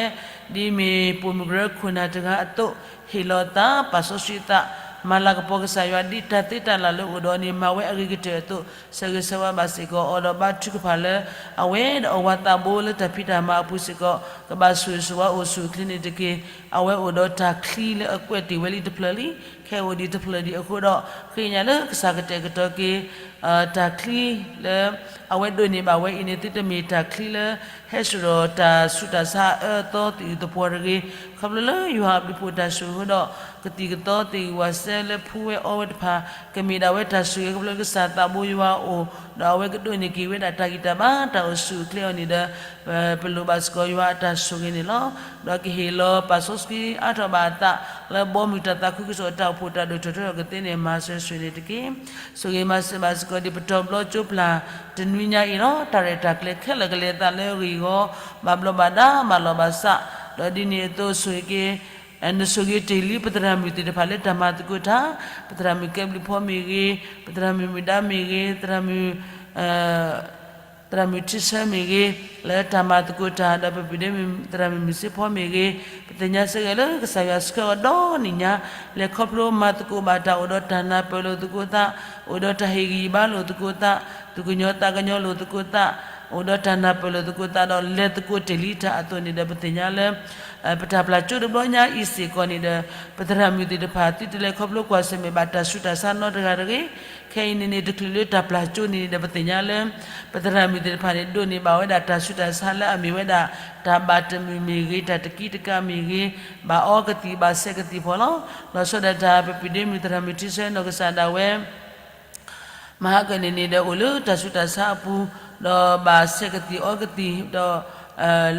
ဒ်မ့ၢ်ပိာ်မုၣ်ကရၢခိၣ်နၢ်တဂၤအသိး ဟ့ၣ်လီၤသး ပာ်စီဆှံသး မၤလၤကပီၤကစၢ်ယွၤ ဒ်တၢ်သ့တၢ်လၢ်လၢအိၣ်ဒီးအီၤန့ၣ် မၤဝဲအဂ့ၤကတၢၢ်အသိး ဆၢဂ့ၤဆၢဝါဘၣ်စ့ၢ်ကီးအီၤ ဒီးဘါထုကဖၣ်လၢ အဝဲဒီးအဝၤသးဘိလၢတၢ်ဖံးတၢ်မၤအပူၤစ့ၢ်ကီး ကဘၣ်ဆိၣ်ဂ့ၤဆိၣ်ဝါအိၣ်ဆူၣ်အိၣ်ချ့န့ၣ်တက့ၢ်. အဝဲအိၣ်ဒီးတၢ်ချံလၢအကွဲးတ့ၢ်ဝဲလံတဖျၢၣ်လံ, ခဲအိၣ်ဒံးတဖျၢၣ်ဒံးအဃိဒီး ဃ့ကညးလၢကစၢ်ကတဲာ်ကတီၤက့ၤ တၢ်ချံလၢ အဝဲဒိးန့ၢ်ဘၣ်ဝဲအံၤန့ၣ် သုတမ့ၢ်တၢ်ချံလၢ ဟဲဆှၢဒီးတၢ်ဆူးတၢ်ဆါအအၢအသီသယုၢ်သပှီၤတဂ့ၤ. ခီဖျိလၢယွၤအဘျုးအဖှိၣ်တၢ်ဆိၣ်ဂ့ၤအဃိဒီး ကသံၣ်ကသီသ့ၣ်ဂံၢ်ဝၤစဲလၢဖှူဝဲအီဝဲတဖၣ် ကမ့ၢ်ဒၣ်ဝဲတၢ်ဆိၣ်ဂ့ၤခီဖျိလၢကစၢ်သးဘိယွၤအအိၣ် ဒီးအဝဲကဒိးန့ၢ်က့ၤဝဲဒၣ်တၢ်ဂံၢ်တၢ်ဘါတၢ်အိၣ်ဆူၣ်အိၣ်ချ့အီၤန့ၣ်ဒီး ပလိၣ်ဘၣ်စ့ၢ်ကီးယွၤအတၢ်ဆိၣ်ဂ့ၤန့ၣ်လီၤ. ဒီးကဟ့ၣ်လီၤပာ်စီဆှံအါထီၣ်ဘၣ်အသး လၢဘီမုၢ်တၢ်သးခုကစီၣ်တၢ်အိၣ်ဖှိၣ်တၢ်ဒိၣ်ထီၣ်ထီထီၣ်ကသ့န့ၣ် မၤစၢၤဆိၣ်န့ၣ်တက့ၢ်. ဆိၣ်ဂ့ၤမၤစၢၤဘၣ်စ့ၢ်ကီးဒ်ပတီၢ်ဘျီကၠိပျၢ်တနွံညါအံၤလီၤ. တၢ်ရဲၣ်တၢ်ကျဲၤခဲလၢာ်ကလဲၤအသးလၢအဂ့ၢ်အဂီၢ် ဘၣ်ဘျီးဘၣ်ဒါမၤလီၤဘၣ်စး ဒီးဒ်န့ၣ်အသိးဆိၣ်ဂ့ၤက့ၤ နဆိၣ်ဂ့ၤတ့ၢ်လံပသရၣ်မုၣ်သ့ၣ်တဖၣ်လၢတၢ်မၤသကိးတၢ်, ပသရၣ်မုၣ်ကဲဘျုးဖီမ့ၢ်ဂ့ၤ, ပသရၣ်မုၣ်မုၢ်ဒါမ့ၢ်ဂ့ၤ, သရၣ်မုၣ် သရၣ်မုၣ်ထံဆၢမ့ၢ်ဂ့ၤ, လၢတၢ်မၤသကိးတၢ် ဒီးပပုၢ်ဒ့မုၣ်သရၣ်မုၣ်မုၢ်စ့ဖီမ့ၢ်ဂ့ၤ, ပသ့ၣ်ညါစ့ၢ်ကီးလၢကစၢ်ယွၤဆှၢအီၤဒီနံၣ်ညါ လဲၤခီဖျိမၤသကိးဘၣ်တၢ်အိၣ်ဒီးတၢ်နၢ်ပၢၢ်လိာ်သကိးသး, အိၣ်ဒီးတၢ်ဟ့ၣ်ဂံၢ်ဘါလိာ်သကိးသး, သူၣ်ကညီၤသးကညီၤလိာ်သကိးသး, အိၣ်ဒီးတၢ်နၢ်ပၢၢ်လိာ်သကိးသးဒီးလဲၤသကိးတ့ၢ်လံတၢ်အသိးန့ၣ်ဒီး ပသ့ၣ်ညါလၢ ပတၢ်ပျၢ်ကၠိတဘျီညါအံၤစ့ၢ်ကီးန့ၣ်ဒီး ပသရၣ်မုၣ်သ့ၣ်တဖၣ် သုတလဲၤခီဖျိကွၢ်ဆၢၣ်မဲာ်ဘၣ်တၢ်ဆူးတၢ်ဆါနီတဂၤတဂ့ၤ. ခဲအံၤန့ၣ်န့ၣ် တချုးလၢတၢ်ပျၢ်ကၠိန့ၣ်န့ၣ်ဒီး ပသ့ၣ်ညါလၢ ပသရၣ်မုၣ်သ့ၣ်တဖၣ်န့ၣ် ဒိးန့ၢ်ဘၣ်ဝဲဒၣ်တၢ်ဆူးတၢ်ဆါလၢအမ့ၢ်ဝဲဒၣ် တၢ်ဘၣ်တမုာ်မ့ၢ်ဂ့ၤ, တၢ်တကံတကးမ့ၢ်ဂ့ၤ, ဘၣ်အီကသံၣ်ဘၣ်ဆဲးကသံၣ်ဖီလီၤ. လီၤဆီဒၣ်တၢ်ပပုၢ်ဒ့မုၣ်သရၣ်မုၣ်ထံဆၢနီၢ်ကစၢ်ဒၣ်ဝဲ မဟါကန့ၣ်န့ၣ်ဒီး အိၣ်လၢတၢ်ဆူးတၢ်ဆါအပူၤ, ဒီးဘၣ်ဆဲးကသံၣ်အီကသံၣ်, ဒီး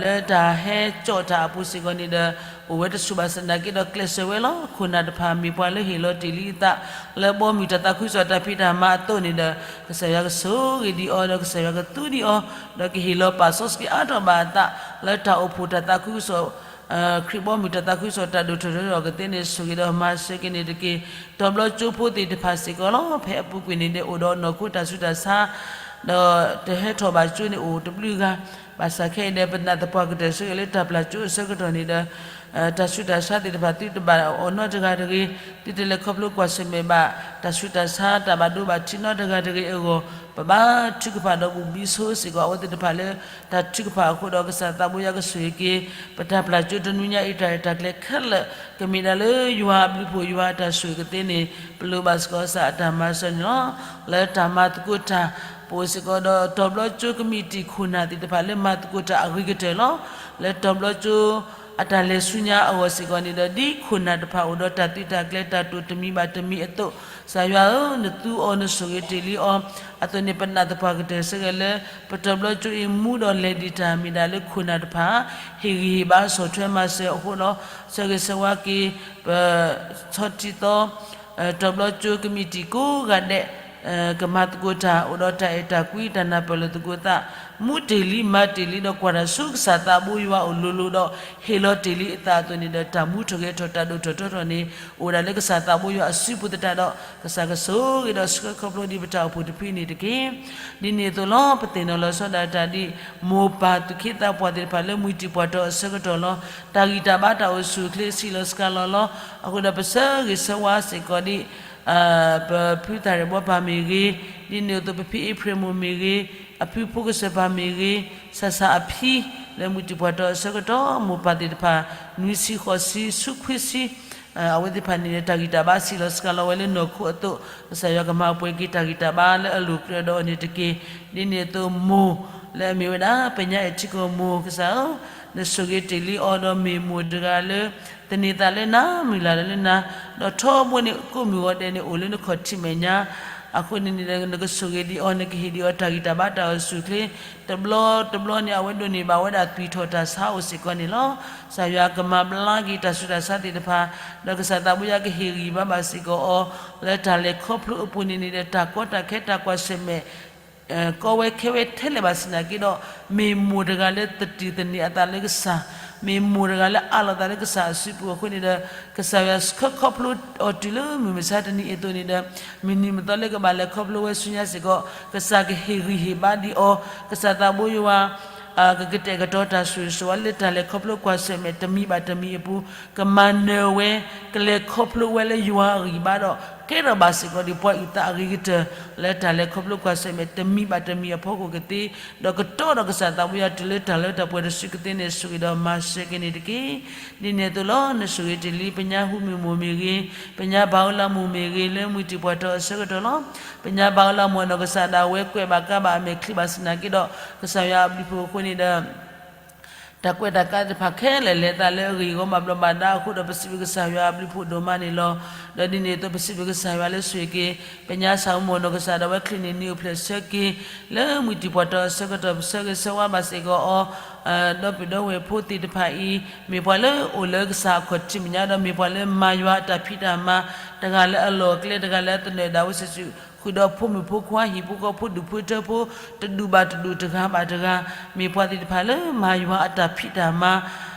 လၢတၢ်ဟဲကၠီၣ်တၢ်အပူၤစ့ၢ်ကီးန့ၣ်ဒီး အိၣ်ဝဲတဆူၣ်ဘၣ်ဆၣ်သနာ်က့ဒီးကျဲးစၢးဝဲလီၤ. ခိၣ်နၢ်တဖၣ်မ့ၢ်ပှၤလၢဟ့ၣ်လီၤတ့ၢ်လံအသး လၢဘီမုၢ်တၢ်သးခုကစီၣ်တၢ်ဖံးတၢ်မၤအသိးန့ၣ်ဒီး ကစၢ်ယွၤကဆိၣ်ဂ့ၤဒံးအီၤ ဒီးကစၢ်ယွၤကသူဒံးအီၤ, ဒီးကဟ့ၣ်လီၤပာ်စီဆှံအါထီၣ်ဘၣ်အသး လၢတၢ်အိၣ်ဖှိၣ်တၢ်သးခုကစီၣ် ခရံာ်ဘီမုၢ်တၢ်သးခုကစီၣ်တၢ်ဒိၣ်ထီၣ်ထီထီၣ်ကသ့န့ၣ် ဆိၣ်ဂ့ၤဒီးမၤစၢၤက့ၤန့ၣ်တက့ၢ်. တီၤဘျီကၠိဖိသ့ၣ်တဖၣ်စ့ၢ်ကီးလီၤ. ဖဲအပူၤကွံာ်န့ၣ်ဒီး အိၣ်ဒီးနီၢ်ခိတၢ်ဆူးတၢ်ဆါ ဒီးတဟဲထီၣ်ဘၣ်ကၠိန့ၣ်အိၣ်တဘျုးဂၤ, ဘၣ်ဆၣ်ခဲအံၤဒီး ပနာ်သပှၢ်ကတၢၢ်ဆိၣ်ဂ့ၤလၢတၢ်ပျၢ်ကၠိအဆၢကတီၢ်န့ၣ်ဒီး တၢ်ဆူးတၢ်ဆါသ့ၣ်တဖၣ်သုတဘၣ်အီၣ်နီတဂၤတဂ့ၤ, သုတလဲၤခီဖျိကွၢ်ဆၢၣ်မဲာ်ဘၣ် တၢ်ဆူးတၢ်ဆါတၢ်ဘၣ်ဒိဘၣ်ထံးနီတဂၤတဂ့ၤအဂီၢ်, ပဘါထုကဖၣ်ဒီးဘူၣ်ဘံဆိစ့ၢ်ကီးအဝဲသ့ၣ်တဖၣ်လၢ တၢ်ထုကဖၣ်အဃိဒီး ကစၢ်သးဘိယွၤကဆိၣ်ဂ့ၤက့ၤ ပတၢ်ပျၢ်ကၠိတနွံညါအံၤ တၢ်ရဲၣ်တၢ်ကျဲၤခဲလၢာ် ကမ့ၢ်ဒၣ်လၢယွၤအဘျုးအဖှိၣ်ယွၤအတၢ်ဆိၣ်ဂ့ၤကသ့န့ၣ် ပလိၣ်ဘၣ်စ့ၢ်ကီးကစၢ်အတၢ်မၤစၢၤန့ၣ်လီၤ. လၢတၢ်မၤသကိးတၢ် ပအိၣ်စ့ၢ်ကီးဒီးတီၤဘျီကၠိကမံးတံာ်ခိၣ်နၢ်သ့ၣ်တဖၣ်လၢမၤသကိးတၢ်အဂ့ၤကတၢၢ်လီၤ. လၢတီၤဘျီကၠိအတၢ်လဲၤဆူညါအဂီၢ်စ့ၢ်ကီးန့ၣ်ဒီး ဒ်ခိၣ်နၢ်တဖၣ်အိၣ်ဒီးတၢ်သုးတၢ်ကျဲၤတၢ်တိာ်တမံၤဘၣ်တမံၤအသိး ကစၢ်ယွၤဧၢ, နသူအီၤနဆိၣ်ဂ့ၤတ့ၢ်လံအီၤ, အသိးန့ၣ် ပနာ်သပှၢ်ကတၢၢ်စ့ၢ်ကီးလၢ ပတီၤဘျီကၠိအံၤမူဒီးလဲၤဒံးတၢ်မ့ၢ်ဒၣ်လၢခိၣ်နၢ်တဖၣ် ဟ့ၣ်ဂံၢ်ဟ့ၣ်ဘါဆီၣ်ထွဲမၤစၢၤအဃိဒီး ဆၢဂ့ၤဆၢဝါက့ၤ ပဆီထံသီ တီၤဘျီကၠိကမံးတံာ်ကိးဂၤဒဲး ကမၤသကိးတၢ် အိၣ်ဒီးတၢ်အဲၣ်တၢ်ကွံ တၢ်နၢ်ပၢၢ်လိာ်သကိးသး မူတ့ၢ်လံမၤတ့ၢ်လံဒီးကွၢ်တၢ်ဆူကစၢ်သးဘိယွၤအိၣ်လိၤလိၤဒီး ဟ့ၣ်လီၤတ့ၢ်လံအသးအသိးန့ၣ်ဒီး တၢ်မူထီၣ်ဂဲၤထီၣ်တၢ်ဒိၣ်ထီၣ်ထီထီၣ်န့ၣ် အိၣ်ဝဲဒၣ်လၢကစၢ်သးဘိယွၤအစုပူၤသတးဒီး ကစၢ်ကဆိၣ်ဂ့ၤဒီးဆှၢခီဖျိဒံးပတၢ်အိၣ်ဖှိၣ်တဖုန့ၣ်တက့ၢ်. ဒ်န့ၣ်အသိးလီၤ ပသ့ၣ်နီၣ်လီၤဆီဒၣ်တၢ်ဒ် မိၢ်ပၢ်သူၣ်က့သးပှၢ်သ့ၣ်တဖၣ်လၢမုၢ်တံၢ်ပှၢ်တီၤအဆၢကတီၢ်လီၤ. တၢ်ဂံၢ်တၢ်ဘါတၢ်အိၣ်ဆူၣ်အိၣ်ချ့စံးလီၤစှၤလီၤလီၤ. အဃိဒီးပဆၢဂ့ၤဆၢဝါစ့ၢ်ကီးဒ် ပဖုသၣ်ရဲၣ်ဘီပၢ်မ့ၢ်ဂ့ၤ, ဒ်န့ၣ်အသိးပဖံအ့ဖြ့ၣ်မိၢ်မ့ၢ်ဂ့ၤ, အဖုဖိကစၢၢ်ပၢ်မ့ၢ်ဂ့ၤ, ဆၣ်ဆၣ်အဖံ လၢမုၢ်တံၢ်ပှၢ်တီၤအဆၢကတီၢ် မိၢ်ပၢ်သ့ၣ်တဖၣ် နွံဆံဃိးဆံဆူခွံဆံ အဝဲသ့ၣ်တဖၣ်န့ၣ်ဒီး တၢ်ဂံၢ်တၢ်ဘါစံးလီၤစှၤလီၤဝဲလၢနီၢ်ခိအသိး ကစၢ်ယွၤကမၤပှဲၤက့ၤတၢ်ဂံၢ်တၢ်ဘါလၢအလိၤကြၢးဒီးအီၤန့ၣ်တက့ၢ်. ဒ်န့ၣ်အသိးမိၢ် လၢအမ့ၢ်ဝဲဒၣ် ပညါအဲၣ်ထံကီၢ်မိၢ် ကစၢ်ဧၢ, နဆိၣ်ဂ့ၤတ့ၢ်လံအီၤဒီးမ့ၢ်မိၢ်တဂၤလၢ သန့ၤသးလၢနၤ မုၢ်လၢ်လၢနၤ, ဒီးထီဘိန့ၣ်ကိးမုၢ်ဂီၤဒဲးန့ၣ်အိၣ်လၢနခီၣ်ထံးမဲာ်ညါ အဃိန့ၣ်န့ၣ်ဒီး နကဆိၣ်ဂ့ၤဒံးအီၤ နကဟ့ၣ်ဒံးအီၤတၢ်ဂံၢ်တၢ်ဘါတၢ်အိၣ်ဆူၣ်အိၣ်ချ့ တဘျီတဘျီန့ၣ် အဝဲဒိးန့ၢ်ဘၣ်ဝဲဒၣ်သွံၣ်ထီၣ်တၢ်ဆါအိၣ်စ့ၢ်ကီးန့ၣ်လီၤ. ကစၢ်ယွၤကမၤဘျါက့ၤတၢ်ဆူးတၢ်ဆါသ့ၣ်တဖၣ်, ဒီးကစၢ်သးဘိယွၤကဟ့ၣ်ဂံၢ်ဘါဘၣ်စ့ၢ်ကီးအီၤ လၢတၢ်လဲၤခီဖျိအပူၤန့ၣ်န့ၣ်ဒီး တၢ်ကီတၢ်ခဲတၢ်ကွၢ်ဆၢၣ်မဲာ် ကီဝဲခဲဝဲထဲလဲၣ်ဘၣ်ဆၣ်သနာ်က့ဒီး မ့ၢ်မိၢ်တဂၤလၢသတံၢ်သန့ၤအသးလၢကစၢ်, မ့ၢ်မိၢ်တဂၤလၢအးလီၤသးလၢကစၢ်အစုပူၤအဃိန့ၣ်ဒီး ကစၢ်ယွၤဆှၢခီဖျိအီၤတုၤလၢမုၢ်မဆါတနံၤအသိးန့ၣ်ဒီး မုၢ်နံၤမုၢ်သီလၢကဘၣ်လဲၤခီဖျိဝဲဆူညါစ့ၢ်ကီး ကစၢ်ကဟ့ၣ်ဂံၢ်ဟ့ၣ်ဘါဒံးအီၤ, ကစၢ်သးဘိယွၤ ကကတဲာ်ကတီၤတၢ်ဆိၣ်ဂ့ၤဆိၣ်ဝါလၢတၢ်လဲၤခီဖျိကွၢ်ဆၢၣ်မဲာ်တမံၤဘၣ်တမံၤအပူၤ, ကမၤနၢၤဝဲ, ကလဲၤခီဖျိဝဲလၢယွၤအဂံၢ်ဘါဒီး ကဲထီၣ်ဘၣ်စ့ၢ်ကီးဒံးပှၤအုၣ်သးအဂ့ၤကတၢၢ် လၢတၢ်လဲၤခီဖျိကွၢ်ဆၢၣ်မဲာ်တမံၤဘၣ်တမံၤအဖီခိၣ်ကသ့, ဒီးကတီၢ်ဒီးကစၢ်သးဘိယွၤတုၤလၢတၢ်လၢတၢ်ပှဲၤတစုကသ့န့ၣ် ဆိၣ်ဂ့ၤဒီးမၤစၢၤက့ၤန့ၣ်တက့ၢ်. ဒ်န့ၣ်အသိးလီၤ နဆိၣ်ဂ့ၤတ့ၢ်လံ ပညါဟူမုၢ်မိၢ်မ့ၢ်ဂ့ၤ, ပညါဘၣ်အီလၢမိၢ်မ့ၢ်ဂ့ၤ လၢမုၢ်တံၢ်ပှၢ်တီၤအဆၢကတီၢ်လီၤ. ပညါဘၣ်အီလၢမိၢ်နီၢ်ကစၢ်ဒၣ်ဝဲကွဲးဘၣ်ကါဘၣ်အမဲာ်ချံဘၣ်ဆၣ်သနာ်က့ဒီး ကစၢ်ယွၤအဘျုးဖှိၣ်အဃိန့ၣ်ဒီး တၢ်ကွဲးတၢ်ကါသ့ၣ်တဖၣ်ခဲလၢာ်လဲၤသးလၢအဂ့ၢ်အဂီၢ်မၤဘျီးမၤဒါအဃိဒီး ပစံးဘျုးကစၢ်ယွၤအဘျုးဖှိၣ်ဒိၣ်မးန့ၣ်လီၤ. ဒီးဒ်န့ၣ်အသိး ပစံးဘျုးကစၢ်ယွၤလၢဆိၣ်ဂ့ၤက့ၤ ပညါဆၣ်မိၢ်နီၢ်ကစၢ်ဒၣ်ဝဲချ့န့ၣ် နံၤအိၣ်ဖျဲၣ်ဆၢက့ၤ လၢမုၢ်တံၢ်ပှၢ်တီၤအဆၢကတီၢ် ပဆၢဂ့ၤဆၢဝါဘၣ်စ့ၢ်ကီးအီၤ ဒီပုၢ်ဒီဝဲၢ်ဖိသ့ၣ်တဖၣ်အံၤ မ့ၢ်ပှၤလၢအိၣ်လၢကစၢ်အခီၣ်ထံးမဲာ်ညါဒီး မ့ၢ်ပှၤလၢမၤယွၤအတၢ်ဖံးတၢ်မၤ တဂၤလၢအလီၢ်အကျဲ တဂၤလၢအသနၢၣ်ဒၣ်ဝဲစုာ်စုာ် ဃုာ်ဒီးဖိမုၣ်ဖိခွါ ဟံၣ်ဖိဃီဖိ ဒူၣ်ဖိထၢဖိ တဒူၣ်ဘၣ်တဒူၣ် တဂၤဘၣ်တဂၤ မ့ၢ်ပှၤသ့ၣ်တဖၣ်လၢမၤယွၤအတၢ်ဖံးတၢ်မၤ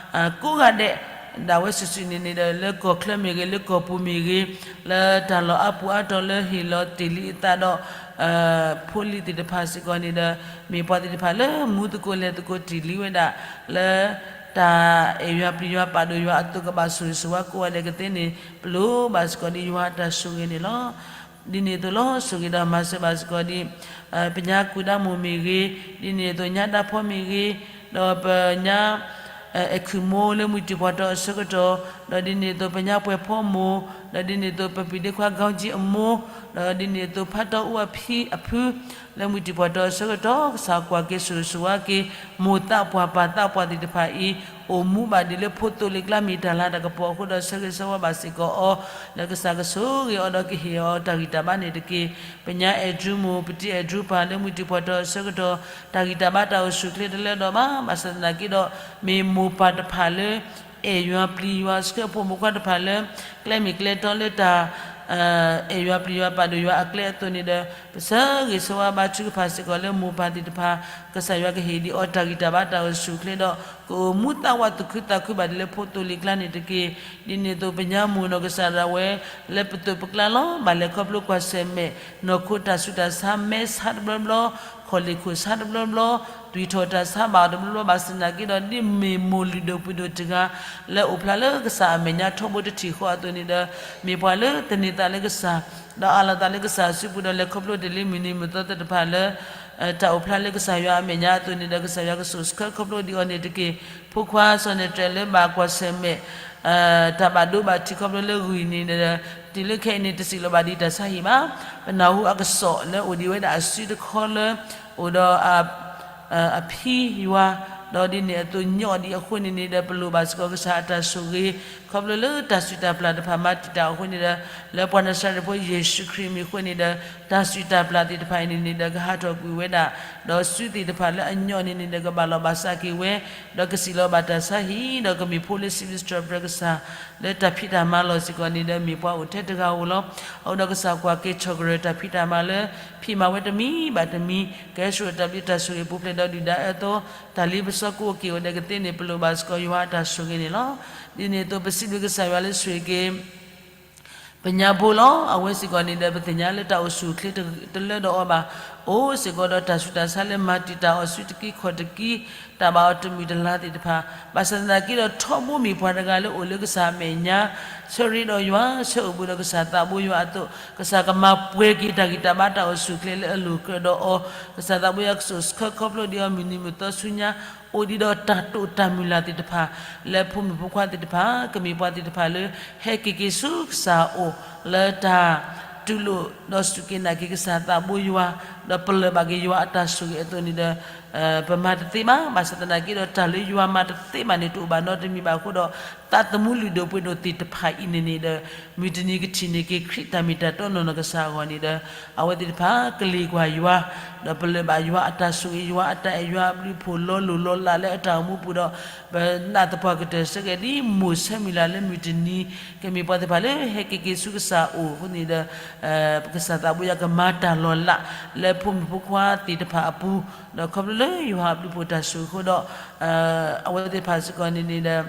ကိးဂၤဒဲး ဒၣ်ဝဲစုာ်စုာ်န့ၣ်န့ၣ်ဒီး လၢကီၢ်ချၢမ့ၢ်ဂ့ၤ လၢကီၢ်ပူၤမ့ၢ်ဂ့ၤ လၢတၢ်လီၢ်အါပူၤအါတီၤလၢဟ့ၣ်လီၤတ့ၢ်လံအသးဒီး ဖိလံၤသ့ၣ်တဖၣ်စ့ၢ်ကီးန့ၣ်ဒီး မ့ၢ်ပှၤသ့ၣ်တဖၣ်လၢမူသကိးလဲၤသကိးတ့ၢ်လံဝဲဒၣ် လၢတၢ်အဲၣ်ယွၤပျံၤယွၤပာ်ဒိၣ်ယွၤအသိးကဘၣ်ဆိၣ်ဂ့ၤဆိၣ်ဝါကိးဂၤဒဲးကသ့န့ၣ် ပလိၣ်ဘၣ်စ့ၢ်ကီးဒ်ယွၤအတၢ်ဆိၣ်ဂ့ၤန့ၣ်လီၤ. ဒ်န့ၣ်အသိးလီၤ ဆိၣ်ဂ့ၤဒီးမၤစၢၤဘၣ်စ့ၢ်ကီးဒ် ပညါကူၣ်ဒါမိၢ်မ့ၢ်ဂ့ၤ, ဒ်န့ၣ်အသိးညါဒါဖီမ့ၢ်ဂ့ၤ, ဒီးပညါ အဲၣ်ခုၣ်မိၢ်လၢမုၢ်တံၢ်ပှၢ်တီၤအဆၢကတီၢ်, ဒီးဒ်န့ၣ်အသိးပညါပှဲၤဖီမိၢ်, ဒီးဒ်န့ၣ်အသိးပပျံၤဒ့ခွါ ကီကၠံအမိၢ်, ဒီးဒ်န့ၣ်အသိးဖါတီအူအဖံအဖု လၢမုၢ်တံၢ်ပှၢ်တီၤအဆၢကတီၢ် ကစၢ်ကွၢ်က့ၤဆိၣ်ဂ့ၤဆိၣ်ဝါက့ၤ မိၢ်သးပှၢ်ပၢ်သးပှၢ်သ့ၣ်တဖၣ်အံၤ အိၣ်မူဘၣ်ဒ်လၢဖိသိလ့ၣ်ကျါမ့ၢ်တၢ်လၤတၢ်ကပီၤအဃိဒီး ဆၢဂ့ၤဆၢဝါဘၣ်စ့ၢ်ကီးအီၤ လၢကစၢ်ကဆိၣ်ဂ့ၤအီၤဒီးကဟ့ၣ်အီၤတၢ်ဂံၢ်တၢ်ဘါန့ၣ်တက့ၢ်. ပညါအဲၣ်ဒရူမိၢ် ပတံၤအဲၣ်ဒရူပၢ်လၢမုၢ်တံၢ်ပှၢ်တီၤအဆၢကတီၢ် တၢ်ဂံၢ်တၢ်ဘါတၢ်အိၣ်ဆူၣ်ချ့တလၢဒီးဘၣ် ဘၣ်ဆၣ်သနာ်က့ဒီး မ့ၢ်မိၢ်ပၢ်တဖၣ်လၢ အဲၣ်ယွၤပျံၤယွၤ ဆှၢဖိမုၣ်ခွါတဖၣ်လၢ ကျဲမ့ၢ်ကျဲတီလၢတၢ် အဲၣ်ယွၤပျံၤယွၤပာ်ဒိၣ်ယွၤအကျဲအသိးန့ၣ်ဒီး ပဆၢဂ့ၤဆၢဝါဘါထုကဖၣ်စ့ၢ်ကီးလၢမိၢ်ပၢ်သ့ၣ်တဖၣ် ကစၢ်ယွၤကဟ့ၣ်ဒံးအီၤတၢ်ဂံၢ်တၢ်ဘါတၢ်အိၣ်ဆူၣ်အိၣ်ချ့ဒီး ကအိၣ်မူသးဝးသူၣ်ခုသးခုဘၣ်ဒ်လၢဖိသိလ့ၣ်ကျါန့ၣ်တက့ၢ်. ဒ်န့ၣ်အသိးပညါမိၢ်နီၢ်ကစၢ်ဒၣ်ဝဲ လၢပသိးပကျါလီၤ ဘၣ်လဲၤခီဖျိကွၢ်ဆၢၣ်မဲာ် နီၢ်ခိတၢ်ဆူးတၢ်ဆါ မဲဆါတဘျီဘျီ ခီၣ်လ့ၢ်ခိၣ်ဆါတဘျီဘျီ သွံၣ်ထီၣ်တၢ်ဆါဘၣ်အီၤတဘျီဘျီ ဘၣ်ဆၣ်သနာ်က့ဒီး ဒ်မ့ၢ်မိၢ်လုၢ်ဒိၣ်ပှ့ၤဒိၣ်တဂၤ လၢအိၣ်ဖျါလၢကစၢ်အမဲာ်ညါထီဘိတထံၣ်ဃီအသိးန့ၣ်ဒီး မ့ၢ်ပှၤလၢသန့ၤသးလၢကစၢ် ဒီးအးလီၤသးလၢကစၢ်အစုပူၤဒီး လဲၤခီဖျိတ့ၢ်လံမုၢ်နံၤမုၢ်သီသ့ၣ်တဖၣ်လၢ တၢ်အိၣ်ဖျါလၢကစၢ်ယွၤအမဲာ်ညါအသိးန့ၣ်ဒီး ကစၢ်ယွၤကဆိၣ်ဆှၢခီဖျိဒံးအီၤန့ၣ်တက့ၢ်. ဖိခွါစီၤန့ၣ်တြဲၤလၢဘၣ်ကွၢ်ဆၢၣ်မဲာ် တၢ်ဘၣ်ဒိဘၣ်ထံးခီဖျိလၢဂုၢ်န့ၣ်ဒီး တုၤလၢခဲအံၤန့ၣ် တစံးလီၤဘၣ်ဒံးတၢ်ဆါဟံၣ်ဘၣ်. ပနၢ်ဟူအကစီၣ်လၢအိၣ်ဒံးဝဲဒၣ်အစုတခီလၢ အိၣ်ဒီး အဖံယွၤ ဒီးဒ်န့ၣ်အသိးညီဒံးအဃိန့ၣ်န့ၣ်ဒီး ပလိၣ်ဘၣ်စ့ၢ်ကီးကစၢ်အတၢ်ဆိၣ်ဂ့ၤ ခီဖျိလၢတၢ်စုၣ်တၢ်ပျၢ်တဖၣ်မၤတံာ်တာ်အဃိန့ၣ်ဒီး လၢပှၤနၤစၤရ့းဖိယ့ၣ်ၡူးခရံာ်မံၤအဃိန့ၣ်ဒီး တၢ်စုၣ်တၢ်ပျၢ်သ့ၣ်တဖၣ်အံၤန့ၣ်န့ၣ်ဒီး ကဟးထီၣ်ကွံာ်ဝဲဒၣ်, ဒီးစုသ့ၣ်တဖၣ်လၢအညီန့ၣ်န့ၣ်ဒီး ကဘၣ်လီၢ်ဘၣ်စးက့ၤဝဲ, ဒီးကစံၣ်လီၤဘၣ်တၢ်ဆါဟံၣ် ဒီးကမ့ၢ်ဖိလၢစံးဘျုးစံးထီၣ်ပတြၢၤကစၢ် လၢတၢ်ဖံးတၢ်မၤလီၢ်စ့ၢ်ကီးန့ၣ်ဒီး မ့ၢ်ပှၤအိၣ်ထဲတဂၤဧိၤလီၤ. အဃိဒီးကစၢ်ကွၢ်က့ၤဆီၣ်ကရၢၢ်တၢ်ဖံးတၢ်မၤလၢ ဖံးမၤဝဲတမံၤဘၣ်တမံၤ ကဟဲစိာ်တၢ်ဘျုးတၢ်ဆိၣ်ဂ့ၤပူၤဖျဲးဒီးဒုၣ်ဒါအၢသီ တၢ်လ့ပစီကအိၣ်က့ၤအိၣ်ဒီးကသ့န့ၣ် ပလိၣ်ဘၣ်စ့ၢ်ကီးယွၤအတၢ်ဆိၣ်ဂ့ၤန့ၣ်လီၤ. ဒ်န့ၣ်အသိးပစံးဘျုးကစၢ်ယွၤလၢဆိၣ်ဂ့ၤက့ၤ ပညါဘိလီၤ. အဝဲစ့ၢ်ကီးန့ၣ်ဒီး ပသ့ၣ်ညါလၢတၢ်အိၣ်ဆူၣ်အိၣ်ချ့တလၢဒီးအီၤဘၣ်, အိၣ်စ့ၢ်ကီးဒီးတၢ်ဆူးတၢ်ဆါလၢမၤတံာ်တာ်အီၤစုတကံခီၣ်တကံ, တၢ်ဘၣ်အီၤတမုာ်တလၤသ့ၣ်တဖၣ်, ဘၣ်ဆၣ်သနာ်က့ဒီးထီဘိမ့ၢ်ပှၤတဂၤလၢအိၣ်လၢကစၢ်အမဲာ်ညါ, ဆၢရ့ဒီးယွၤ, ဆၢအိၣ်ဘူးဒီးကစၢ်သးဘိယွၤအသိး, ကစၢ်ကမၤပှဲၤက့ၤတၢ်ဂံၢ်တၢ်ဘါတၢ်အိၣ်ဆူၣ်အိၣ်ချ့လၢအလိၣ်ကြၢးဒီးအီၤ, ကစၢ်သးဘိယွၤကစိာ်ဆှၢခီဖျိဒံးအီၤ မုၢ်နံၤမုၢ်သီဆူညါ အိၣ်ဒံးဒီးတၢ်တိာ်တၢ်မုၢ်လၢ်သ့ၣ်တဖၣ်, လၢဖိမုၣ်ဖိခွါသ့ၣ်တဖၣ် ကမ့ၢ်ပှၤသ့ၣ်တဖၣ်လၢ ဟဲက့ၤက့ၤဆူကစၢ်အအိၣ် လၢတၢ်တူၢ်လိာ်ဒီးစူၢ်က့ၤနာ်က့ၤကစၢ်သးဘိယွၤ, ဒီးပလၢၢ်ဘၣ်က့ၤယွၤအတၢ်ဆိၣ်ဂ့ၤအသိးန့ၣ်ဒီး ပမၤတသ့ဘၣ်. ဘၣ်ဆၣ်သနာ်က့ဒီးတၢ်လၢယွၤမၤတသ့ဘၣ်န့ၣ် တအိၣ်ဘၣ်နီတမံၤဘၣ်အဃိဒီး သးသမူလုၢ်ဒိၣ်ပှ့ၤဒိၣ်သ့ၣ်တဖၣ်အံၤန့ၣ်န့ၣ်ဒီး မုၢ်တနံၤကထံၣ်န့ၢ်က့ၤခရံာ်တၢ်မ့ၢ်တၢ်တီနီၢ်နီၢ်ကစၢ်အဂီၢ်န့ၣ်ဒီး အဝဲသ့ၣ်တဖၣ်ကလ့ၢ်ကွၢ်ယွၤ, ဒီးပလၢၢ်ဘၣ်ယွၤအတၢ်ဆိၣ်ဂ့ၤ ယွၤအတၢ်အဲၣ်ယွၤအဘျုးအဖှိၣ် လီၤလိၢ်လီၤလးလၢအတၢ်အိၣ်မူပူၤဒီး ပနာ်သပှၢ်ကတၢၢ်ဆၢက့ၤဒ်မိၢ်ဆၢမုၢ်လၢ်လၢမုၢ်တနံၤ ကမ့ၢ်ပှၤသ့ၣ်တဖၣ်လၢဟဲက့ၤက့ၤဆူကစၢ်အအိၣ်အဃိန့ၣ်ဒီး ကစၢ်သးဘိယွၤကမၤတၢ်လီၤလး လၢဖိမုၣ်ဖိခွါသ့ၣ်တဖၣ်အပူၤ, ဒီးခီဖျိလၢယွၤအဘျုးအဖှိၣ်တၢ်ဆိၣ်ဂ့ၤအဃိဒီး အဝဲသ့ၣ်တဖၣ်စ့ၢ်ကီးန့ၣ်န့ၣ်ဒီး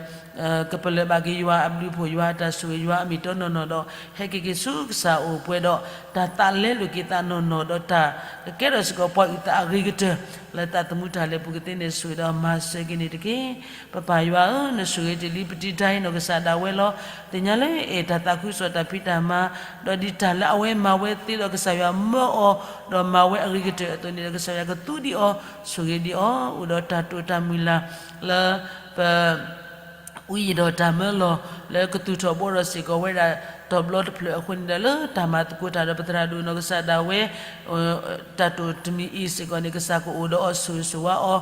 ကပလၢၢ်ဘၣ်က့ၤယွၤအဘျုးအဖှိၣ် ယွၤအတၢ်ဆိၣ်ဂ့ၤ ယွၤအမ့ၢ်တီနီၢ်နီၢ်ဒီး ဟဲက့ၤက့ၤဆူကစၢ်အအိၣ်ပှဲၤဒီး တၢ်သးလဲလိာ်က့ၤသးနီၢ်နီၢ်ဒီးတၢ်ကကဲထီၣ်စ့ၢ်ကီးပှၤအုၣ်သးအဂ့ၤကတၢၢ် လၢသးသမူတၢ်လဲၤပူၤကသ့န့ၣ် ဆိၣ်ဂ့ၤဒီးမၤစၢၤက့ၤန့ၣ်တက့ၢ်. ပပၢ်ယွၤဧၢ, နဆိၣ်ဂ့ၤတ့ၢ်လံပတံၤတၢ်အံၤနီၢ်ကစၢ်ဒၣ်ဝဲလီၤ. သ့ၣ်ညါလၢအဲၣ်တၢ်သးခုကစီၣ်တၢ်ဖံးတၢ်မၤ, ဒီးဒ်တၢ်လၢအဝဲမၤဝဲသ့ဒီးကစၢ်ယွၤမၢအီၤ, ဒီးမၤဝဲအဂ့ၤကတၢၢ်အသိးန့ၣ်ဒီး ကစၢ်ယွၤကသူဒံးအီၤ, ဆိၣ်ဂ့ၤဒံးအီၤ, အိၣ်ဒီးတၢ်တိာ်တၢ်မုၢ်လၢ် လၢပ ဝံယံၤဒီးတၢ်မၢလီၤစ့ၢ်ကီးဝဲဒၣ် တီၤဘျီတဖျၢၣ်အဃိန့ၣ်ဒီး လၢတၢ်မၤသကိးတၢ်ဒီးပသရၣ်ဒိၣ်နီၢ်ကစၢ်ဒၣ်ဝဲ တၢ်တိာ်တမံၤအံၤစ့ၢ်ကီးန့ၣ် ကစၢ်ကအိၣ်ဒီးအီၤဆိၣ်ဂ့ၤဆိၣ်ဝါအီၤ,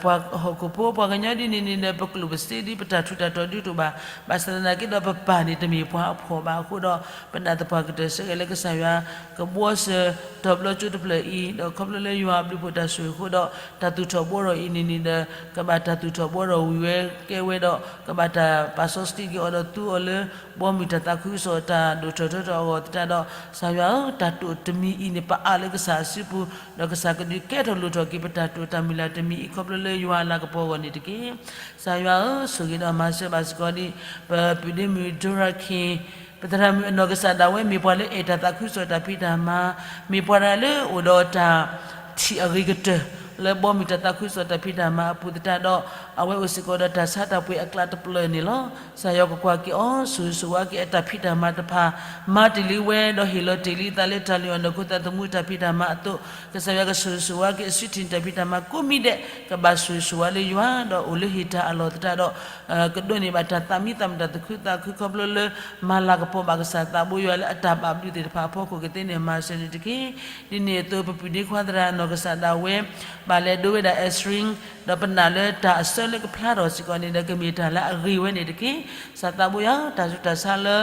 ပှၤဟီၣ်ခိၣ်ဖိပှၤကညီဒ်န့ၣ်န့ၣ်ဒီး ပကျိၣ်ပစ့ဒ်ပတၢ်ထူးတၢ်တီၤဒ်တအိၣ်ဘၣ်, ဘၣ်ဆၣ်သနာ်က့ဒီးပပၢ်န့ၣ်တမ့ၢ်ပှၤအဖှီၣ်ဘၣ်အဃိဒီး ပနာ်သပှၢ်ကတၢၢ်ဆၢက့ၤလၢကစၢ်ယွၤ ကဘှီစၢၤတီၤဘျီကၠိတဖျၢၣ်အံၤ, ဒီးခီဖျိလၢယွၤအဘျုးအဖှိၣ်တၢ်ဆိၣ်ဂ့ၤအဃိဒီး တၢ်သူၣ်ထီၣ်ဘှီထီၣ်အံၤန့ၣ်န့ၣ်ဒီး ကဘၣ်တၢ်သူၣ်ထီၣ်ဘှီထီၣ်ဝံၤဝဲကဲဝဲဒီး ကဘၣ်တၢ်ပာ်စီဆှံက့ၤအီၤဒီး သူအီၤလၢ ဘီမုၢ်တၢ်သးခုကစီၣ်တၢ်ဒိၣ်ထီၣ်ထီထီၣ်အဂီၢ်သတးဒီး ကစၢ်ယွၤဧၢ, တၢ်တိာ်တမံၤအံၤန့ၣ် ပအးလၢကစၢ်အစုပူၤ, ဒီးကစၢ်ကဒုးကဲထီၣ်လိၣ်ထီၣ်က့ၤပတၢ်တိာ်တၢ်မုၢ်လၢ်တမံၤအံၤ ခီဖျိလၢယွၤအလၤကပီၤအဂီၢ်န့ၣ်တက့ၢ်. ကစၢ်ယွၤဧၢ, ဆိၣ်ဂ့ၤဒီးမၤစၢၤဘၣ်စ့ၢ်ကီးဒံး ပပုၢ်ဒ့မုၣ်ဒိရၤခ့ၣ် ပသရၣ်မုၣ်အနီၢ်ကစၢ်ဒၣ်ဝဲ မ့ၢ်ပှၤလၢအဲၣ်တၢ်သးခုကစီၣ်တၢ်ဖံးတၢ်မၤ, မ့ၢ်ပှၤတဂၤလၢအိၣ်ဒီးတၢ်ထံၣ်အဂ့ၤကတၢၢ် လၢဘီမုၢ်တၢ်သးခုကစီၣ်တၢ်ဖံးတၢ်မၤအပူၤသတးဒီး အဝဲအိၣ်စ့ၢ်ကီးဒီးတၢ်ဆါတၢ်ပှ့ၤအကျါတဖျၢၣ်န့ၣ်လီၤ. ကစၢ်ယွၤကကွၢ်က့ၤအီၤ ဆိၣ်ဂ့ၤဆိၣ်ဝါက့ၤအတၢ်ဖံးတၢ်မၤတဖၣ်, မၤတ့ၢ်လံဝဲ ဒီးဟ့ၣ်လီၤတ့ၢ်လံအသးလၢတၢ်လုၢ်အီၣ်နီၢ်ခိသးသမူတၢ်ဖံးတၢ်မၤအသိး, ကစၢ်ယွၤကဆိၣ်ဂ့ၤဆိၣ်ဝါက့ၤအစုထံၣ်တၢ်ဖံးတၢ်မၤကိးမံၤဒဲး ကဘၣ်ဆိၣ်ဂ့ၤဆိၣ်ဝါလၢယွၤ ဒီးအိၣ်လၢဟ့ၣ်တၢ်အလီၢ်သတးဒီး ကဒိးန့ၢ်ဘၣ်တၢ်သးမံသးမုာ်တၢ်သူၣ်ခုသးခုခီဖျိလၢ မၤလၤကပီၤဘၣ်ကစၢ်သးဘိယွၤလၢအတၢ်ဘၣ်ဘျုးသ့ၣ်တဖၣ်အဖီခိၣ်ကသ့န့ၣ် မၤစၢၤန့ၣ်တက့ၢ်. ဒ်န့ၣ်အသိး ပပုၢ်ဒ့ခွါသရၣ်နီၢ်ကစၢ်ဒၣ်ဝဲ ဘၣ်လဲၤဒိဝဲဒၣ် Esther ဒီးပနာ်လၢတၢ်အဆၢလၢကဖျါထီၣ်စ့ၢ်ကီးန့ၣ်ဒီး ကမ့ၢ်တၢ်လၢအဂ့ၤဝဲန့ၣ်တက့ၢ်. ကစၢ်သးဘိယွၤ တၢ်ဆူးတၢ်ဆါလၢ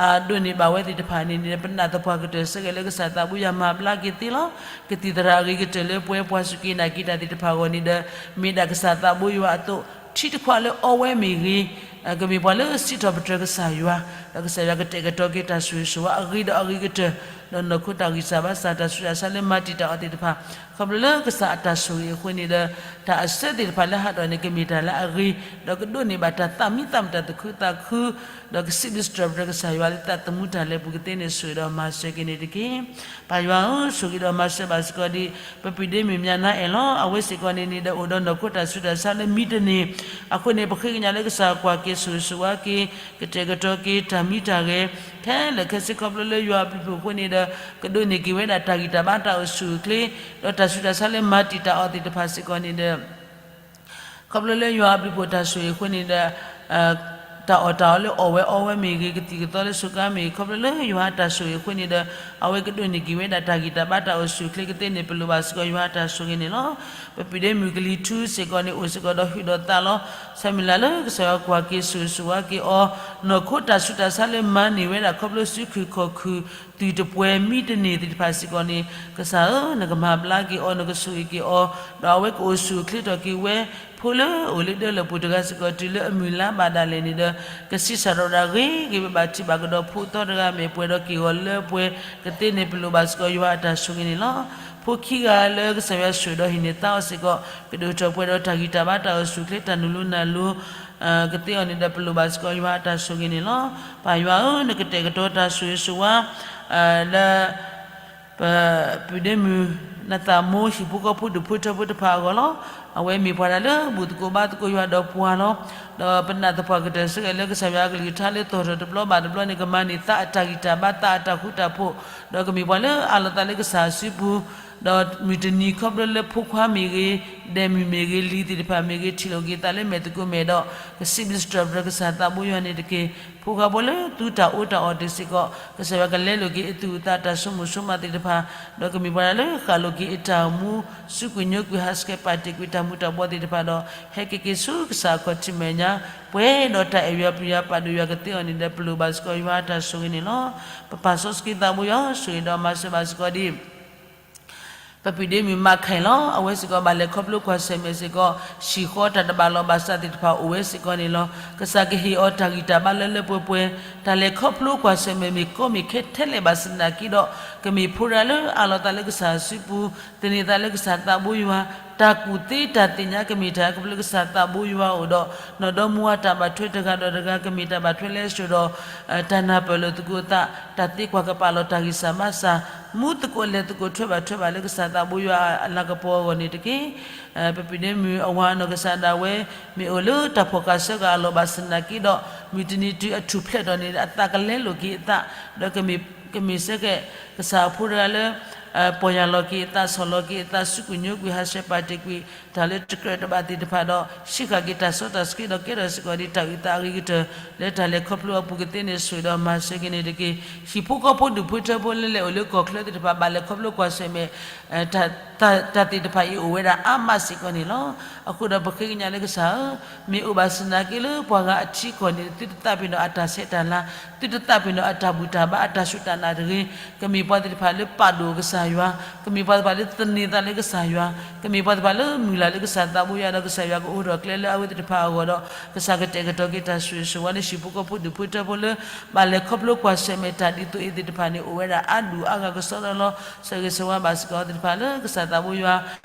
အဒိးန့ၢ်ဘၣ်ဝဲသ့ၣ်တဖၣ်န့ၣ်န့ၣ် ပနာ်သပှၢ်ကတၢၢ်ဆၢက့ၤလၢကစၢ်သးဘိယွၤမၤဘျါက့ၤသ့လီၤ. ကသံၣ်သရၣ်အဂ့ၤကတၢၢ်လၢပှဲၤပှၤစူၢ်က့ၤနာ်က့ၤတၢ်သ့ၣ်တဖၣ်အဂီၢ်န့ၣ်ဒီး မ့ၢ်ဒၣ်ကစၢ်သးဘိယွၤအသိး ထံတခွးလၢအီဝဲမ့ၢ်ဂ့ၤ, ကမ့ၢ်ပှၤလၢစံးထီၣ်ပတြၢၤကစၢ်ယွၤ, ဒီးကစၢ်ယွၤကတဲာ်ကတီၤက့ၤတၢ်ဆိၣ်ဂ့ၤဆိၣ်ဝါအဂ့ၤဒီးအဂ့ၤကတၢၢ်, ဒီးနီၢ်ခိတၢ်ဂံၢ်စၢ်ဘါစၢ်တၢ်ဆူးတၢ်ဆါလၢမၤတံာ်တာ်အီၤသ့ၣ်တဖၣ်, ခီဖျိလၢကစၢ်အတၢ်ဆိၣ်ဂ့ၤအဃိန့ၣ်ဒီး တၢ်အဆၢသ့ၣ်တဖၣ်လၢဟးထီၣ်န့ၣ် ကမ့ၢ်တၢ်လၢအဂ့ၤ, ဒီးကဒိးန့ၢ်ဘၣ်တၢ်သးမံသးမုာ်တၢ်သူၣ်ခုသးခု ဒီးကစံးဘျုးစံးထီၣ်ပတြၢၤကစၢ်ယွၤလၢသးသမူတၢ်လဲၤပူၤကသ့န့ၣ် ဆိၣ်ဂ့ၤဒီးမၤစၢၤက့ၤန့ၣ်တက့ၢ်. ပၢ်ယွၤဧၢ, ဆိၣ်ဂ့ၤဒီးမၤစၢၤဘၣ်စ့ၢ်ကီးဒံး ပပုၢ်ဒ့မုၣ်မၠးနါအဲၣ်လီၤ. အဝဲစ့ၢ်ကီးန့ၣ်န့ၣ်ဒီး အိၣ်ဒီးနီၢ်ခိတၢ်ဆူးတၢ်ဆါလၢမံတန့ၢ်အဃိန့ၣ် ပဃ့ကညးလၢကစၢ်ကွၢ်က့ၤဆိၣ်ဂ့ၤဆိၣ်ဝါက့ၤ ကတဲာ်ကတီၤက့ၤတၢ်မံတၢ်ဂဲၤ ခဲလၢာ်ခဲဆ့ခီဖျိလၢယွၤအဘျုးအဖှိၣ်အဃိန့ၣ်ဒီး ကဒိးန့ၢ်က့ၤဝဲဒၣ်တၢ်ဂံၢ်တၢ်ဘါတၢ်အိၣ်ဆူၣ်အိၣ်ချ့ ဒီးတၢ်ဆူးတၢ်ဆါလၢမၤတံာ်တာ်အီၤသ့ၣ်တဖၣ်စ့ၢ်ကီးန့ၣ်ဒီး ခီဖျိလၢယွၤအဘျုးအဖှိၣ်တၢ်ဆိၣ်ဂ့ၤအဃိန့ၣ်ဒီး တၢ်အီၣ်တၢ်အီလၢအီၣ်ဝဲအီဝဲမ့ၢ်ဂ့ၤ, ကသံၣ်ကသီလၢဆိးကါမ့ၢ်ဂ့ၤ, ခီဖျိလၢယွၤအတၢ်ဆိၣ်ဂ့ၤအဃိန့ၣ်ဒီး အဝဲကဒိးန့ၢ်က့ၤဝဲဒၣ်တၢ်ဂံၢ်တၢ်ဘါတၢ်အိၣ်ဆူၣ်အိၣ်ချ့ကသ့န့ၣ် ပလိၣ်ဘၣ်စ့ၢ်ကီးယွၤအတၢ်ဆိၣ်ဂ့ၤန့ၣ်လီၤ. ပပုၢ်ဒ့မုၣ်ကလံၤထူစ့ၢ်ကီးန့ၣ် အိၣ်စ့ၢ်ကီးဒီးဟုးဒီးသးလီၤ. ဆၢမုၢ်လၢ်လၢကစၢ်ယွၤကွၢ်က့ၤဆိၣ်ဂ့ၤဆိၣ်ဝါက့ၤအီၤ, နီၢ်ခိတၢ်ဆူးတၢ်ဆါလၢမၤန့ၢ်ဝဲဒၣ် ခီဖျိစုခူၣ်ခီၣ်ခူၣ် သုၣ်တပှဲၤမံတန့ၢ်သ့ၣ်တဖၣ်စ့ၢ်ကီးန့ၣ် ကစၢ်ဧၢ, နကမၤဘျါက့ၤအီၤ, နကဆိၣ်ဂ့ၤက့ၤအီၤ, ဒီးအဝဲကအိၣ်ဆူၣ်အိၣ်ချ့ထီၣ်က့ၤဝဲ ဖိလၢအိၣ်လၢဒၢလၢပူၤတဂၤစ့ၢ်ကီး တုၤလၢအမုၢ်လါဘၣ်ဒၣ်လဲာ်န့ၣ်ဒီး ကဆံးစၢ်ထီၣ်ဝဲဒၣ်ဂ့ၤဂ့ၤဘၣ်ဘၣ် ထံၣ်ဘၣ်ကဒီးဖိသီတဂၤ မ့ၢ်ပှဲၤဒီးက့ၢ်ဂီၤလၢပှဲၤကသ့န့ၣ် ပလိၣ်ဘၣ်စ့ၢ်ကီးယွၤအတၢ်ဆိၣ်ဂ့ၤန့ၣ်လီၤ. ဖိခံဂၤလၢကစၢ်ယွၤဆိၣ်ဒီးဟံးန့ၢ်သါအီၤစ့ၢ်ကီး ကဒိၣ်ထီၣ်ပှဲၤဒီးတၢ်ဂံၢ်တၢ်ဘါတၢ်အိၣ်ဆူၣ်အိၣ်ချ့ တၢ်နုာ်လီၤနုာ်လီၤ ကသ့အီၤန့ၣ်ဒီး ပလိၣ်ဘၣ်စ့ၢ်ကီးယွၤအတၢ်ဆိၣ်ဂ့ၤန့ၣ်လီၤ. ပၢ်ယွၤဧၢ, နကတဲာ်ကတီၤတၢ်ဆိၣ်ဂ့ၤဆိၣ်ဝါ လၢ ပပုၢ်ဒ့မုၣ် နသးမိၢ် ဟံၣ်ဖိဃီဖိဒူၣ်ဖိထၢဖိတဖၣ်အဂီၢ်လီၤ. အဝဲမ့ၢ်ပှၤတဂၤလၢ ဘူၣ်သကိးဘါသကိးယွၤဒီးပှၤလီၤ. ဒီးပနာ်သပှၢ်ကတၢၢ်ဆၢက့ၤလၢကစၢ်ယွၤအကလုၢ်ကထါလၢသီၣ်ထီၣ်တဘျီဘၣ်တဘျီန့ၣ် ကမၤန့ၢ်သါအတၢ်ဂံၢ်တၢ်ဘါ သါအတၢ်ဃူတၢ်ဖိး, ဒီးကမ့ၢ်ပှၤလၢအအးလီၤသးလၢကစၢ်စုပူၤ, ဒီးမုၢ်တနံၤခီဖျိလၢဖိခွါမ့ၢ်ဂ့ၤ, ဒဲးမုၢ်မ့ၢ်ဂ့ၤ, လံၤသ့ၣ်တဖၣ်မ့ၢ်ဂ့ၤ, ထံၣ်လိာ်က့ၤသးလၢမဲာ်သကိးမဲာ်ဒီး ကစံးဘျုးစံးထီၣ်ပတြၢၤကစၢ်သးဘိယွၤန့ၣ်တက့ၢ်. ဖိဃီဖိလၢသုတၢ်အီၣ်တၢ်အီတ့ၢ်စ့ၢ်ကီး ကစၢ်ယွၤကလဲလိာ်က့ၤအသူၣ်အသးတၢ်ဆိကမိၣ်ဆိကမးသ့ၣ်တဖၣ်, ဒီးကမ့ၢ်ပှၤလၢဃၣ်လိာ်က့ၤအတၢ်အိၣ်မူ စူးကွံာ်ညိကွံာ် ဟးဆှဲးပာ်တ့ၢ်ကွံာ်တၢ်မူၤတၢ်ဘှီးသ့ၣ်တဖၣ်ဒီး ဟဲက့ၤက့ၤဆူကစၢ်အခီၣ်ထံးမဲာ်ညါ, ပှဲၤဒီးတၢ်အဲၣ်ယွၤပျံၤယွၤပာ်ဒိၣ်ယွၤကသ့အီၤန့ၣ်ဒီး ပလိၣ်ဘၣ်စ့ၢ်ကီးယွၤအတၢ်ဆိၣ်ဂ့ၤန့ၣ်လီၤ. ပပၢ်စီဆှံသးဘိယွၤ ဆိၣ်ဂ့ၤဒီးမၤစၢၤဘၣ်စ့ၢ်ကီးဒ် ပပုၢ်ဒ့မုၣ်မးခဲလီၤ. အဝဲစ့ၢ်ကီးဘၣ်လဲၤခီဖျိကွၢ်ဆၢၣ်မဲာ်စ့ၢ်ကီး ဟံၣ်ဃီတၢ်တဘၣ်လိာ်ဘၣ်စးသ့ၣ်တဖၣ်အိၣ်ဝဲစ့ၢ်ကီးန့ၣ်လီၤ. ကစၢ်ကဟ့ၣ်အီၤတၢ်ဂံၢ်တၢ်ဘါလၢလၢပှဲၤပှဲၤ, တၢ်လဲၤခီဖျိကွၢ်ဆၢၣ်မဲာ်မ့ၢ်ကီမ့ၢ်ခဲထဲလဲၣ်ဘၣ်ဆၣ်သနာ်က့ဒီး ကမ့ၢ်ဖိတဂၤလၢအအးလီၤသးလၢကစၢ်စုပူၤ, သန့ၤသးလၢကစၢ်သးဘိယွၤ, တၢ်ကူၣ်သ့တၢ်သ့ၣ်ညါကမ့ၢ်တၢ်ခီဖျိလၢကစၢ်သးဘိယွၤအအိၣ်ဒီး နီၢ်ဒီမါဝၤတၢ်ဘၣ်ထွဲတဂၤဒီးတဂၤ ကမ့ၢ်တၢ်ဘၣ်ထွဲလဲၤစိၤဒီး တၢ်နၢ်ပၢၢ်လိာ်သကိးအသး, တၢ်သ့ကွၢ်ကပာ်လီၤတၢ်ဂံၢ်စၢ်ဘါစၢ်, မူသကိးလဲၤသကိးထွဲဘၣ်ထွဲဘၣ်လၢကစၢ်သးဘိယွၤအလၤကပီၤအဂီၢ်န့ၣ်တက့ၢ်. ပပုၢ်ဒ့မုၣ်အဝၤအနီၢ်ကစၢ်ဒၣ်ဝဲ မ့ၢ်အိၣ်လၢတၢ်ဖီၣ်ဃာ်ဆၢဃာ်အလီၢ်ဘၣ်ဆၣ်သနာ်က့ဒီး မုၢ်တနံၤတုၤအထူၣ်ဖျဲးထီၣ်န့ၣ် အသးကလဲလိာ်က့ၤအသး, ဒီးကမ့ၢ်စ့ၢ်ကီး ကစၢ်အဖိတဂၤလၢ ပီၢ်ယၢ်လီၤက့ၤအသး ဆီၣ်လီၤက့ၤအသး စူးကွံာ်ညိကွံာ် ဟးဆှဲးပာ်တ့ၢ်ကွံာ် တၢ်လၢတကြၢးတဘၣ်သ့ၣ်တဖၣ်ဒီး ဟံးဃာ်က့ၤတၢ်စီတၢ်ဆှံဒီး ကဲထီၣ်စ့ၢ်ကီးဒ်တၢ်အုၣ်သးအဂ့ၤကတၢၢ် လၢတၢ်လဲၤခီဖျိအပူၤကသ့န့ၣ် ဆိၣ်ဂ့ၤဒီးမၤစၢၤက့ၤန့ၣ်တက့ၢ်. ဟံၣ်ဖိဃီဖိဒူၣ်ဖိထၢဖိလၢလဲၤအိၣ်လၢကီၢ်ချၢသ့ၣ်တဖၣ် ဘၣ်လဲၤခီဖျိကွၢ်ဆၢၣ်မဲာ် တၢ်သ့ၣ်တဖၣ်အံၤအိၣ်ဝဲဒၣ်အါမးစ့ၢ်ကီးန့ၣ်လီၤ. အဃိဒီးပဃ့ကညးလၢကစၢ်ဧၢ, မ့ၢ်အိၣ်ဘၣ်ဆၣ်သနာ်က့လၢပှၤဂၤအထံအကီၢ်န့ၣ် သုတသးပ့ၤနီၣ်အတၢ်ဆဲးတၢ်လၤ, သုတသးပ့ၤနီၣ်အတၢ်ဘူၣ်တၢ်ဘါ အတၢ်စူၢ်တၢ်နာ်တဂ့ၤ, ကမ့ၢ်ပှၤသ့ၣ်တဖၣ်လၢပာ်ဒိၣ်ကစၢ်ယွၤ, ကမ့ၢ်ပှၤသ့ၣ်တဖၣ်လၢသန့ၤသးလၢကစၢ်ယွၤ, ကမ့ၢ်ပှၤသ့ၣ်တဖၣ်လၢမုၢ်လၢ်လၢကစၢ်သးဘိယွၤဒီး ကစၢ်ယွၤကအိးထီၣ်ကျဲလၢအဝဲသ့ၣ်တဖၣ်အဂီၢ်ဒီး ကစၢ်ကတဲာ်ကတီၤက့ၤတၢ်ဆိၣ်ဂ့ၤဆိၣ်ဝါလၢဟံၣ်ဖိဃီဖိဒူၣ်ဖိထၢဖိလၢ ဘၣ်လဲၤခီဖျိကွၢ်ဆၢၣ်မဲာ်တၢ်ဒ်သိးအံၤသ့ၣ်တဖၣ်န့ၣ် အိၣ်ဝဲဒၣ်အါဒူၣ်အါဂၤကစီဒီလီၤ. ဆိၣ်ဂ့ၤဆိၣ်ဝါဘၣ်စ့ၢ်ကီးအဝဲသ့ၣ်တဖၣ်လၢကစၢ်သးဘိယွၤ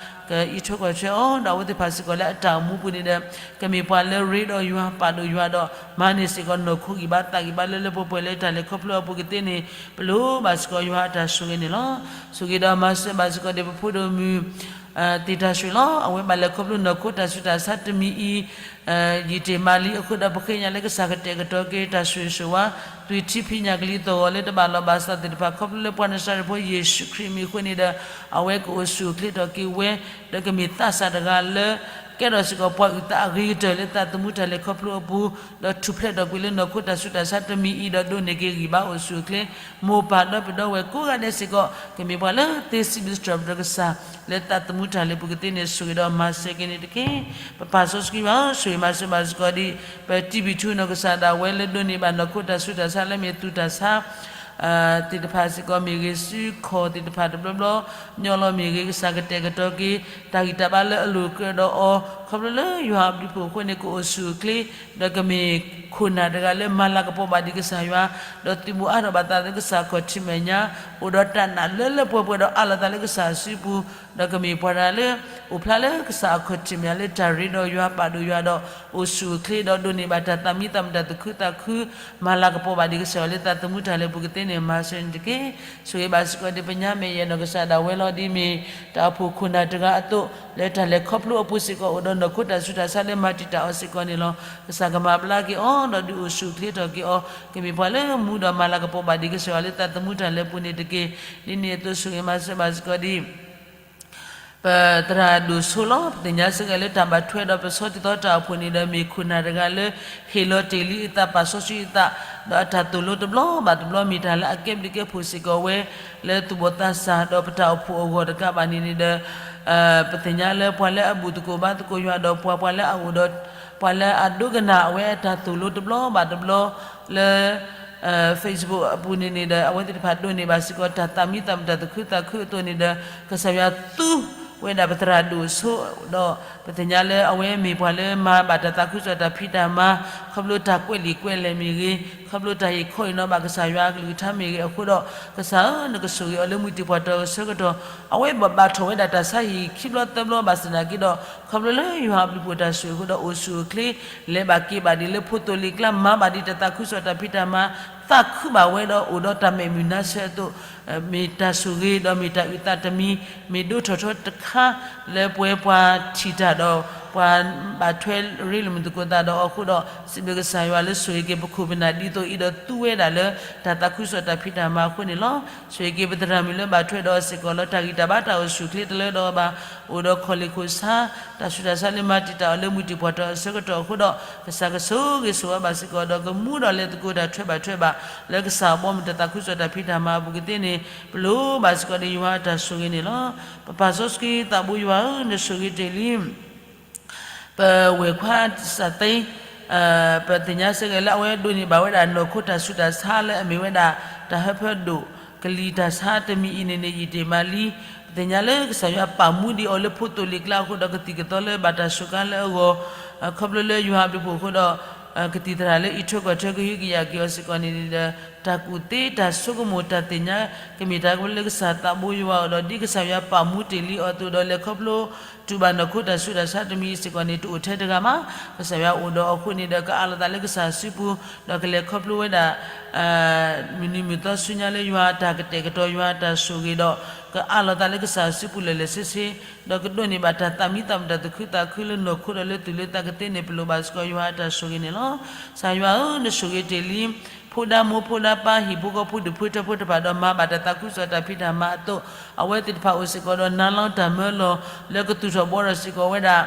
ကအံးထွဲကွၢ်ထွဲအီၤ ဒီးအဝဲသ့ၣ်တဖၣ်စ့ၢ်ကီးလၢအတၢ်အိၣ်မူပူၤန့ၣ်ဒီး ကမ့ၢ်ပှၤလၢရ့ဒီးယွၤ ပာ်ဒိၣ်ယွၤဒီး မၤန့ၢ်စ့ၢ်ကီးနီၢ်ခိဂံၢ်ဘါသးဂံၢ်ဘါလၢလၢပှဲၤပှဲၤလၢတၢ်လဲၤခီဖျိအပူၤကသ့န့ၣ် ပလိၣ်ဘၣ်စ့ၢ်ကီးယွၤအတၢ်ဆိၣ်ဂ့ၤန့ၣ်လီၤ. ဆိၣ်ဂ့ၤဒီးမၤစၢၤဘၣ်စ့ၢ်ကီးဒီးပဖိဒိၣ်မုၣ် သ့ၣ်တၢ်ဆိၣ်လီၤ. အဝဲဘၣ်လဲၤခီဖျိနီၢ်ခိတၢ်ဆူးတၢ်ဆါတမံၤအံၤ ယံာ်တ့ၢ်မးလံအဃိဒီး ပဃ့ကညးလၢကစၢ်ကတဲာ်ကတီၤက့ၤတၢ်ဆိၣ်ဂ့ၤဆိၣ်ဝါ သွံၣ်ထံဖံးညၣ်ကလံၤသီၣ်ဂီၤလၢတဘၣ်လိာ်ဘၣ်စးသ့ၣ်တဖၣ် ခီဖျိလၢပှၤနၤစၤရ့းဖိယ့ၣ်ၡူးခရံာ်မံၤအဃိန့ၣ်ဒီး အဝဲကအိၣ်ဆူၣ်အိၣ်ချ့ထီၣ်က့ၤဝဲ ဒီးကမ့ၢ်သးစၢ်တဂၤလၢ ကဲထီၣ်စ့ၢ်ကီးပှၤအုၣ်သးအဂ့ၤကတၢၢ်လၢသးသမူတၢ်လဲၤခီဖျိအပူၤ ဒီးထူၣ်ဖျဲးထီၣ်ကွံာ်လၢနီၢ်ခိတၢ်ဆူးတၢ်ဆါတမံၤအံၤ ဒီးဒိးန့ၢ်က့ၤဂံၢ်ဘါအိၣ်ဆူၣ်အိၣ်ချ့ မိၢ်ပၢ်ဒီပုၢ်ဒီဝဲၢ်ကိးဂၤဒဲးစ့ၢ်ကီး ကမ့ၢ်ပှၤလၢသ့စံးဘျုးစံးထီၣ်ပတြၢၤကစၢ် လၢသးသမူတၢ်လဲၤပူၤကသ့န့ၣ် ဆိၣ်ဂ့ၤဒီးမၤစၢၤက့ၤန့ၣ်တက့ၢ်. ပပၢ်စီဆှံယွၤ ဆိၣ်ဂ့ၤမၤစၢၤဘၣ်စ့ၢ်ကီးဒ် ပတံၤဘံၣ်ထူနီၢ်ကစၢ်ဒၣ်ဝဲလၢဒိးန့ၢ်ဘၣ်နီၢ်ခိတၢ်ဆူးတၢ်ဆါလၢမ့ၢ်သူၣ်တၢ်ဆါ သ့ၣ်တဖၣ်စ့ၢ်ကီးမ့ၢ်ဂ့ၤ စုခီၣ်သ့ၣ်တဖၣ်တဘျီဘျီ ညီလီၤမ့ၢ်ဂ့ၤ ကစၢ်ကတဲာ်ကတီၤက့ၤ တၢ်ဂံၢ်တၢ်ဘါလၢအလိၤကြၢးဒီးအီၤ ခီဖျိလၢယွၤအဘျုးဖှိၣ်အဃိန့ၣ် ကအိၣ်ဆူၣ်အိၣ်ချ့ ဒီးကမ့ၢ်ခိၣ်နၢ်တဂၤလၢမၤလၤကပီၤဘၣ်ဒံးကစၢ်ယွၤ ဒီးသုးဘူးအါထီၣ်ဘၣ်သးလၢကစၢ်ခီၣ်ထံးမဲာ်ညါ အိၣ်ဒီးတၢ်နာ်လၢလၢပှဲၤပှဲၤဒီးအးလီၤသးလၢကစၢ်စုပူၤ ဒီးကမ့ၢ်ပှၤတဂၤလၢ အိၣ်ဖျါလၢကစၢ်အခီၣ်ထံးမဲာ်ညါလၢတၢ်ရ့ဒီးယွၤပာ်ဒိၣ်ယွၤဒီး အိၣ်ဆူၣ်အိၣ်ချ့ဒီး ဒိးန့ၢ်ဘၣ်တၢ်သးမံသးမုာ်တၢ်သူၣ်ခုသးခု မၤလၤကပီၤဘၣ်ဒံးကစၢ်ယွၤလၢသးသမူတၢ်လဲၤပူၤကသ့န့ၣ် မၤစၢၤန့ၣ်တက့ၢ်. ဆိၣ်ဂ့ၤဘၣ်စ့ၢ်ကီးဒ်ပညါမဲာ်ယဲၢ်နီၢ်ကစၢ်ဒၣ်ဝဲလီၤ ဒ်မ့ၢ်တၢ်အိၣ်ဖှိၣ်ခိၣ်နၢ်တဂၤအသိး လၢတၢ်လဲၤခီဖျိအပူၤစ့ၢ်ကီး အိၣ်ဒီးနီၢ်ခိတၢ်ဆူးတၢ်ဆါလၢမၤတံာ်တာ်အီၤစ့ၢ်ကီးန့ၣ်လီၤ. ကစၢ်ကမၤဘျါက့ၤအီၤ ဒီးဒုးအိၣ်ဆူၣ်အိၣ်ချ့ထီၣ်က့ၤအီၤ ကမ့ၢ်ပှၤလၢမူဒီးမၤလၤကပီၤဘၣ်ဒံးကစၢ်ယွၤလၢသးသမူတၢ်လဲၤပူၤန့ၣ်တက့ၢ်. ဒ်န့ၣ်အသိးဆိၣ်ဂ့ၤမၤစၢၤဘၣ်စ့ၢ်ကီးဒ် ပသရၣ်ဒိၣ်ဆိလီၤ. ပသ့ၣ်ညါစ့ၢ်ကီးလၢတၢ်ဘၣ်ထွဲဒီးပဆီတံၢ်သီတၢ်အိၣ်ဖှိၣ်န့ၣ်ဒီး မ့ၢ်ခိၣ်နၢ်တဂၤလၢ ဟ့ၣ်လီၤတ့ၢ်လံအသး ပာ်စီဆှံအသး, ဒီးအတၢ်သိၣ်လိတဘျီဘၣ်တဘျီ မ့ၢ်တၢ်လၢအကဲဘျုးကဲဖှိၣ်စ့ၢ်ကီးဝဲ လၢသူၣ်ဘီၣ်သးစၢ်ဒီးပတၢ်အိၣ်ဖှိၣ်အဂီၢ်တကးဘၣ်န့ၣ်န့ၣ်ဒီး ပသ့ၣ်ညါလၢပှၤလၢအဘူၣ်သကိးဘါသကိးယွၤဒီးပှၤ ပှၤလၢအအိၣ်ဒီး ပှၤလၢအဒိကနၣ်အဝဲအတၢ်သိၣ်လိတဘျီဘၣ်တဘျီလၢ Facebook အပူၤန့ၣ်န့ၣ်ဒီး အဝဲသ့ၣ်တဖၣ်ဒိးန့ၢ်ဘၣ်စ့ၢ်ကီး တၢ်သးမံသးမုာ်တၢ်သူၣ်ခုသးခုအသိးန့ၣ်ဒီး ကစၢ်ယွၤသူဝဲဒၣ်ပသရၣ်ဒိၣ်ဆိ ဒီးပသ့ၣ်ညါလၢအဝဲမ့ၢ်ပှၤလၢမၤဘၣ်တၢ်သးခုကစီၣ်တၢ်ဖံးတၢ်မၤ ခီဖျိတၢ်ကွဲးလံာ်ကွဲးလဲၢ်မ့ၢ်ဂ့ၤ, ခီဖျိတၢ်ဟ့ၣ်ခီဟ့ၣ်နီၤဘၣ်ကစၢ်ယွၤအကလုၢ်ကထါမ့ၢ်ဂ့ၤအဃိဒီး ကစၢ်ဧၢ နကဆိၣ်ဂ့ၤအီၤလၢမုၢ်တံၢ်ပှၢ်တီၢ်အဆၢကတီၢ် အဝဲဘၣ်ဘၣ်ထီၣ်ဝဲဒၣ်တၢ်ဆါဟံၣ်ခံဘျီသၢဘျီဘၣ်ဆၣ်သနာ်က့ဒီး ခီဖျိလၢယွၤအဘျုးဖှိၣ်တၢ်ဆိၣ်ဂ့ၤအဃိဒီး အိၣ်ဆူၣ်အိၣ်ချ့ လဲၤဘၣ်က့ၤဘၣ်ဒ်လၢဖိသိလ့ၣ်ကျါ မၤဘၣ်ဒ်တၢ်သးခုကစီၣ်တၢ်ဖံးတၢ်မၤ သးခုဘၣ်ဝဲဒီးအိၣ်ဒီးတၢ်မဲာ်မုာ်နါဆၢအသိး မ့ၢ်တၢ်ဆိၣ်ဂ့ၤဒီးမ့ၢ်တၢ်အုၣ်သးတမံၤ မ့ၢ်ဒိထီၣ်ထီတခါ လၢပဝဲပှၤထံၣ်တၢ်ဒီး ပှၤဘၣ်ထွဲရ့လိာ်မုာ်သကိးသးဒီးအဃိဒီး စံးဘျုးကစၢ်ယွၤလၢဆိၣ်ဂ့ၤက့ၤပခိၣ်ပနၢ်ဒ်သိးအံၤဒီးသူဝဲဒၣ်လၢ တၢ်သးခုကစီၣ်တၢ်ဖံးတၢ်မၤအဃိန့ၣ်လီၤ. ဆိၣ်ဂ့ၤက့ၤပသရၣ်မုၣ်လၢဘၣ်ထွဲဒီးအီၤစ့ၢ်ကီးလီၤ. တၢ်ဂံၢ်တၢ်ဘါတၢ်အိၣ်ဆူၣ်အိၣ်ချ့တလၢဒီးအီၤဘၣ် အိၣ်ဒီးခီၣ်လ့ၢ်ခိၣ်ဆါ တၢ်ဆူးတၢ်ဆါလၢမၤတံာ်တာ်အီၤလၢမုၢ်တံာ်ပှၢ်တီၢ်အဆၢကတီၢ်အဃိဒီး ကစၢ်ကဆိၣ်ဂ့ၤဆိၣ်ဝါဘၣ်စ့ၢ်ကီးဒီးကမူဒီးလဲၤသကိးတၢ်ထွဲဘၣ်ထွဲဘၣ် လၢကစၢ်အဘီအမုၢ်တၢ်သးခုကစီၣ်တၢ်ဖံးတၢ်မၤအပူၤကသ့န့ၣ် ပလိၣ်ဘၣ်စ့ၢ်ကီးဒီးယွၤအတၢ်ဆိၣ်ဂ့ၤန့ၣ်လီၤ. ပပၢ်စီဆှံသးဘိယွၤဧၢ နဆိၣ်ဂ့ၤတ့ၢ်လံ ပဝဲၢ်ခွါစးသ့ ပသ့ၣ်ညါစ့ၢ်ကီးလၢအဝဲဒိးန့ၢ်ဘၣ်ဝဲဒၣ်နီၢ်ခိတၢ်ဆူးတၢ်ဆါလၢအမ့ၢ်ဝဲဒၣ် တၢ်ဟၢဖၢဒိၣ်ကလံၤတၢ်ဆါတမံၤအံၤန့ၣ်န့ၣ် ယံာ်တ့ၢ်မးလံ. ပသ့ၣ်ညါလၢကစၢ်ယွၤပာ်မူဒံးအီၤလၢဖိသိလ့ၣ်ကျါအဃိဒီးကသံၣ်ကသီလၢဘၣ်တၢ်စူးကါလၢအဂီၢ် ခီဖျိလၢယွၤအဘျုးဖှိၣ်အဃိဒီး ကသံၣ်သရၣ်လၢအံးထွဲကွၢ်ထွဲကဟုကယာ်က့ၤအီၤစ့ၢ်ကီးန့ၣ်န့ၣ်ဒီး တၢ်ကူၣ်သ့တၢ်ဆိကမိၣ်တၢ်သ့ၣ်ညါ ကမ့ၢ်တၢ်ကလၢကစၢ်သးဘိယွၤအီၤဒီး ဒ်ကစၢ်ယွၤပာ်မူတ့ၢ်လံအီၤအသိးဒီး လဲၤခီဖျိတူၢ်ဘၣ်နီၢ်ခိတၢ်ဆူးတၢ်ဆါတမံၤအံၤစ့ၢ်ကီးန့ၣ် တအိၣ်ထဲတဂၤမး ကစၢ်ယွၤအိၣ်ဒီးအဃိန့ၣ်ဒီး ကအးလီၤသးလၢကစၢ်စုပူၤ ဒီးကလဲၤခီဖျိဝဲဒၣ် မုၢ်နံၤမုၢ်သီဆူညါလၢယွၤအတၢ်ကတဲာ်ကတီၤ ယွၤအတၢ်ဆိၣ်ဂ့ၤဒီး ကအးလီၤသးလၢကစၢ်စုပူၤလၢာ်လၢာ်ဆ့ဆ့ ဒီးကဒိးန့ၢ်ဘၣ်တၢ်သးမံသးမုာ်တၢ်သူၣ်ခုသးခုလၢနီၢ်ခိဒီးလၢသူၣ်လၢသးကသ့န့ၣ် ပလိၣ်ဘၣ်စ့ၢ်ကီးယွၤအတၢ်ဆိၣ်ဂ့ၤန့ၣ်လီၤ. ကစၢ်ယွၤဧၢ နဆိၣ်ဂ့ၤတ့ၢ်လံ ဖိဒါမိၢ်ဖိဒါပၢ် ဟံၣ်ဖိဃီဖိဒူၣ်ဖိထၢဖိတဖၣ်ဒီးမၤဘၣ်တၢ်သးခုကစီၣ်တၢ်ဖံးတၢ်မၤအသိး အဝဲသ့ၣ်တဖၣ်အိၣ်စ့ၢ်ကီးဒီး နါလီၤတၢ်မၢလီၤ လၢကသူၣ်ထီၣ်ဘှီထီၣ်စ့ၢ်ကီးဝဲဒၣ်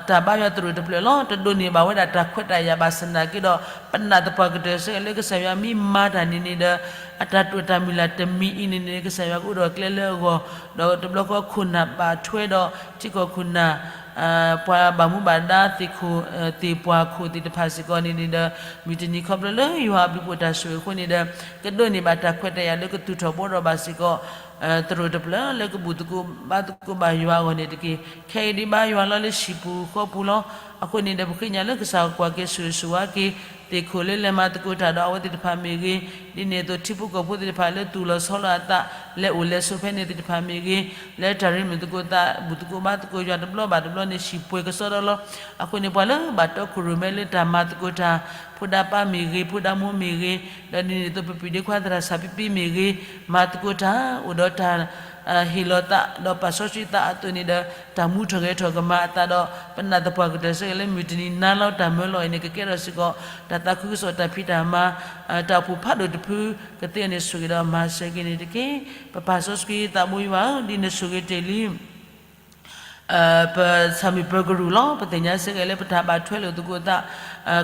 တၢ်ဘါယွၤသရိာ်တဖျၢၣ်လီၤ. တဒိးန့ၢ်ဘၣ်ဝဲဒၣ်တၢ်ခွဲးတၢ်ယာ်ဘၣ်ဆၣ်သနာ်က့ဒီး ပနာ်သပှၢ်ကတၢၢ်စ့ၢ်ကီးလၢကစၢ်ယွၤမ့ၢ်မၤတၢ်န့ၣ်န့ၣ်ဒီး အတၢ်တိာ်တၢ်မုၢ်လၢ်တမံၤအံၤန့ၣ်န့ၣ် ကစၢ်ယွၤကအိၣ်ဒီးကျဲလၢအဂီၢ် ဒီးတဘျီဃီခိၣ်နၢ်ဘၣ်ထွဲဒီး ထံကီၢ်ခိၣ်နၢ် ပှၤဘၣ်မူဘၣ်ဒါသ့ၣ်ခိၣ် သ့ၣ်ပှၢ်ခိၣ်သ့ၣ်တဖၣ်စ့ၢ်ကီးန့ၣ်န့ၣ်ဒီး မုၢ်တနံၤခီဖျိလၢယွၤအဘျုးဖှိၣ်တၢ်ဆိၣ်ဂ့ၤအဃိန့ၣ်ဒီး ကဒိးန့ၢ်ဘၣ်တၢ်ခွဲးတၢ်ယာ်လၢကသူၣ်ထီၣ်ဘှီထီၣ်ဘၣ်စ့ၢ်ကီး သရိာ်တဖျၢၣ်လၢကဘူၣ်သကိးဘါသကိးဘၣ်ယွၤအဂီၢ်န့ၣ်တက့ၢ်. ခဲအံၤဒံးဘၣ်ယွၤလီၤလၢဟံၣ်ပူၤဃီပူၤလီၤ. အဃိန့ၣ်ဒီး ပဃ့ကညးလၢကစၢ်ကွၢ်က့ၤဆိၣ်ဂ့ၤဆိၣ်ဝါက့ၤ သ့ၣ်ခိၣ်လၢလဲၤမၤသကိးတၢ်ဒီးအဝဲသ့ၣ်တဖၣ်မ့ၢ်ဂ့ၤ, ဒ်န့ၣ်အသိးထံဖိကီၢ်ဖိသ့ၣ်တဖၣ်လၢသူၣ်လီၤဆီလီၤအသး လဲၤအိၣ်လဲၤဆိးဖဲန့ၣ်သ့ၣ်တဖၣ်မ့ၢ်ဂ့ၤ, လၢတၢ်ရ့လိာ်မုာ်သကိးသး ဘူၣ်သကိးဘါသကိးယွၤတဘျီဘၣ်တဘျီန့ၣ် ဟံၣ်ပှဲၤကစီဒီလီၤ. အဃိန့ၣ် ပှၤလၢဘၣ်တီခိၣ်ရိၣ်မဲလၢတၢ်မၤသကိးတၢ် ဖိဒါပၢ်မ့ၢ်ဂ့ၤ, ဖိဒါမိၢ်မ့ၢ်ဂ့ၤ, ဒီးဒ်န့ၣ်အသိးပပုၢ်ဒ့ခွါသရၣ်စၢ်ဖံဖံမ့ၢ်ဂ့ၤ, မၤသကိးတၢ် အိၣ်ဒီးတၢ် ဟ့ၣ်လီၤသး ဒီးပာ်စီဆှံသးအသိးန့ၣ်ဒီး တၢ်မူထီၣ်ဂဲၤထီၣ်ကမၤအသးဒီး ပနာ်သပှၢ်ကတၢၢ်စ့ၢ်ကီးလၢမုၢ်တနံၤနါလီၤတၢ်မၢလီၤအံၤန့ၣ် ကကဲထီၣ်စ့ၢ်ကီး တၢ်သးခုကစီၣ်တၢ်ဖံးတၢ်မၤ တၢ်အိၣ်ဖှိၣ်ဖးဒိၣ်တဖု ကသ့န့ၣ်ဆိၣ်ဂ့ၤဒီးမၤစၢၤက့ၤန့ၣ်တက့ၢ်. ပပၢ်စီဆှံသးဘိယွၤဧၢ, ဒ်နဆိၣ်ဂ့ၤတ့ၢ်လံ ပဆၣ်မုၢ်ပၢၤကရူၢ်လီၤ. ပသ့ၣ်ညါစ့ၢ်ကီးလၢပတၢ်ဘၣ်ထွဲလိာ်သကိးသး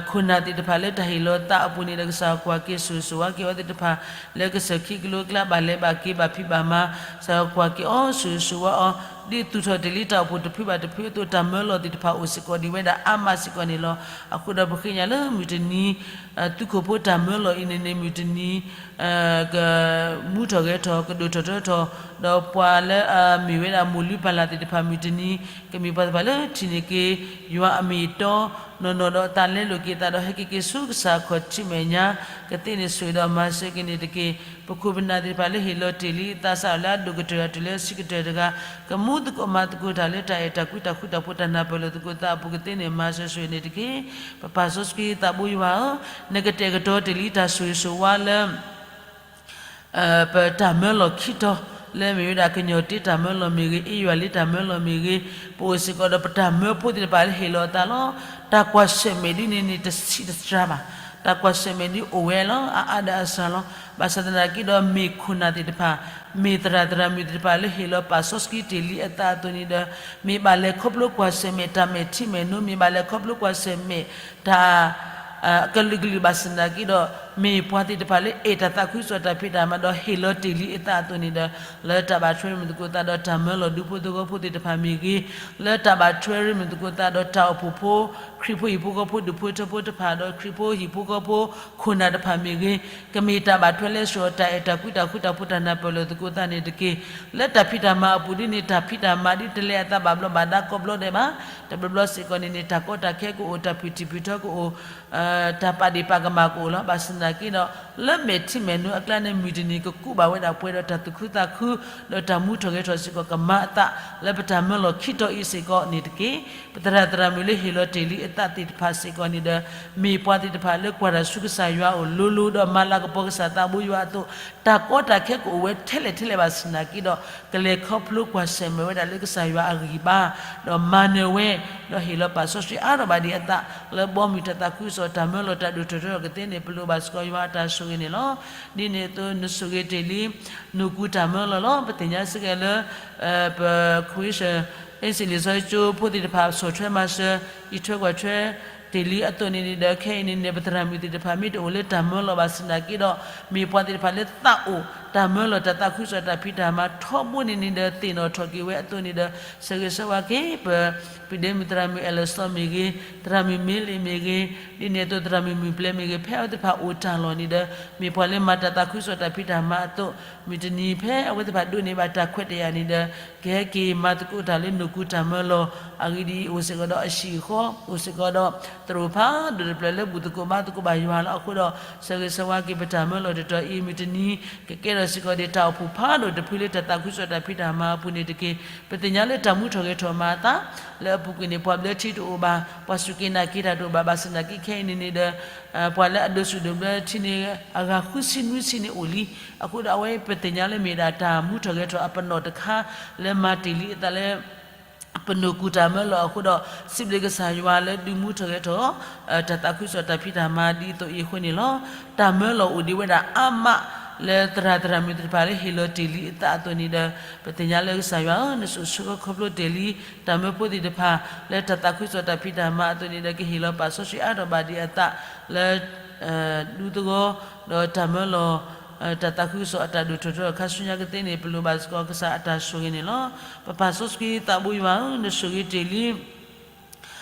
ခိၣ်နၢ်သ့ၣ်တဖၣ်လၢတၢ်ဟ့ၣ်လီၤသးအပူၤန့ၣ်ဒီး ကစၢ်ကွၢ်က့ၤဆိၣ်ဂ့ၤဆိၣ်ဝါက့ၤအဝဲသ့ၣ်တဖၣ် လၢကစၢၢ်ခံကလိကျါဘၣ်လဲၤဘၣ်က့ၤဘၣ်ဖံးဘၣ်မၤ ကစၢ်ကွၢ်က့ၤအီၤ ဆိၣ်ဂ့ၤဆိၣ်ဝါအီၤ ဒ်သူၣ်ထီၣ်တ့ၢ်လံတၢ်အိၣ်ဖှိၣ်တဖုဘၣ်တဖုအသိး တၢ်မၢလီၤသ့ၣ်တဖၣ်အိၣ်စ့ၢ်ကီးဒံးဝဲဒၣ်အါမးစ့ၢ်ကီးန့ၣ်လီၤ. အဃိဒီးပဃ့ကညးလၢမုၢ်တနံၤ သုးခိၣ်ဖိတၢ်မၢလီၤအံၤန့ၣ်န့ၣ် မုၢ်တနံၤ ကမူထီၣ်ဂဲၤထီၣ် ကဒိၣ်ထီၣ်ထီထီၣ် ဒီးပှၤလၢအမ့ၢ်ဝဲဒၣ်မိၢ်လုၢ်ပၢ်လၢ်သ့ၣ်တဖၣ်မုၢ်တနံၤ ကမ့ၢ်ပှၤသ့ၣ်တဖၣ်လၢထံၣ်န့ၢ်က့ၤ ယွၤအမ့ၢ်အတီ နီၢ်နီၢ်ဒီးသးလဲလိာ်က့ၤသးဒီး ဟဲက့ၤက့ၤဆူကစၢ်ခီၣ်ထံးမဲာ်ညါ ကသ့န့ၣ်ဆိၣ်ဂ့ၤဒီးမၤစၢၤက့ၤန့ၣ်တက့ၢ်. ပခိၣ်ပနၢ်သ့ၣ်တဖၣ်လၢဟ့ၣ်လီၤတ့ၢ်လံအသးစးထီၣ်လၢအဒိၣ်ကတၢၢ်အတုၤလၢအဆံးကတၢၢ်တဂၤ ကမူသကိးမၤသကိးတၢ်လၢတၢ်အဲၣ်တၢ်ကွံတၢ်ဃူတၢ်ဖိးတၢ်နၢ်ပၢၢ်လိာ်သကိးသးအပူၤကသ့န့ၣ် မၤစၢၤဆိၣ်ဂ့ၤန့ၣ်တက့ၢ်. ပပၢ်စီဆှံသးဘိယွၤဧၢ, နကတဲာ်ကတီၤတ့ၢ်လံတၢ်ဆိၣ်ဂ့ၤဆိၣ်ဝါလၢ ပတၢ်မၢလီၤခံတီၤ လၢမ့ၢ်ဝဲဒၣ်ကညီၤတ့တၢ်မၢလီၤမ့ၢ်ဂ့ၤ, အ့ယွၤလ့တၢ်မၢလီၤမ့ၢ်ဂ့ၤ, ပအိၣ်စ့ၢ်ကီးဒီးပတၢ်မၢဖိသ့ၣ်တဖၣ်လၢဟ့ၣ်လီၤအသးလီၤ. တၢ်ကွၢ်ဆၢၣ်မဲာ်ဒ်န့ၣ်န့ၣ် တဆံးတစှၤဘၣ်. တၢ်ကွၢ်ဆၢၣ်မဲာ်ဒ်အိၣ်ဝဲလီၤ, အါအါဒီးအစှၤလီၤ. ဘၣ်ဆၣ်သနာ်က့ဒီး မ့ၢ်ခိၣ်နၢ်သ့ၣ်တဖၣ်, မ့ၢ်သရၣ်သရၣ်မုၣ်သ့ၣ်တဖၣ်လၢဟ့ၣ်လီၤပာ်စီဆှံတ့ၢ်လံအသးအသိးန့ၣ်ဒီး, မ့ၢ်ဘၣ်လဲၤခီဖျိကွၢ်ဆၢၣ်မဲာ်တၢ်မဲာ်ထံမဲာ်နိ, မ့ၢ်ဘၣ်လဲၤခီဖျိကွၢ်ဆၢၣ်မဲာ်တၢ် ကလုာ်ကလုာ်ဘၣ်ဆၣ်သနာ်က့ဒီး, မ့ၢ်ပှၤသ့ၣ်တဖၣ်လၢအဲၣ်တၢ်သးခုကစီၣ်တၢ်ဖံးတၢ်မၤဒီးဟ့ၣ်လီၤတ့ၢ်လံအသးအသိးန့ၣ်ဒီး, လၢတၢ်ဘၣ်ထွဲရ့ၣ်မုာ်သကိးသးဒီးတၢ်မၢလီၤဒူဖိသဝီဖိသ့ၣ်တဖၣ်မ့ၢ်ဂ့ၤ, လၢတၢ်ဘၣ်ထွဲရ့ၣ်မုာ်သကိးသးဒီးတၢ်အိၣ်ဖှိၣ်ဖိ, ခရံာ်ဖိဟံၣ်ဖိဃီဖိဒူၣ်ဖိထၢဖိတဖၣ်ဒီး ခရံာ်ဖိဟံၣ်ဖိဃီဖိခိၣ်နၢ်တဖၣ်မ့ၢ်ဂ့ၤ, ကမ့ၢ်တၢ်ဘၣ်ထွဲလၢစှီၤတၢ်အဲၣ်တၢ်ကွံတၢ်ဃူတၢ်ဖိးတၢ်နၢ်ပၢၢ်လိာ်သကိးသးန့ၣ်တက့ၢ်. လၢတၢ်ဖံးတၢ်မၤအပူၤဒ်န့ၣ် တၢ်ဖံးတၢ်မၤဒ်တလဲအသးဘၣ်ဘျီးဘၣ်ဒါကိးဘျီဒဲးဘၣ်. တဘျီဘျီစ့ၢ်ကီးန့ၣ်န့ၣ် တၢ်ကီတၢ်ခဲကအိၣ်, တၢ်ဖုၣ်ထံၣ်ဖုၣ်ထီကအိၣ်, တၢ်ပာ်ဒ့ၣ်ပာ်ကမၣ်ကအိၣ်လီၤ. ဘၣ်ဆၣ်သနာ်က့ဒီး, လၢမဲာ်ထံမဲာ်နိအကျါန့ၣ် မုၢ်တနံၤကကူးဘၣ်ဝဲဒၣ်ပှဲၤဒီးတၢ်သူၣ်ခုသးခု, ဒီးတၢ်မူထီၣ်ဂဲၤထီၣ်စ့ၢ်ကီးကမၤအသးလၢပတၢ်မၢလီၤခံတီၤအံၤစ့ၢ်ကီးန့ၣ်တက့ၢ်. ပသရၣ်သရၣ်မုၣ်လၢဟ့ၣ်လီၤတ့ၢ်လံအသးသ့ၣ်တဖၣ်စ့ၢ်ကီးန့ၣ်ဒီး, မ့ၢ်ပှၤသ့ၣ်တဖၣ်လၢကွၢ်တၢ်ဆူကစၢ်ယွၤအအိၣ်လိၤလိၤ ဒီးမၤလၤကပီၤကစၢ်သးဘိယွၤအသိး, တၢ်ကီတၢ်ခဲကအိၣ်ဝဲထဲလဲၣ်ထဲလဲၣ်ဘၣ်ဆၣ်သနာ်က့ဒီး, ကလဲၤခီဖျိကွၢ်ဆၢၣ်မဲာ်ဝဲဒၣ်လၢကစၢ်ယွၤအဂံၢ်ဘါ, ဒီးမၤနၢၤဝဲ, ဒီးဟ့ၣ်လီၤပာ်စီဆှံအါထီၣ်ဘၣ်ဒံးအသး, လၢဘီမုၢ်တၢ်သးခုကစီၣ်တၢ်မၢလီၤတၢ်ဒိၣ်ထီၣ်ထီထီၣ်ကသ့န့ၣ် ပလိၣ်ဘၣ်စ့ၢ်ကီးယွၤအတၢ်ဆိၣ်ဂ့ၤန့ၣ်လီၤ. ဒ်န့ၣ်အသိးနဆိၣ်ဂ့ၤတ့ၢ်လံ, နီၢ်ကူတၢ်မၢလီၤလီၤ. ပသ့ၣ်ညါစ့ၢ်ကီးလၢ ပ ခဝ့ၡၢၣ် အ့စ့ၣ်လံာ်စီဆှံကၠိဖိသ့ၣ်တဖၣ် ဆီၣ်ထွဲမၤစၢၤ, အံးထွဲကွၢ်ထွဲတ့ၢ်လံအသိးန့ၣ်န့ၣ်ဒီး ခဲအံၤန့ၣ်န့ၣ် ပသရၣ်မုၣ်သ့ၣ်တဖၣ်မ့ၢ်တအိၣ်လၢတၢ်မၢလီၤဘၣ်ဆၣ်သနာ်က့ဒီး, မ့ၢ်ပှၤသ့ၣ်တဖၣ်လၢသးအိၣ်တၢ်မၢလီၤတၢ်သးခုကစီၣ်တၢ်ဖံးတၢ်မၤထီဘိန့ၣ်န့ၣ်ဒီး သ့ၣ်နီၣ်ထီၣ်က့ၤဝဲအသိးန့ၣ်ဒီး ဆၢဂ့ၤဆၢဝါက့ၤ ပ ပဒဲမုၣ်သရၣ်မုၣ်အဲၣ်လၢစီမ့ၢ်ဂ့ၤ, သရၣ်မုၣ်မ့လ့ၣ်မ့ၢ်ဂ့ၤ, ဒ်န့ၣ်အသိးသရၣ်မုၣ်မုၢ်ပျဲမ့ၢ်ဂ့ၤ, ဖဲအဝဲသ့ၣ်တဖၣ်အိၣ်တၢ်လီၢ်န့ၣ်ဒီး မ့ၢ်ပှၤလၢမၤတၢ်သးခုကစီၣ်တၢ်ဖံးတၢ်မၤအသိး, မုၢ်တနံၤဖဲအဝဲသ့ၣ်တဖၣ်ဒိးန့ၢ်ဘၣ်တၢ်ခွဲးတၢ်ယာ်န့ၣ်ဒီး ကဟဲက့ၤမၤသကိးတၢ်လၢနီၢ်ကူတၢ်မၢလီၤ, အဂ့ၢ်ဒ်အံၤ, အိၣ်စ့ၢ်ကီးဒီးအဟံၣ်အဃီ, အိၣ်စ့ၢ်ကီးဒီး သရိာ်ဖးဒိၣ်တဖျၢၣ်လၢဘူၣ်သကိးဘါသကိးဘၣ်ယွၤလီၤ. အဃိဒီး ဆၢဂ့ၤဆၢဝါက့ၤပတၢ်မၢလီၤတတီၤအံၤ မုၢ်တနံၤ ကကဲထီၣ်စ့ၢ်ကီးဒံးတၢ်အိၣ်ဖှိၣ်ဖးဒိၣ်တဖုလၢတၢ်သးခုကစီၣ်တၢ်ဖံးတၢ်မၤအပူၤန့ၣ်တက့ၢ်. ပသ့ၣ်ညါလၢတၢ်မူထီၣ်ဂဲၤထီၣ်မၤအသး, လၢအပူၤကွံာ်န့ၣ် ပှၤဘျၢထံတအိၣ်ဘၣ်, ပှၤစူၢ်က့ၤနာ်က့ၤတၢ်တအိၣ်ဘၣ်, ဘၣ်ဆၣ်သနာ်က့ခဲအံၤန့ၣ်န့ၣ်ဒီး ပှၤလၢအဒိးစူၣ်ဒိးဘျၢထံန့ၣ် အဂၤဃုဆံနွံဆံန့ၣ်အိၣ်လံ. အဃိဒီးအဝဲ ပသ့ၣ်ညါလၢမ့ၢ်ဒၣ်တၢ်မူထီၣ်ဂဲၤထီၣ်အပနီၣ်တခါ လၢမၤတ့ၢ်လံအသးလၢ ပနီၢ်ကူတၢ်မၢလီၤအဃိဒီး စံးဘျုးကစၢ်ယွၤလၢဒုးမူထီၣ်ဂဲၤထီၣ် တၢ်သးခုကစီၣ်တၢ်ဖံးတၢ်မၤဒ်သိးအံၤအဃိန့ၣ်လီၤ. တၢ်မၢလီၤအိၣ်ဒံးဝဲဒၣ်အါမး လၢသရၣ်သရၣ်မုၣ်သ့ၣ်တဖၣ်လၢဟ့ၣ်လီၤတ့ၢ်လံအသးအသိးန့ၣ်ဒီး ပသ့ၣ်ညါလၢကစၢ်ယွၤဧၢ, နစိၤဆၢကတီၢ်ခီဖျိတ့ၢ်လံ တၢ်မၢဖိသ့ၣ်တဖၣ် လၢတၢ်သးခုကစီၣ်တၢ်ဖံးတၢ်မၤအသိးန့ၣ်ဒီး ကဟ့ၣ်လီၤပာ်စီဆှံအါထီၣ်ဘၣ်ဒံးအသး လၢ ဒူသဝီ ဒီးတၢ်မၢလီၤ တၢ်သးခုကစီၣ်အတၢ်ဒိၣ်ထီၣ်ထီခါဆူညါကသ့န့ၣ် ပလိၣ်ဘၣ်စ့ၢ်ကီးကစၢ်အတၢ်ဆိၣ်ဂ့ၤန့ၣ်လီၤ. ပပၢ်စီဆှံသးဘိယွၤဧၢ, နဆိၣ်ဂ့ၤတ့ၢ်လံ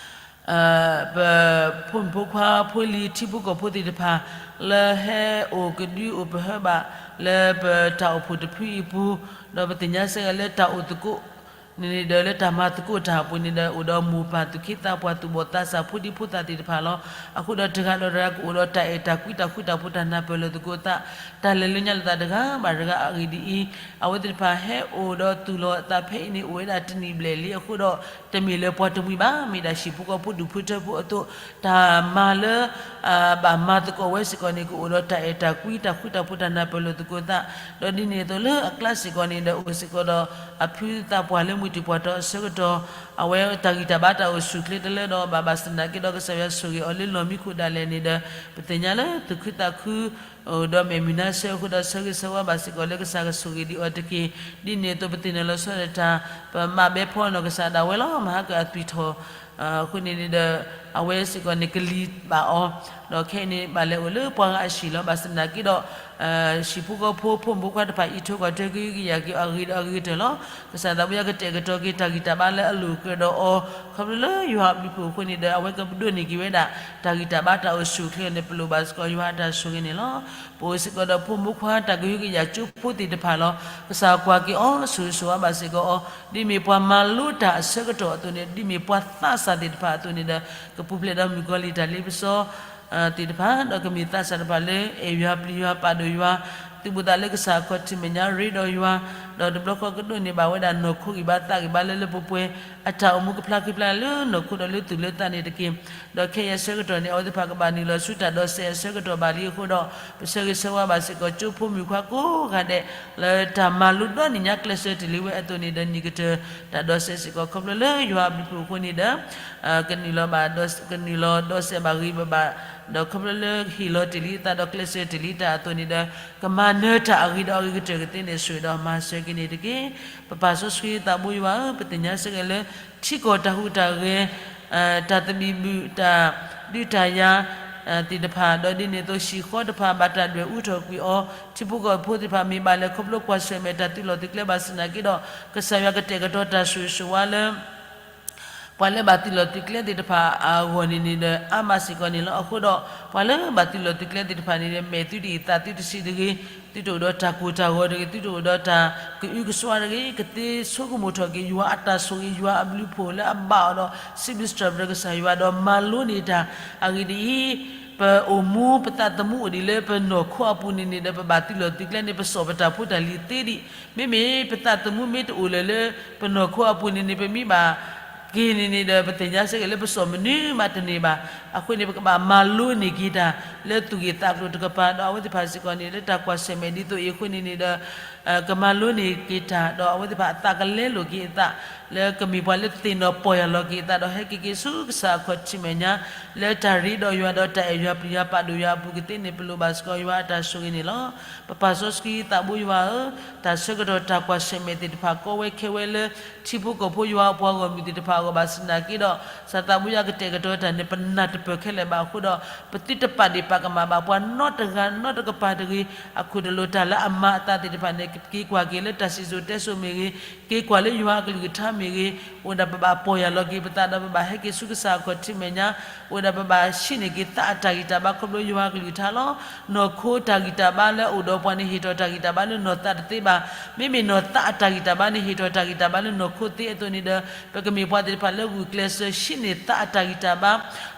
ပဖိမုၣ်ဖိခွါဖိလံၤထံဖိကီၢ်ဖိသ့ၣ်တဖၣ် လၢဟဲအိၣ်ကဒုအိၣ်ပဟၢဘၣ် လၢပတၢ်အိၣ်ဖှိၣ်တဖုအံၤအပူၤ, ဒီးပသ့ၣ်ညါစ့ၢ်ကီးလၢတၢ်အိၣ်သကိး န့ၣ်န့ၣ်ဒီး လၢတၢ်မၤသကိးတၢ်အပူၤန့ၣ်ဒီး အိၣ်ဒီးမိၢ်ပၢ်သူၣ်က့သးပှၢ်သူၣ်ဘီၣ်သးစၢ်ဖိဒံဖိသၣ်သ့ၣ်တဖၣ်လီၤ. အဃိဒီးတဂၤဒီးတဂၤကအိၣ်ဒီးတၢ်အဲၣ်တၢ်ကွံတၢ်ဃူတၢ်ဖိးတၢ်နၢ်ပၢၢ်လိာ်သကိးသး, တၢ်လဲၤလၢညါလိာ်သးတဂၤဘၣ်တဂၤအဂ့ၢ်ဒ်အံၤ, အဝဲသ့ၣ်တဖၣ်ဟဲအိၣ်ဒီးသူၣ်လီၤအသးဖဲအံၤန့ၣ် အိၣ်ဝဲဒၣ်တနံၣ်ဘျဲၣ်လံအဃိဒီး တမ့ၢ်လၢပှၤတမှံၤဘၣ်, မ့ၢ်ဒၣ်ဟံၣ်ဖိဃီဖိဒူၣ်ဖိထၢဖိအသိး, တၢ်မၤလၢ ဘၣ်မၤသကိးဝဲစ့ၢ်ကီးန့ၣ် ကအိၣ်ဒီးတၢ်အဲၣ်တၢ်ကွံတၢ်ဃူတၢ်ဖိးတၢ်နၢ်ပၢၢ်လိာ်သကိးသး, ဒီးဒ်န့ၣ်အသိးလၢအကျါစ့ၢ်ကီးန့ၣ်ဒီး အိၣ်စ့ၢ်ကီးဒီးအဖုသးပှၢ်လၢမုၢ်တံၢ်ပှၢ်တီအဆၢကတီၢ်, အဝဲတၢ်ဂံၢ်တၢ်ဘါတၢ်အိၣ်ဆူၣ်ချ့တလၢဒီးဘၣ်, ဘၣ်ဆၣ်သနာ်က့ဒီးကစၢ်ယွၤဆိၣ်ဂ့ၤအီၤလၢလီၢ်မံခိၣ်ဒၣ်လဲာ်န့ၣ်ဒီး ပသ့ၣ်ညါလၢသူၣ်ခုသးခု ဒီးမဲာ်မုာ်နါဆၢအဃိဒီး ဆၢဂ့ၤဆၢဝါဘၣ်စ့ၢ်ကီးလၢကစၢ်ကဆိၣ်ဂ့ၤဒံးအီၤတက့ၢ်. ဒ်န့ၣ်အသိးပသ့ၣ်နီၣ်လီၤဆီဒၣ်တၢ် ပမၤဘဲဖီနီၢ်ကစၢ်ဒၣ်ဝဲလီၤ. မဟါကအသွံၣ်ထီၣ် အဃိန့ၣ်န့ၣ်ဒီး အဝဲစ့ၢ်ကီးန့ၣ်ကလံၤဘၣ်အီၤ, ဒီးခဲအံၤန့ၣ် ဘၣ်လဲၤအိၣ်လၢပှၤဂၤအဟံၣ်လီၤ. ဘၣ်ဆၣ်သနာ်က့ဒီး ဟံၣ်ဖိဃီဖိ ဖိမုၣ်ဖိခွါတဖၣ် အံးထွဲကွၢ်ထွဲကဟုကယာ်က့ၤအီၤအဂ့ၤဒီးအဂ့ၤကတၢၢ်လီၤ. ကစၢ်သးဘိယွၤကတဲာ်ကတီၤက့ၤတၢ်ဂံၢ်တၢ်ဘါလၢအလိၤကဒီးအီၤ, ခီဖျိလၢယွၤအဘျုးဖှိၣ်အဃိန့ၣ်ဒီး အဝဲကဒိးန့ၢ်က့ၤဝဲဒၣ် တၢ်ဂံၢ်တၢ်ဘါတၢ်အိၣ်ဆူၣ်အိၣ်ချ့အီၤန့ၣ် ပလိၣ်ဘၣ်စ့ၢ်ကီးယွၤအတၢ်ဆိၣ်ဂ့ၤန့ၣ်လီၤ. ပအိၣ်စ့ၢ်ကီးဒီးဖိမုၣ်ဖိခွါတၢ်ကဟုကယာ်ကၠိဖိသ့ၣ်တဖၣ်လီၤ. ကစၢ်ကွၢ်က့ၤအီၤ ဆိၣ်ဂ့ၤဆိၣ်ဝါဘၣ်စ့ၢ်ကီးအီၤ, ဒ်မ့ၢ်ပှၤမၤလိတၢ်အဆၢကတီၢ်အသိးန့ၣ် ဒ်မ့ၢ်ပှၤသးစၢ်သ့ၣ်တဖၣ်အသိးန့ၣ်ဒီး ကပူၤဖျဲးဒီးမုၣ်ကီၤလံၢ်တၢ်လ့ပစီ သ့ၣ်တဖၣ်, ဒီးကမ့ၢ်သးစၢ်တဖၣ်လၢအဲၣ်ယွၤပျံၤယွၤပာ်ဒိၣ်ယွၤ, သုးဘူးသးလၢကစၢ်အခီၣ်ထံးမဲာ်ညါရ့ဒီးယွၤ, ဒီးတဘျီဃီကဒိးန့ၢ်ဘၣ်ဝဲဒၣ်နီၢ်ခိဂံၢ်ဘါသးဂံၢ်ဘါလၢလၢပှဲၤပှဲၤ, အတၢ်အိၣ်မူကဖျါဃံဖျါလၢနီၢ်ခိဒီးလၢသူၣ်လၢသးန့ၣ်တက့ၢ်. ဒီးခဲအံၤအဆၢကတီၢ်န့ၣ် အဝဲသ့ၣ်တဖၣ်ကဘၣ်နုာ်လီၤဆူတၢ်ဒိးစဲးအဆၢကတီၢ်ဘၣ်လံအဃိဒီး ပဆၢဂ့ၤဆၢဝါဘၣ်စ့ၢ်ကီးကၠိဖိမုၣ်ခွါကိးဂၤဒဲး လၢတၢ်မၤလိဒီနံၣ်ညါကျဲးစၢးတ့ၢ်လံဝဲအသိးန့ၣ်ဒီး နံၣ်ကတၢၢ်တၢ်ဒိးစဲးစ့ၢ်ကီး ခီဖျိလၢယွၤအဘျုးဖှိၣ်အဃိန့ၣ်ဒီး ကနုာ်လီၤဘၣ်, ကနုာ်လီၤဒိးစဲးဘၣ်ဂ့ၤဘၣ် ဒီးခီဖျိလၢဟ့ၣ်လီၤတ့ၢ်လံအသးဒီးကျဲးစၢးတ့ၢ်လံတၢ်အသိးန့ၣ်ဒီး ကမၤနၢၤတၢ်အဂ့ၤဒီးအဂ့ၤကတၢၢ်ကသ့န့ၣ် ဆိၣ်ဂ့ၤဒီးမၤစၢၤက့ၤန့ၣ်တက့ၢ်. ပပၢ်စီဆှံသးဘိယွၤဧၢ, ပသ့ၣ်ညါစ့ၢ်ကီးလၢ ထံကီၢ်တၢ်ဟူးတၢ်ဂဲၤ တၢ်သဘံၣ်ဘုၣ် တၢ်ဒုးတၢ်ယၤသ့ၣ်တဖၣ် ဒီးဒ်န့ၣ်အသိး ဟံၣ်ဃီတဖၣ် ဘၣ်တၢ်ဒွဲၣ်အူထီၣ်ကွံာ်အီၤ, ထံဖိကီၢ်ဖိသ့ၣ်တဖၣ် မ့ၢ်ဘၣ်လဲၤခီဖျိကွၢ်ဆၢၣ်မဲာ်တၢ်သုးလီၢ်သုးကျဲဘၣ်ဆၣ်သနာ်က့ဒီး ကစၢ်ယွၤကတဲာ်ကတီၤတၢ်ဆိၣ်ဂ့ၤဆိၣ်ဝါလၢ ပှၤလၢဘၣ်သုးလီၢ်သုးကျဲသ့ၣ်တဖၣ်အဂီၢ်န့ၣ်န့ၣ်ဒီး အါမးစ့ၢ်ကီးန့ၣ်လီၤ. အဃိဒီး ပှၤလၢဘၣ်သုးလီၢ်သုးကျဲသ့ၣ်တဖၣ်န့ၣ်ဒီး မဲာ်သုတယံာ်သးသုတဆံးတဂ့ၤ, သုတအိၣ်ဒီးတၢ်ကိၢ်တၢ်ဂီၤတဂ့ၤ, သုတအိၣ်ဒီးတၢ်ကအုကစွါတဂ့ၤ, ကသ့ဆိကမိၣ်ထီၣ်က့ၤ ယွၤအတၢ်ဆိၣ်ဂ့ၤ ယွၤအဘျုးအဖှိၣ်လၢအဘၣ်အီၤဒီး စံးဘျုးစံးထီၣ်ပတြၢၤကစၢ်ယွၤဒီးမၤလိန့ၢ်တၢ်အဂ့ၢ်ဒ်အံၤ, ပအိၣ်မူပသးသမူအိၣ်ဒံးလၢပနီၢ်ခိအပူၤန့ၣ်န့ၣ်ဒီး ပဘၣ်သုးလီၢ်သုးကျဲန့ၣ် ပစိာ်ပတၢ်ဖိတၢ်လံၤသ့ဒံး, မ့မ့ၢ်ပသးသမူမ့ၢ်တအိၣ်လၢၤလၢ ပနီၢ်ခိအပူၤန့ၣ်န့ၣ် ပမ့ၢ်ဘၣ်က့ၤန့ၣ်န့ၣ်ဒီး ပသ့ၣ်ညါစ့ၢ်ကီးလၢပစိာ်မနုၤမးတန့ၢ်ဘၣ်. အဃိန့ၣ် ပကဘၣ်မၤလိန့ၢ်က့ၤတၢ်လၢသူၣ်ဂ့ၢ်သးကျိၤတကပၤ ဒီးအဝဲသ့ၣ်တဖၣ်စ့ၢ်ကီးန့ၣ် လၢတၢ်ကွၢ်ဆၢၣ်မဲာ်ဒ်သိးအံၤအဃိန့ၣ်န့ၣ်ဒီး ကမၤလိန့ၢ်က့ၤတၢ် ဒီးအဝဲသ့ၣ်တဖၣ်အသးကလဲလိာ်က့ၤအသး လၢကမ့ၢ်ပှၤလၢသ့ၣ်နီၣ်ပီၢ်ယၢ်လီၤက့ၤအသး ဒီးဟဲက့ၤက့ၤဆူကစၢ်အခီၣ်ထံးမဲာ်ညါ လၢတၢ်ရ့ဒီးယွၤဒီးတၢ်အဲၣ်ယွၤပျံၤယွၤပာ်ဒိၣ်ယွၤအပူၤကသ့န့ၣ် ပလိၣ်ဘၣ်စ့ၢ်ကီးယွၤအတၢ်ဆိၣ်ဂ့ၤန့ၣ်လီၤ. ပပၢ်စီဆှံသးဘိယွၤဧၢ, တၢ်ဆၢကတီၢ်တၢ်ကွၢ်ဆၢၣ်မဲာ်သ့ၣ်တဖၣ် ကီဝဲခဲဝဲလၢ ထံဖိကီၢ်ဖိယွၤအပှၤဂီၢ်မုၢ်သ့ၣ်တဖၣ်အဂီၢ်ဘၣ်ဆၣ်သနာ်က့ဒီး ကစၢ်သးဘိယွၤကတဲာ်ကတီၤတၢ်န့ၣ် ပနၢ်တပၢၢ်ခဲလၢာ်ဘၣ်အဃိဒီး ပသုတပာ်ဒ့ၣ်ပာ်ကမၣ်ဘၣ်ပှၤနီတဂၤနီတကပၤတဂ့ၤ, အခိၣ်တလိာ်တၢ်လၢအမၤအသးသ့ၣ်တဖၣ်န့ၣ် က့ၤကွၢ်က့ၤလၢတၢ်စံၣ်စိၤတဲစိၤမ့ၢ်ဂ့ၤ, က့ၤကွၢ်လၢယွၤအကလုၢ်ကထါမ့ၢ်ဂ့ၤ, အိၣ်ဒၣ်ပဘၣ်ပီၢ်ယၢ်လီၤက့ၤပသးဒီးပဘၣ်ဟဲက့ၤဆူကစၢ်အခီၣ်ထံးမဲာ်ညါ, အိၣ်ဒၣ်ပဘၣ်ဟံးန့ၢ်က့ၤသးအတၢ်ဂံၢ်တၢ်ဘါခီဖျိယွၤအကလုၢ်ကထါလီၤ. နီၢ်ခိတၢ်ဂံၢ်တၢ်ဘါလၢအိၣ်ဒီးပှၤန့ၣ်ဟ့ၣ်ထီၣ်တၢ်ဂံၢ်တၢ်ဘါလၢနီၢ်သးတသ့ဘၣ်. မ့မ့ၢ်နီၢ်သးအတၢ်ဂံၢ်တၢ်ဘါန့ၣ် ဟ့ၣ်ထီၣ်တၢ်ဂံၢ်တၢ်ဘါလၢနီၢ်ခိသ့အသိးန့ၣ်ဒီး ပကမ့ၢ်ပှၤသ့ၣ်တဖၣ်လၢဂုာ်ကျဲးစၢးဟံးန့ၢ်သးအတၢ်ဂံၢ်တၢ်ဘါ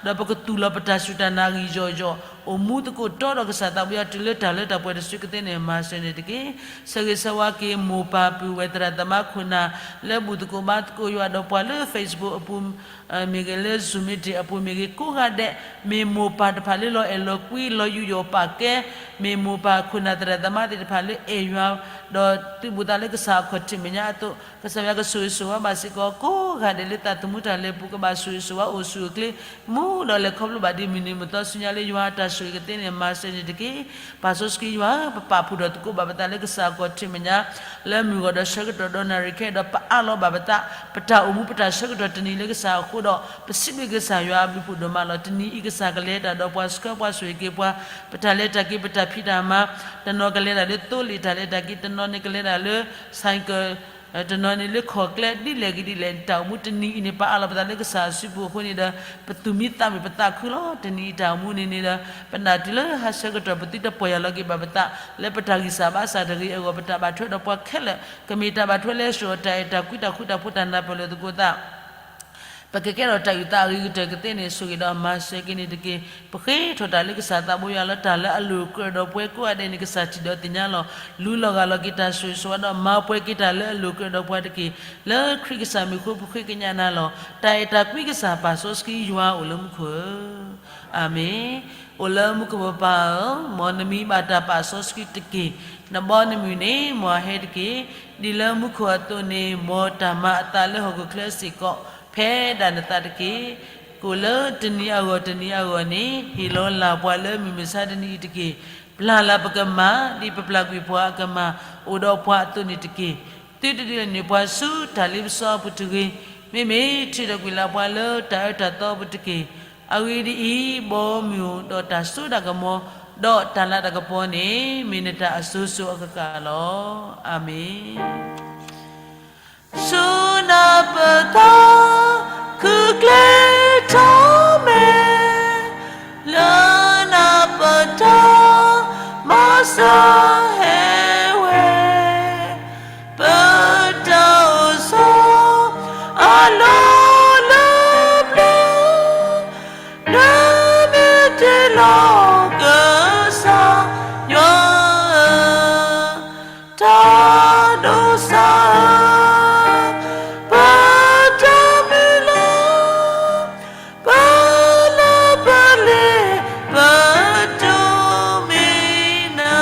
ဒီးပကတူၢ်လီၤပတၢ်စူၢ်တၢ်နာ်အဂံၢ်ယီၢ်ယီၢ်, အိၣ်မူသကိးတီဒီးကစၢ်သးဘိယွၤတုၤလၢတၢ်လၢတၢ်ပှဲၤတစုကသ့န့ၣ် မၤစၢၤန့ၣ်တက့ၢ်. ဆၢဂ့ၤဆၢဝါက့ၤ မိၢ်ပၢ်ပုၢ်ဝဲၢ်သရၣ်သမါခိၣ်နၢ် လၢဘူၣ်သကိးဘါသကိးယွၤဒီးပှၤလၢ Facebook အပူၤ မ့ၢ်ဂ့ၤလၢ Zoom meeting အပူၤမ့ၢ်ဂ့ၤကိးဂၤဒဲး, မ့ၢ်မိၢ်ပၢ်တဖၣ်လၢလီၤအဲၣ်လီၤကွံလီၤယူးယီၣ်ပာ်ကဲ, မ့ၢ်မိၢ်ပၢ်ခိၣ်နၢ်သရၣ်သမါသ့ၣ်တဖၣ်လၢအဲၣ်ယွၤ ဒီးသုးဘူးသးလၢကစၢ်အခီၣ်ထံးမဲာ်ညါအသိး, ကစၢ်ယွၤကဆိၣ်ဂ့ၤဆိၣ်ဝါဘၣ်စ့ၢ်ကီးကိးဂၤဒဲးလၢသးသမူတၢ်လဲၤပူၤ ကဘၣ်ဆိၣ်ဂ့ၤဆိၣ်ဝါအိၣ်ဆူၣ်အိၣ်ချ့ မူဒီးလဲၤခီဖျိဘၣ်ဒ်မုၢ်နံၤမုၢ်သီဆူညါလၢယွၤအတၢ်ဆိၣ်ဂ့ၤကသ့န့ၣ် မၤစၢၤန့ၣ်တက့ၢ်. ပၢ်စီဆှံယွၤဧၢ, ပပာ်ဖှိၣ်ထီၣ်သကိးဘၣ်ပသးလၢကစၢ်အခီၣ်ထံးမဲာ်ညါ လၢမုၢ်ဂီၤဒီးဆၢကတီၢ်ဒီးနၣ်ရံၣ်ခဲအံၤဒီး ပအးလီၤဘၣ်ပသး, ပတၢ်အိၣ်မူပတၢ်ဆၢကတီၢ်တနံၤလၢကစၢ်အဃိဒီး ပစံးဘျုးကစၢ်ယွၤအဘျုးဖှိၣ်ဒိၣ်မးလီၤ. တနံၤအံၤကစၢ်ကလဲၤတၢ်ဒီးပှၤဆှၢပှၤဆိၣ်ဂ့ၤက့ၤပှၤ, ပတၢ်လဲၤတၢ်က့ၤ ပတၢ်ဖံးတၢ်မၤ, တနီၤကလဲၤတၢ်လၢသိလ့ၣ် တၢ်လဲၤတၢ်က့ၤ, တနီၤန့ၣ်ကလဲၤတၢ်လၢ ဆိုင်ကယ် တနီၤန့ၣ်လၢခီၣ်ကျဲ ဒ်လဲၣ်ဂ့ၤဒ်လဲၣ် တၢ်အိၣ်မူတနံၤအံၤန့ၣ် ပအးလီၤပသးလၢကစၢ်အစုပူၤအဃိန့ၣ်ဒီး ပသူၣ်မံသးမုာ်ပသးခုလီၤ. တနံၤအံၤတၢ်အိၣ်မူန့ၣ်န့ၣ်ဒီး ပနာ်တုၤလၢဟါဆၢကတီၢ် ပသုတပီၢ်ယၢ်လီၤက့ၤဘၣ်ပသး လၢပတၢ်ဂံၢ်စၢ်ဘါစၢ်တဂ့ၤအဂီၢ် ပတၢ်ဘၣ်ထွဲဒီးပှၤခဲလၢာ် ကမ့ၢ်တၢ်ဘၣ်ထွဲလၢဆှၢအီၤတၢ်အဲၣ်တၢ်ကွံ တၢ်ဃူတၢ်ဖိးတၢ်နၢ်ပၢၢ်လၢသကိးသး ပကကဲထီၣ်တၢ်အုၣ်သးအဂ့ၤကတၢၢ်ကသ့န့ၣ် ဆိၣ်ဂ့ၤဒီးမၤစၢၤက့ၤန့ၣ်တက့ၢ်. ပဃ့ထီၣ်တၢ်လၢကစၢ်သးဘိယွၤလီၤ. တၢ်လၢအလိၤကြၢးဒီးပှၤကိးဂၤဒဲးန့ၣ် ကစၢ်ထံၣ်ဒီးသ့ၣ်ညါလီၤ. လူလီၤဂာ်လီၤက့ၤတၢ်ဆိၣ်ဂ့ၤဆိၣ်ဝါဒီး မၤပှဲၤက့ၤတၢ်လၢအလိၤကြၢးဒီးပှၤတက့ၢ်. လၢခရံာ်ကစၢ်မံၤအဃိ ပဃ့ကညးနၤလီၤ. တၢ်အဲၣ်တၢ်ကွံကစၢ်ပၢ်စီဆှံယွၤအိၣ်လၢမူခိၣ်ဧၢ, အၤမ့ၣ်. အိၣ်လၢမူခိၣ်ပပၢ်ဧၢ, မ်နမံၤဘၣ်တၢ်ပာ်စီဆှံတက့ၢ်. နဘီနမုၢ်န့ၣ် မ်အဟဲတက့ၢ်. ဒ်လၢမူခိၣ်အသိးန့ၣ် မ်တၢ်မၤအသးလၢဟီၣ်ခိၣ်ချၢစ့ၢ်ကီး ဖဲဒၣ်နသးတက့ၢ်. ကိၣ်လၢတနံၤအဂီၢ်တနံၤအဂီၢ်န့ၣ် ဟ့ၣ်လီၤလၢ်ပှၤလၢမုၢ်မဆါတနံၤအံၤတက့ၢ်. ပျၢ်လၢ်ပကမၢ် ဒ်ပပျၢ်ကွံာ်ပှၤအကမၢ် အိၣ်ဒီးပှၤအသိးန့ၣ်တက့ၢ်. သုတဒုးန့ၢ်ပှၤဆူတၢ်လ့ပစီအပူၤတဂ့ၤ. မ့မ့ၢ်ထုးထီၣ်ကွံာ်လၢ်ပှၤလၢတၢ်အၢတၢ်သီအပူၤတက့ၢ်. အဂ့ၢ်ဒ်အံၤ, ဘီမုၢ်ဒီးတၢ်စိတၢ်ကမီၤ ဒီးတၢ်လၤတၢ်ကပီၤန့ၣ် မ့ၢ်နတၢ်အစိၤစိၤအဃၣ်ဃၣ်လီၤ. အၤမ့ၣ်. ဆူနၢ်ပၢၢ်သီ ခုၣ်ကျဲထီၣ်မဲာ် လၢနၢ်ပၢၢ်တၢ် မၤစၢၤဟဲဝဲ ပတၢ်အိၣ်ဆီ အလီၢ်လၢပျၢၤ နမ့ၢ်တ့လီၤကစၢ်ယွၤဧၢ, တၢ်ဒိးစၢ်ဧၢ, ပတၢ်မုၢ်လၢ် ပလၢပလဲၤ ပတိၢ်မံၤနၤ.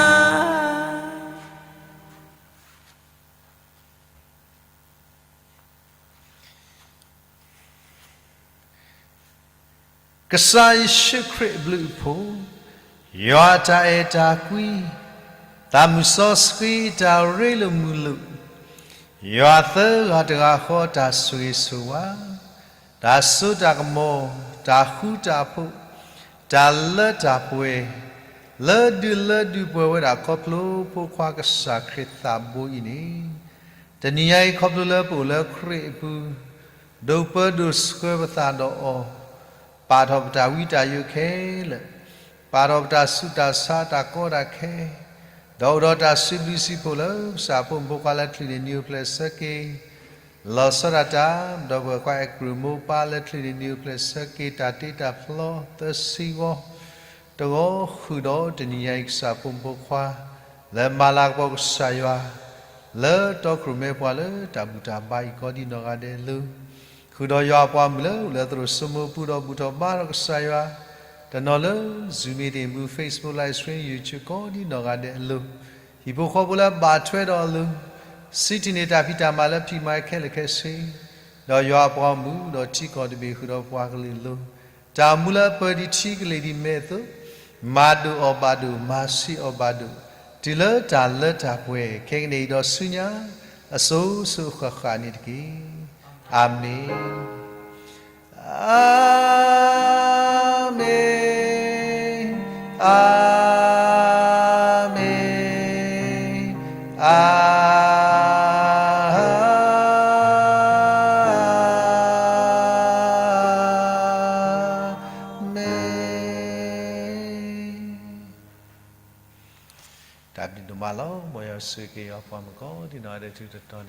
ပ ကစၢ်ယ့ၣ်ၡူးခရံာ်အဘျုးအဖှိၣ်, ယွၤအတၢ်အဲၣ်တၢ်ကွံ, သးမုၢ်စီဆှံတၢ်ရ့လိာ်မုာ်လိာ်, ယွၤသၢဂၤတဂၤဃီတၢ်ဆိၣ်ဂ့ၤဆိၣ်ဝါ, တၢ်စိတၢ်ကမီၤ, တၢ်ဃူတၢ်ဖိး, တၢ်လၢတၢ်ပှဲၤ, လၢဒုးလၢဒုးပှဲၤဝဲဒၣ်ခီဖျိဖိခွါကစၢ်ခရံာ်သးဘိအံၤန့ၣ်, တနံၤညါအံၤခီဖျိလၢပအိၣ်လၢခရံာ်အပူၤ, ဒိးပၢဒိးဆှၢပသးဒီးအီၤ, ပာ်ထီၣ်ပတၢ်ဝံတၢ်ယိးခဲလၢာ်, ပာ်ထီၣ်ပတၢ်ဆူးတၢ်ဆါတၢ်ကီတၢ်ခဲ, ဒီးအိၣ်ဒီးတၢ်စံးဘျုးစံးဖှိၣ်လၢကစၢ်ဖိမုၣ်ဖိခွါလၢချံးန့ၣ်နံၤအိၣ်ဖျဲၣ်ဆၢက့ၤ, လီၤဆီဒၣ်တၢ်, ဒီပုၢ်ဝဲၢ်ခွါအဲၣ်ကရူၢ်မိၢ်ပၢ်လၢချံးန့ၣ်နံၤအိၣ်ဖျဲၣ်ဆၢက့ၤ တၢ်တ့တၢ်ဖျီသၢဆံဂီၢ်, တဂီၢ်ဃုာ်ဒီးတနံၤညါအံၤ ကစၢ်ဖိမုၣ်ဖိခွါ လၢမၤလၤကပီၤကစၢ်ယွၤ လၢတီခိၣ်ရိၣ်မဲပှၤလၢတၢ်ဘူၣ်တၢ်ဘါအံၤကိးဒံနီၢ်ဂၤဒဲးအလိၤ, ဃုာ်ဒီးယွၤအပှၤမုၣ်လၢအိၣ်လၢသရိာ်စိမိးပူၤ ဒီးဘူၣ်ထီၣ်ဘါထီၣ်ကစၢ်ယွၤ, တနီၤလၢ Zoom meeting ပူၤ Facebook live stream YouTube ကိးဒံနီၢ်ဂၤဒဲးအလိၤ, ဟံၣ်ဖိဃီဖိလၢဘၣ်ထွဲဒီးအလိၤ, စံးထံၣ်န့ၢ်တၢ်ဖံးတၢ်မၤလၢဖံးမၤခဲလၢာ်ခဲဆ့, ဒီးယွၤအပှၤမုၣ်ဒီးထံကီၢ်တဘ့ၣ်ဃုာ်ဒီးပှၤကလုာ်အလိၤ, တၢ်မူလၢအပၢၢ်ဒံးထံကလ့ၢ်ဒံးမဲာ်အသိး, မၤဒိၣ်အီၣ်ဘၣ်ဒိၣ် မၤဆံးအီၣ်ဘၣ်ဒိၣ်, တုၤလၢတၢ်လၢတၢ်ပှဲၤ ခဲကနံၣ်အံၤဒီးဆူညါ အစိၤစိၤအဃၣ်ဃၣ်န့ၣ်တက့ၢ်. အၤမ့ၣ်. အၤမ့ၣ်, အၤမ့ၣ်, အၤမ့ၣ်. တၢ်ဘျုးဒိၣ်မးလီၤ. မ်ယွၤဆိၣ်ဂ့ၤက့ၤယွၤပှၤမုၣ်ကိးဒံနီၢ်ဂၤဒဲးထူးတတီၤန့ၣ်